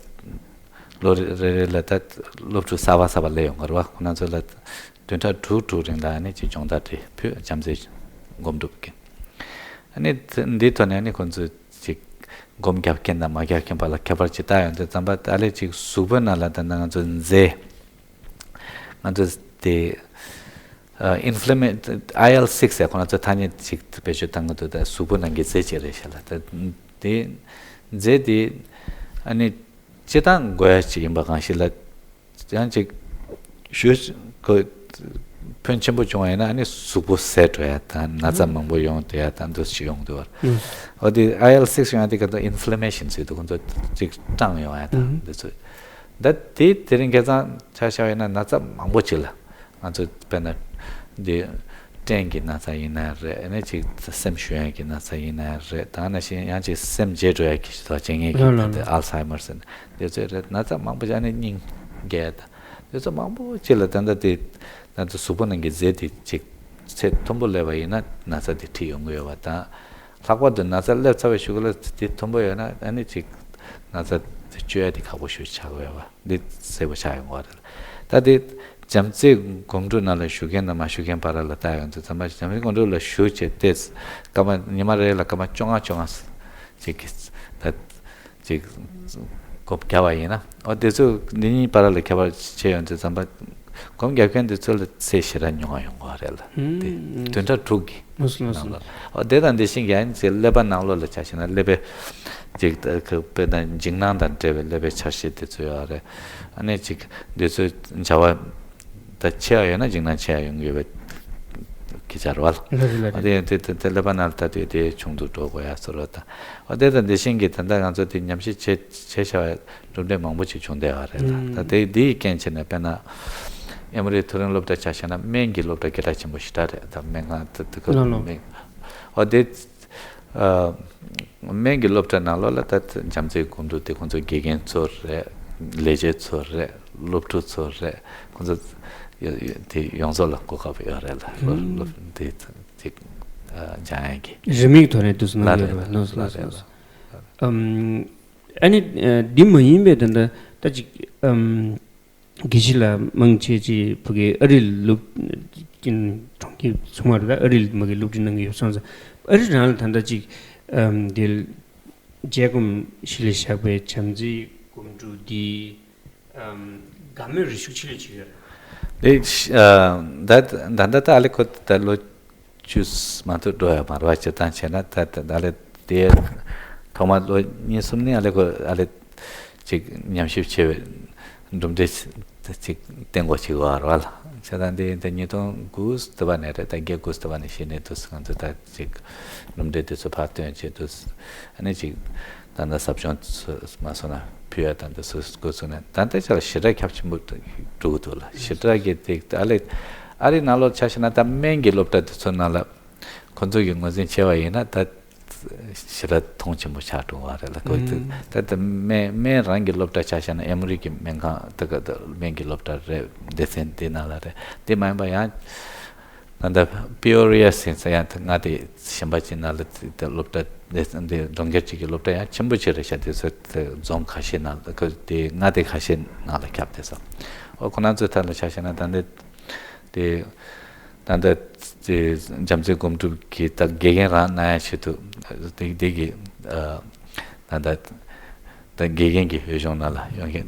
ལོ་རེ་རེ་ལ་ད་སློབ་ཕྲུག་གསར་པ་གསར་པ་སླེབས་ཡོང་གི་རེད་བ། ཁོ་ན་ཚོ་ལ་བདུན་ཕྲག་དྲུག་དྲུག་རིང་ལ་ཨ་ནི་ཅིག་སྦྱོང་བརྡར་རེ་ཕུལ་བྱམས་བརྩེའི་སྒོམ་སྒྲུབ་ཀྱི་ཨ་ནི་འདིའི་ཐོག་ནས་ཨ་ནི་ཁོ་ཚོས་ཅིག་སྒོམ་རྒྱབ་མཁན་དང་མ་རྒྱབ་མཁན་བར་ལ་ཁྱད་པར་ཅིག་བལྟ་ཡོང་དུས་ཙམ་པ་ཨ་ལས་ཅིག་གཟུགས་པོའི་ནང་ལ་ད་ལྟ་ང་ཚོ་མཛེ་ང་ཚོ་དེ་ཨ་ཨིན་ཕི་ལེ་མེ་ཨའི་ཨེལ་སིགས་ཟེར་ཁོ་ན་ཚོ་ཐ་སྙད་ཅིག་བེད་སྤྱོད་བཏང་གི་འདུག་ད་གཟུགས་པོ་ནང་གི་རྫས་ཅིག་རེད་ཤག་ལ། ད་དེ་རྫས་དེ་ ཨ་ནི་སྤྱིར་བཏང་དགོས་ཡ་ཅིག་ཡིན་པ་གང་ཞིག་ལ། ཡང་ཅིག་ཞུ་གོ་ཕོན་ཆེན་པོ་བྱུང་བ་ཡིན་ན། ཨ་ནི་གཟུགས་པོ་ཟད་འགྲོ་ཡ་དང་ན་ཚ་མང་པོ་ཡོང་བསྡད་ཡ་དང་འདུ་ཞིག་ཡོང་འདུག་བར། འོ་དེ་ཨའི་ཨེལ་སིགས་ཡོང་ཡ་དེ་ག་ཚོད་ཨིན་ཕི་ལེ་མེ་ཤན་ཟེར་དུས་ཁོང་ཚོ་ཅིག་སྐྲངས་ཡོང་ཡ་དང་འདི་ཚོ། ད་དེ་དེ་རིང་ཁ་སང་ཆ་བཞག་ཡིན་ན་ན་ཚ་མང་པོ་ཅིག་ལ། ང་ཚོ་དཔེར་ན་འདི་སྐྲན་གྱི་ན་ཚ་ཡིན་ན་རེད། ཨ་ནི་ཅིག་སེམས་ཞུམ་ཡ་གི་ན་ཚ་ཡིན་ན་རེད། ད་ནང་བཞིན་ཡང་ཅིག་སེམས་བརྗེད་འགྲོ་ཡ་གི་ཞིག་དང་བྱེད་ངེས་ཀྱི་ལ་ལ་ད་དེ་ཨལ་ཚ་ཧེ་མར་ཟེར་ན་དེ་ཚོ་རེད། ན་ཚ་མང་པོ་ཅིག་ཨ་ནི་སྙིང་རྒྱས་དང་དེ་ཚོ་མང་པོ་ཅིག་ལ་ད་ལྟ་དེ་ང་ཚོ་གཟུགས་པོ་ནང་གི་རྫས་དེ་ཅིག་ཚད་མཐོན་པོ་སླེབས་པ་ཡིན་ན་ན་ཚ་དེ་ཁྲིད་ཡོང་གི་ཡོད་པ་དང་། ལྷག་པར་དུ་ན་ཚ་སླེབས་ཚར་བའི་གཞུག་ལ་དེ་མཐོན་པོ་ཡོད་ན་ཨ་ནི་ཅིག་ན་ཚ་དེ་བཅོས་ཡ་དེ་ཁག་པོ་ཞིག་ཆགས་ཀྱི་ཡོད་པ་འདི་གསལ་པོ་ཆགས་ཡོང་གི་རེད། ད་དེ་བྱམས་བརྩེའི་སྒོམ་སྒྲུབ་ནང་ལ་ཞུགས་མཁན་དང་མ་ཞུགས་མཁན་བར་ལ་ལྟ་ཡོང་དུས་ཙམ་པ་བྱམས་བརྩེའི་སྒོམ་སྒྲུབ་ལ་ཞུགས་བྱས་ཏེ་སྐར་མ་ཉི་མ་རེ་ལ་སྐར་མ་བཅོ་ལྔ་བཅོ་ལྔ་ཅིག་གི་ད་ཅིག་སྒོམ་བརྒྱབ་པ་ཡིན་ན། འོ་དེ་ཚོ་འདི་གཉིས་བར་ལ་ཁྱད་པར་ཕྱེ་ཡོང་དུས་ཙམ་པ་སྒོམ་རྒྱབ་མཁན་དེ་ཚོ་ལ་ཚེ་ཞེ་དྲག་ཉུང་བ་ཡོང་གི་རེད་ལ། དེ་བདུན་ཕྲག་དྲུག་གི་ནང་ལ། འོ་དེ་དང་དེ་བཞིན་གྱི་ཨ་ནི་ཚེ་ཀླད་པ་ནང་ལོགས་ལ་ཆ་བཞག་ན་ཀླད་པའི་ཅིག་དཔེར་ན་འཇིགས་སྣང་དང་འབྲེལ་བའི་ཀླད་པའི་འཆར་གཞི་དེ་ཚོ་ཡོད་རེད། ཨ་ནི་ཅིག་འདི་ཚོའི་བྱ་བ་ད་ཆེ་བ་ཡོད་ན་འཇིགས་སྣང་ཆེ་བ་ཡོང་གི་ཡོད་པའི་སྐད་ཆ་རེད་བ། ལ་རེད་ལ་རེད། དེ་དེ་དེ་ཀླད་པ་ནང་ལ་ད་དུས་དེ་ཆུང་དུ་འགྲོ་དགོས་ཡ་བཟོ་འདྲ་དང་། འོ་དེ་དང་དེ་བཞིན་གྱི་ད་ལྟ་ང་ཚོ་དེ་ཉམས་ཞིབ་བྱེད་བྱེད་བྱ་བའི་གྲུབ་འབྲས་མང་པོ་ཅིག་བྱུང་བསྡད་པ་རེད་ལ། ད་དེ་དེའི་རྐྱེན་བྱས་ནས་དཔེར་ན་ཨེ་མོ་རི་མཐོ་རིམ་སློབ་གྲྭ་ཆ་བཞག་ན་སྨན་གྱི་སློབ་གྲྭ་སྐད་གྲགས་ཆེན་པོ་ཞེ་དྲག་རེད། ད་སྨན་ཁང་དེ་དེ་ཁོ་ལ་ལ། སྨན། འོ་དེ་ཨ། སྨན་གྱི་སློབ་གྲྭ་ནང་ལོགས་ལ་ད་བྱམས་བརྩེའི་སྒོམ་སྒྲུབ་དེ་ཁོང་ཚོ་དགེ་རྒན་ཚོ་རེད། ལས་བྱེད་ཚོ་རེད། སློབ་ཕྲུག་ཚོ་རེད། ཁོང་ཚོ་ཡོ་ཡོ་དེ་ཡོངས་རྫོགས་ལ་གོ་སྐབས་ཡོད་རེད་ལ། སློབ་སློབ་དེ་ཅིག་ཨ་སྦྱང་ཡག་གི། རིན་མེད་ཐོག་ནས་དུ་སོང་ལ་ཡོད་རེད་པ། ལ་ལ་རེད་ལ། ཨམ། ཨ་ནི་འདི་མ་ཡིན་པའི་ད་ལྟ་ད་ཅིག་ཨམ། དགེ་བཤེས་ལགས་མང་ཆེ་ཅིག་ཕ་གི་ཨ་རིར་སློབ་ཀྱིན་གྲོང་ཁྱེར་ཚང་མ་རེད། ད་ཨ་རིར་མ་གི་སློབ་ཁྲིད་གནང་གི་ཡོད་སོང་ཙང་། ཨ་རི་རང་ལ་ད་ལྟ་ཅིག་ཨམ་དེ་རྗེ་སྒོམ་ཞི་ལ་བཞག་པའི་བྱམས་བརྩེའི་སྒོམ་སྒྲུབ་འདི་ཨམ་དགའ་མོས་རེ་ཤུགས་ཆེ་ལ་ཅིག་ཡོད་རེད། དེ་ཨ་ད་ད་ད་ད་ཨ་ལེ་ཁོ་ད་ལོ་བཅུ་མ་གཏོགས་འགྲོ་ཡ་མ་རེད་བ། སྤྱིར་བཏང་བྱས་ན་ད་ད་ལྟ་ལས་དེ་ཐོག་མ་ལོ་གཉིས་གསུམ་ནས་ཨ་ལེ་ཁོ་ཨ་ལེ་ཅིག་ཉམས་ཞིབ་ཆེ་བའི་གྲུབ་འབྲས་ཅིག་བསྟན་དགོས་ཅིག་ཡོད་རེད་བ་ལ། བྱས་ཙང་དེ་དེ་ཉིས་སྟོང་དགུ་ཙམ་པ་ནས་རེད། ད་བརྒྱད་དགུ་ཙམ་པ་ནས་གཞི་ནས་དུ་ང་ཚོ་ད་ཅིག་གྲུབ་འབྲས་དེ་ཚོ་ཕར་བཏོན་བྱས་དུ་ཨ་ནི་ཅིག་ད་ལྟ་ཟབ་སྦྱོང་ཚོ་མ་སོང་ན་ཕུལ་ཡ་དང་དེ་ཚོ་འགོ་ཚུགས་ནས་ད་ལྟ་ཆ་ལ་ཞེ་དྲག་ཁྱབ་ཆེན་པོ་འགྲོ་གི་འདུག་ལ། ཞེ་དྲག་གི་དེ་ཨ་ལེ་ཨ་རི་ནང་ལོགས་ཆ་བཞག་ན་ད་སྨན་གྱི་སློབ་གྲྭ་དེ་ཚོ་ནང་ལ་ཁོ་ཚོ་གི་ངོས་འཛིན་བྱས་པ་ཡིན་ན་ད་ཞེ་དྲག་མཐོང་ཆེན་པོ་ཆགས་འགྲོ་བ་རེད་ལ། ཁོ་ཚོ་ད་ལྟ་སྨན་སྨན་རང་གི་སློབ་གྲྭ་ཆ་བཞག་ན་ཨེ་མོ་རི་གི་སྨན་ཁང་དེ་ག་ད་སྨན་གྱི་སློབ་གྲྭ་རེད། སྡེ་ཚན་དེ་ནང་ལ་རེད། དེ་མ་ཡིན་པ་ཡང་ད་ལྟ་པི་ཡོ་རི་ཡ་ཟེར་ས་ཡང་ད་མངའ་སྡེ་གཞན་པ་ཅིག་ནང་ལ་ད་སློབ་གྲྭ་སྡེ་ཚན་དེ་གྲོང་ཁྱེར་གཅིག་གི་སློབ་གྲྭ་ཡང་ཆེན་པོ་ཅིག་རེད་ཤག་དེ་ཚོ་ད་རྫོང་ཁ་ཤས་ནང་ལ་ཁོ་དེ་མངའ་སྡེ་ཁ་ཤས་ནང་ལ་ཁྱབ་བསྡད་སོང་། ཨོ་ཁོ་རང་ཚོའི་ཐད་ལ་ཆ་བཞག་ན་ད་ལྟ་དེ་ད་ལྟ་དེ་བྱམས་བརྩེའི་སྒོམ་སྒྲུབ་ཀྱི་ད་དགེ་རྒན་རང་གནང་ཡ་ཆེད་དུ་དེ་དེ་གི་ཨ་ད་ལྟ་ད་དགེ་རྒན་གྱི་འོས་སྦྱོང་ནང་ལ་ཡོང་མཁན་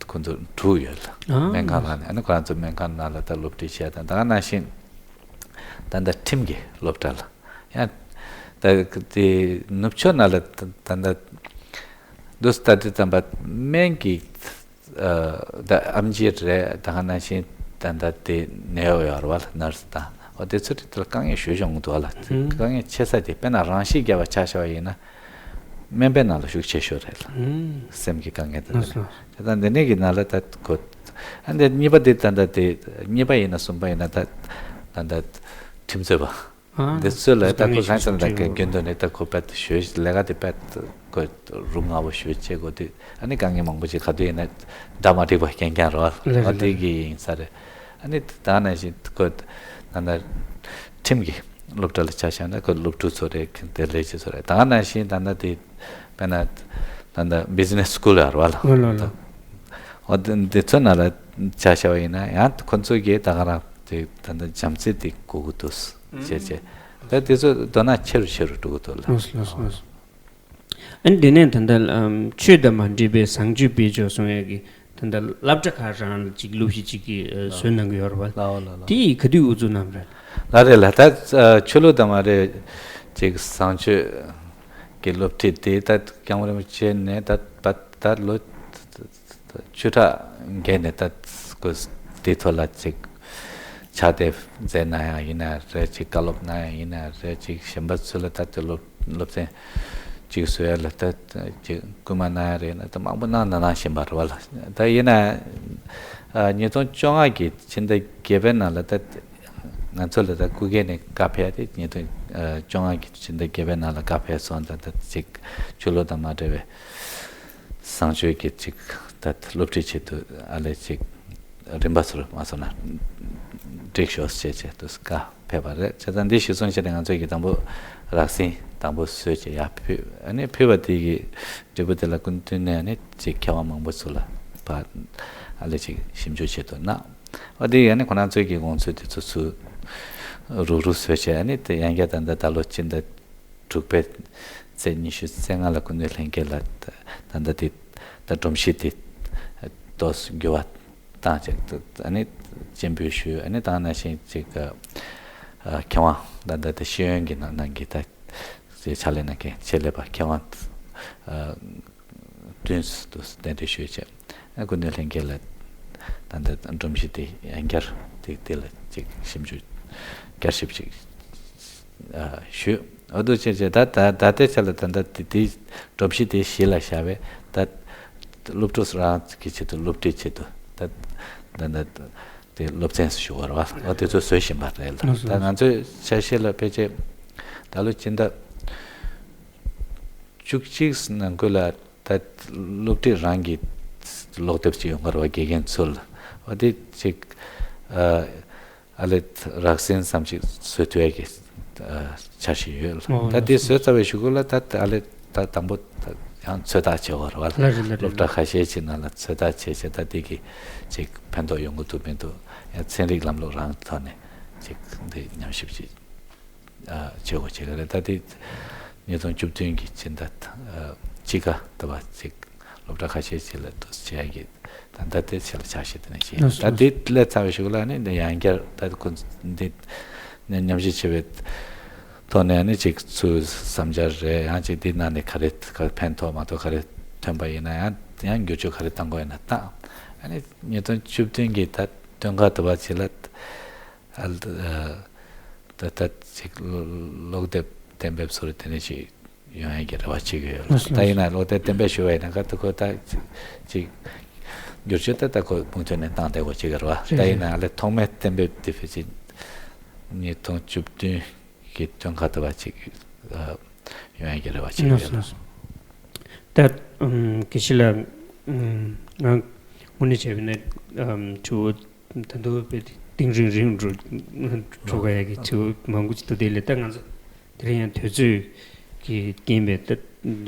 ཁོ་ཚོ་དྲུག་ཡོད་ལ། ཨ། སྨན་ཁང་ནང་ནས་ཨ་ནི་ཁོ་རང་ཚོ་སྨན་ཁང་ནང་ལ་ད་སློབ་ཁྲིད་བྱས་དང་ད་ག་ནང་བཞིན་ད་ལྟ་ཁྲིམས་ཀྱི་སློབ་གྲྭ་ལ་ཡང་ད་དེ་ནུབ་ཕྱོགས་ནང་ལ་ད་ད་ལྟ་འདུག་ལྟ་དུས་ཙམ་པ་སྨན་གྱི་ཨ་ད་ཨེམ་ཆི་རེད། ད་ག་ནང་བཞིན་ད་ལྟ་དེ་ནད་གཡོག་ཡོད་རེད་བ་ལ། ནར་སི་དང་འོ་དེ་ཚོ་དེ་ལ་དཀའ་ངལ་ཞེ་པོ་ཅིག་འདུག་བ་ལ། དཀའ་ངལ་ཆེ་ས་དེ་དཔེར་ན་རང་ཤི་བརྒྱབ་པ་ཆ་བཞག་པ་ཡིན་ན་སྨན་པའི་ནང་ལ་ཤུགས་ཆེ་ཤོས་རེད་ལ། སེམས་ཀྱི་དཀའ་ངལ་དེ་ལ་དེ་ལྟར་འདི་ནས་ཀྱི་ནང་ལ་ད་གོ་ཨ་འདི་གཉིས་པ་དེ་ད་ལྟ་དེ་གཉིས་པ་ཡིན་ན་གསུམ་པ་ཡིན་ན་ད་ད་ལྟ་ཁྲིམས་རྩོད་པ། ཨ། འདི་ཚོ་ལ་ད་དཀའ་ངལ་ཁོ་གང་ཞིག་ན་ད་ཆེན་པོ་རྒྱུན་དུ་ནས་ད་ཁོ་དཔེ་ཞོལ་ལས་ཀ་དེ་དཔེ་ཁོ་རུ་ང་བོ་ཞོལ་བྱེད་དགོས་དུས་ཨ་ནི་དཀའ་ངལ་མང་པོ་ཅིག་ག་དུས་ཡིན་ན་གྲ་མ་འགྲིག་པ་རྐྱང་རྐྱང་རོ། ལགས་ཨ་རེད། དེ་གི་ཡིན་ས་རེད། ཨ་ནི་ད་ནང་བཞིན་ཁོ་ད་ནང་ཁྲིམས་ཀྱི་སློབ་གྲྭ་ལ་ཆ་བཞག་ན་ཁོ་སློབ་ཕྲུག་ཚོ་རེད། དེ་ལས་བྱེད་ཚོ་རེད། ད་ནང་བཞིན་ད་ནང་དེ་དཔེར་ན་ད་ནང་བི་ཛི་ནེ་སི་སི་ཀུལ་ཡོད་རེད་བ་ལ། ལགས་ལགས་ལགས། འོ་དེ་དེ་ཚོ་ནང་ལ་ཆ་བཞག་པ་ཡིན་ན་ཡང་ཁོ་ཚོ་གིས་ད་ག་རང་དེ་ད་ནང་བྱམས་བརྩེ་དེ་དགོས་ཀྱི་འདུག་ཅེས་བྱས། ད་དེ་ཚོ་དོ་སྣང་ཆེ་རུ་ཆེ་རུ་འགྲོ་གི་འདུག་ལ། ལགས་ལགས་ལགས། ཨ་ནི་དེ་ནས་ད་ལྟ་ཨམ་ཆོས་དང་མ་འདྲེས་པའི་བཟང་སྤྱོད་སྤེལ་ཆོག་གསུང་ཡས་ཀྱི་ད་ལྟ་སློབ་གྲྭ་ཁག་རང་ལ་ཅིག་སློབ་གཞི་ཅིག་གི་ཨ་བཟོས་གནང་གི་ཡོད་རེད་བ། ལགས་ལགས་ལགས། དེ་ཡིས་ག་དུས་དབུ་འཛུགས་གནང་བ་རེད། ལགས་རེད་ལགས། ད་ཨ་ཆོས་ལུགས་དང་མ་འདྲེས་ཅིག་བཟང་སྤྱོད་ཀྱི་སློབ་ཁྲིད་དེ་ད་སྐྱབས་མགོན་རིན་པོ་ཆེ་ནས་ད་ད་ ད་ལོ་བཅུ་ཕྲག་བརྒལ་ནས་ད་ཁོས་དེའི་ཐོག་ལ་ཅིག་ཕྱག་དེབ་མཛད་གནང་ཡག་ཡིན་ན་རེད། ཅིག་བཀའ་སློབ་གནང་ཡག་ཡིན་ན་རེད། ཅིག་གཞན་པ་ཚོ་ལ་ད་དེ་སློབ་སློབ་ཚན་ཅིག་བཟོ་ཡ་ལ་ད་ཅིག་སྐུལ་མ་གནང་ཡ་རེད་ན་ད་མང་པོ་གནང་ན་གནང་བཞིན་པ་རེད་བ་ལ། ད་ཡིན་ན་ཨ་ཉིས་སྟོང་བཅོ་ལྔ་གི་ཕྱི་ཟླ་བརྒྱད་པའི་ནང་ལ་ད་ང་ཚོ་ལ་ད་སྐུ་སྒེར་ནས་བཀའ་ཕེབས་ཏེ་ཉིས་སྟོང་བཅོ་ལྔ་གི་ཕྱི་ཟླ་བརྒྱད་པའི་ནང་ལ་བཀའ་ཕེབས་སོང་། ད་ད་ཅིག་ཆོས་ལུགས་དང་མ་འབྲེལ་བའི་བཟང་སྤྱོད་ཀྱི་ཅིག་ད་སློབ་ཁྲིད་ཆེད་དུ་ཨ་ལས་ཅིག་རིམ་པ་ཚུར་མ་སོང་ན་འགྲིག་ཤོག་ཅེས་བྱས་དུས་བཀའ་ཕེབས་པ་རེད། བྱས་ཙང་འདི་གཞི་བཟུང་བྱས་ནས་ང་ཚོས་ཀྱི་དང་པོ་རགས་ཟིན་དང་པོ་བཟོས་བྱས་ཡར་ཕུལ། ཨ་ནི་ཕུལ་བ་དེ་གི་འབྲས་བུ་དེ་ལ་སྐུ་མདུན་ནས་ཨ་ནི་ཅིག་མཁས་དབང་མང་པོ་ཚོ་ལ་ཕར་ཨ་ལས་ཅིག་ཞིབ་འཇུག་བྱེད་དུ་གནང་། ཨ་དེ་ཡིས་ཨ་ནི་ཁོ་རང་ཚོས་ཀྱི་དགོངས་ཚུལ་དེ་ཚོ་ཚུར་རུག་རུག་བཟོས་བྱས་ཨ་ནི་དེ་ཡང་བསྐྱར་ད་ལྟ་ད་ལོ་སྤྱི་ཟླ་དྲུག་པའི་ཚེས་ཉི་ཤུ་རྩ་ལྔ་ལ་སྐུ་མདུན་ལྷན་རྒྱས་ལ་ད་ལྟ་དེ་ད་སྒྲོམ་གཞི་དེ་ཏོག་ཙམ་འགྱུར་བ་བཏང་བྱས་ཨ་ནི་སྤྱན་འབུལ་ཞུས། ཨ་ནི་ད་ནང་བཞིན་ཅིག་ཨ་མཁས་དབང་ད་ལྟ་དེ་ཤེས་ཡོན་གྱི་ནང་ནང་གི་ད་ཕྱག་ལས་གནང་མཁན་ཆེད་ལས་པ་མཁས་དབང་ཨ་བདུན་དུ་གདན་འདྲེན་ཞུས་བྱས། ཨ་སྐུ་མདུན་ལྷན་རྒྱས་ལ་ད་ལྟ་སྒྲོམ་གཞི་དེ་ཡང་བསྐྱར་དེ་དེ་ལ་ཅིག་ཞིབ་འཇུག་བསྐྱར་ཞིབ་ཅིག་ཨ་ཞུས། འོ་འདུག་བྱས་བྱས་ད་ད་ད་ལྟའི་ཆ་ལ་ད་ལྟ་དེ་དེ་སྒྲོམ་གཞི་དེ་གཞི་ལ་བཞག་པས་ད་སློབ་ཕྲུག་རང་གི་ཆེད་དུ་སློབ་ཁྲིད་ཆེད་དུ་ད་ད་ད་དེ་སློབ་ཚན་ཞུ་བར་བ་འོ་དེ་ཚོ་བཟོ་བཞིན་པ་རེད་ལ། ད་ང་ཚོའི་ཆ་ཤས་ལ་ཕལ་ཆེར་ད་ལོ་སྤྱི་ཟླ་བཅུ་གཅིག་ནང་ཁུལ་ལ་ད་སློབ་ཁྲིད་རང་གི་ཀློག་དེབ་ཅིག་ཡོང་གི་རེད་བ། དགེ་རྒན་ཚོ་ལ་འོ་དེ་ཅིག་ཨ་ཨ་ལས་རགས་ཟིན་ཙམ་ཅིག་བཟོ་ཐུབ་ཡ་གི་ཨ་འཆར་གཞི་ཡོད་ལ། ད་དེ་བཟོས་ཚར་བའི་གཞུག་གུ་ལ་ད་ཨ་ལས་ད་དང་པོ་ད་ཡང་ཚོད་ལྟ་བྱེད་དགོས་རེད་བ་ལ། ལ་རེད་ལ་རེད། སློབ་གྲྭ་ཁ་ཤས་ཅིག་ནང་ལ་ཚོད་ལྟ་བྱས་བྱས་ད་དེ་གི་ཅིག་ཕན་ཐོགས་ཡོང་གི་འདུག་མི་འདུག་ཡང་ཚན་རིག་ལམ་ལུགས་རང་ཐོག་ནས་ཅིག་འདི་ཉམས་ཞིབ་ཅིག་ཨ་བྱེད་དགོས་བྱེད་གི་རེད། ད་དེ་ཉིས་སྟོང་བཅུ་བདུན་གྱི་ཕྱི་ཟླ་ཨ་དཔྱིད་ཀ་ལྟ་བ་ཅིག་སློབ་གྲྭ་ཁ་ཤས་ཅིག་ལ་འདུག་བྱེད་ཡ་གི་ད་ལྟ་དེ་ཆེད་ལ་ཆ་ཤས་དེ་ནས་བྱེད། ལགས་སོ། ད་དེ་སླེབས་ཚར་བའི་གཞུག་ལ་ནི་འདི་ཡང་བསྐྱར་ད་ཁོ་འདི་ནས་ཉམས་ཞིབ་བྱེད་པའི་ཐོག་ནས་ནི་ཅིག་ཚུར་བསམ་འཆར་རེད། ཡང་ཅིག་འདི་ནང་ནས་ག་རེ་ག་ཕན་ཐོགས་མ་ཐོགས་ག་རེ་ཐོན་པ་ཡིན་ན་ཡང་ཡང་བསྒྱུར་བཅོས་ག་རེ་བཏང་དགོས་ཡིན་ན་བཏང་། ཨ་ནི་ཉིས་སྟོང་བཅུ་བདུན་གྱི་ད་སྟོན་ཁ་དུ་བ་ཅིག་ལ་ཨ་ད་ད་ཅིག་ཀློག་དེབ་གཏན་འབེབས་སོགས་དེ་ནས་ཅིག་ཡོང་ཡ་གི་རེ་བ་བྱེད་ཀྱི་ཡོད་ལ། ལགས་སོ། ད་ཡིན་ན་ཀློག་དེབ་གཏན་འབེབས་ཞུ་བ་ཡིན་ན་ཁ་ཐུག་ཁོ་ད་ཅིག་བསྒྱུར་བཅོས་ད་ད་ཁོ་མུ་མཐུད་ནས་བཏང་བསྡད་དགོས་ཅིག་གི་རེ་བ། རེད་ད་ཡིན་རེད། ན་ལས་ཐོག་མའི་གཏན་འབེབས་དེ་ཕལ་ཆེར་ཉིས་སྟོང་བཅུ་བདུན་གྱི་སྟོན་ཁ་དུ་བ་ཅིག་ཨ་ཡོང་ཡ་གི་རེ་བ་བྱེད་ཀྱི་ཡོད་ལ། ལགས་སོ། ད་ཨམ་དགེ་བཤེས་ལགས། ཨམ་ང་དངོས་གནས་བྱས་པ་ན་ཨམ་ཆུ་བོ་ད་དུང་དཔེ་གཏིང་རིང་རིང་འགྲོ་འགྲོ་ག་ཡ་གི་ཆུ་བོ་མང་པོ་ཅིག་འདུག་དེ་ལས་ད་ང་ཚོ་དེ་རིང་ཡང་དུས་ཚོད་ཀྱི་རྐྱེན་པས་ད་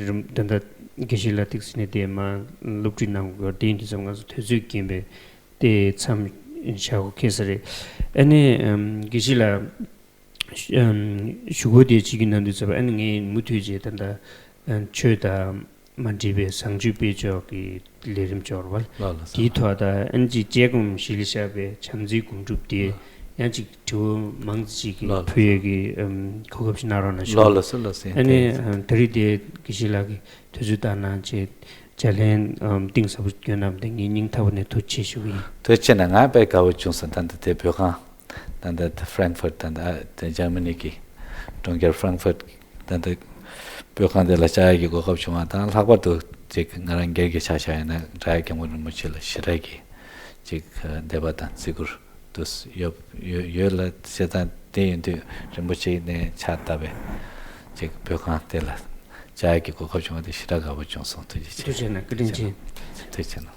རིམ་ད་ལྟ་དགེ་བཤེས་ལགས་ཏོག་ཙམ་ནས་དེ་མ་སློབ་ཁྲིད་གནང་དགོས་དེ་ཡིན་དུས་ཙམ་ང་ཚོ་དུས་ཚོད་རྐྱེན་པས་དེ་མཚམས་བཞག་དགོས་ཁེལ་ས་རེད། ཨ་ནི་ཨམ་དགེ་བཤེས་ལགས། ཞུ་སྒོ་དེ་བྱེད་ཀྱི་ན་དུས་ཚོད་ཨ་ནི་ངས་མུ་མཐུད་བྱས་ད་ལྟ་ཆོས་དང་མ་འདྲེས་པའི་བཟང་སྤྱོད་སྤེལ་ཕྱོགས་ཀྱི་ལས་རིམ་ཅིག་ཡོད་རེད་བ། ལགས་ལགས་སོ། དེའི་ཐོག་ད་ཨ་ནི་ཅིག་དཔྱད་སྒོམ་གཞི་ལ་བཞག་པའི་བྱམས་བརྩེའི་སྒོམ་སྒྲུབ་དེ་ཡང་ཅིག་དྲི་བ་མང་ཙམ་ཅིག་གི་ལགས་ལགས་ཕུལ་ཡས་ཀྱི་གོ་སྐབས་ཤིག་གནང་རོགས་གནང་ཞུ། ལགས་ལགས་སོ་ལགས་སོ། ཨ་ནི་ད་རེས་དེ་དགེ་བཤེས་ལགས་ཀྱིས་དུས་ཚོད་བཏང་གནང་བྱས་ལྗགས་ལན་གཏིང་ཟབ་པོ་བསྐྱོན་གནང་བ་དེ་ངས་སྙིང་ཐག་པ་ནས་ཐུགས་རྗེ་ཆེ་ཞུ་གི་ཡིན། ཐུགས་རྗེ་ཆེ་གནང་། ང་དཔེ་དགའ་བོ་བྱུང་སོང་། ད་ལྟ་དེ་བོད་ཁང་ད་ལྟ་Frankfurt ད་ལྟ་ཨ་དེ་Germany གི་གྲོང་ཁྱེར་Frankfurt ད་ལྟ་བོད་ཁང་དེ་ལ་བཅར་ཡག་གི་གོ་སྐབས་བྱུང་བ་དང་། ལྷག་པར་དུ་ཅིག་ང་རང་སྒེར་གྱི་ཆ་བཞག་ཡིན་ན་སྒྲ་དབྱངས་སྐྱབས་མགོན་རིན་པོ་ཆེ་ལ་ཞེ་དྲག་གི་ཅིག་འདོད་པ་དང་བརྩི་བཀུར་དུ་ཡོད་ཡོད་ཡོད་ལ། བྱས་ཙང་དེ་ཡིན་དུས་རིན་པོ་ཆེ་ནས་ཕྱག་བཏབ་པའི་ཅིག་བོད་ཁང་དེ་ལ་བཅར་ཡག་གི་གོ་སྐབས་བྱུང་བ་དེ་ཞེ་དྲག་དགའ་པོ་བྱུང་སོང་། ཐུགས་རྗེ་ཆེ། ཐུགས་རྗེ་གནང་། བཀའ་དྲིན་ཆེ། ཐུགས་རྗེ་གནང་།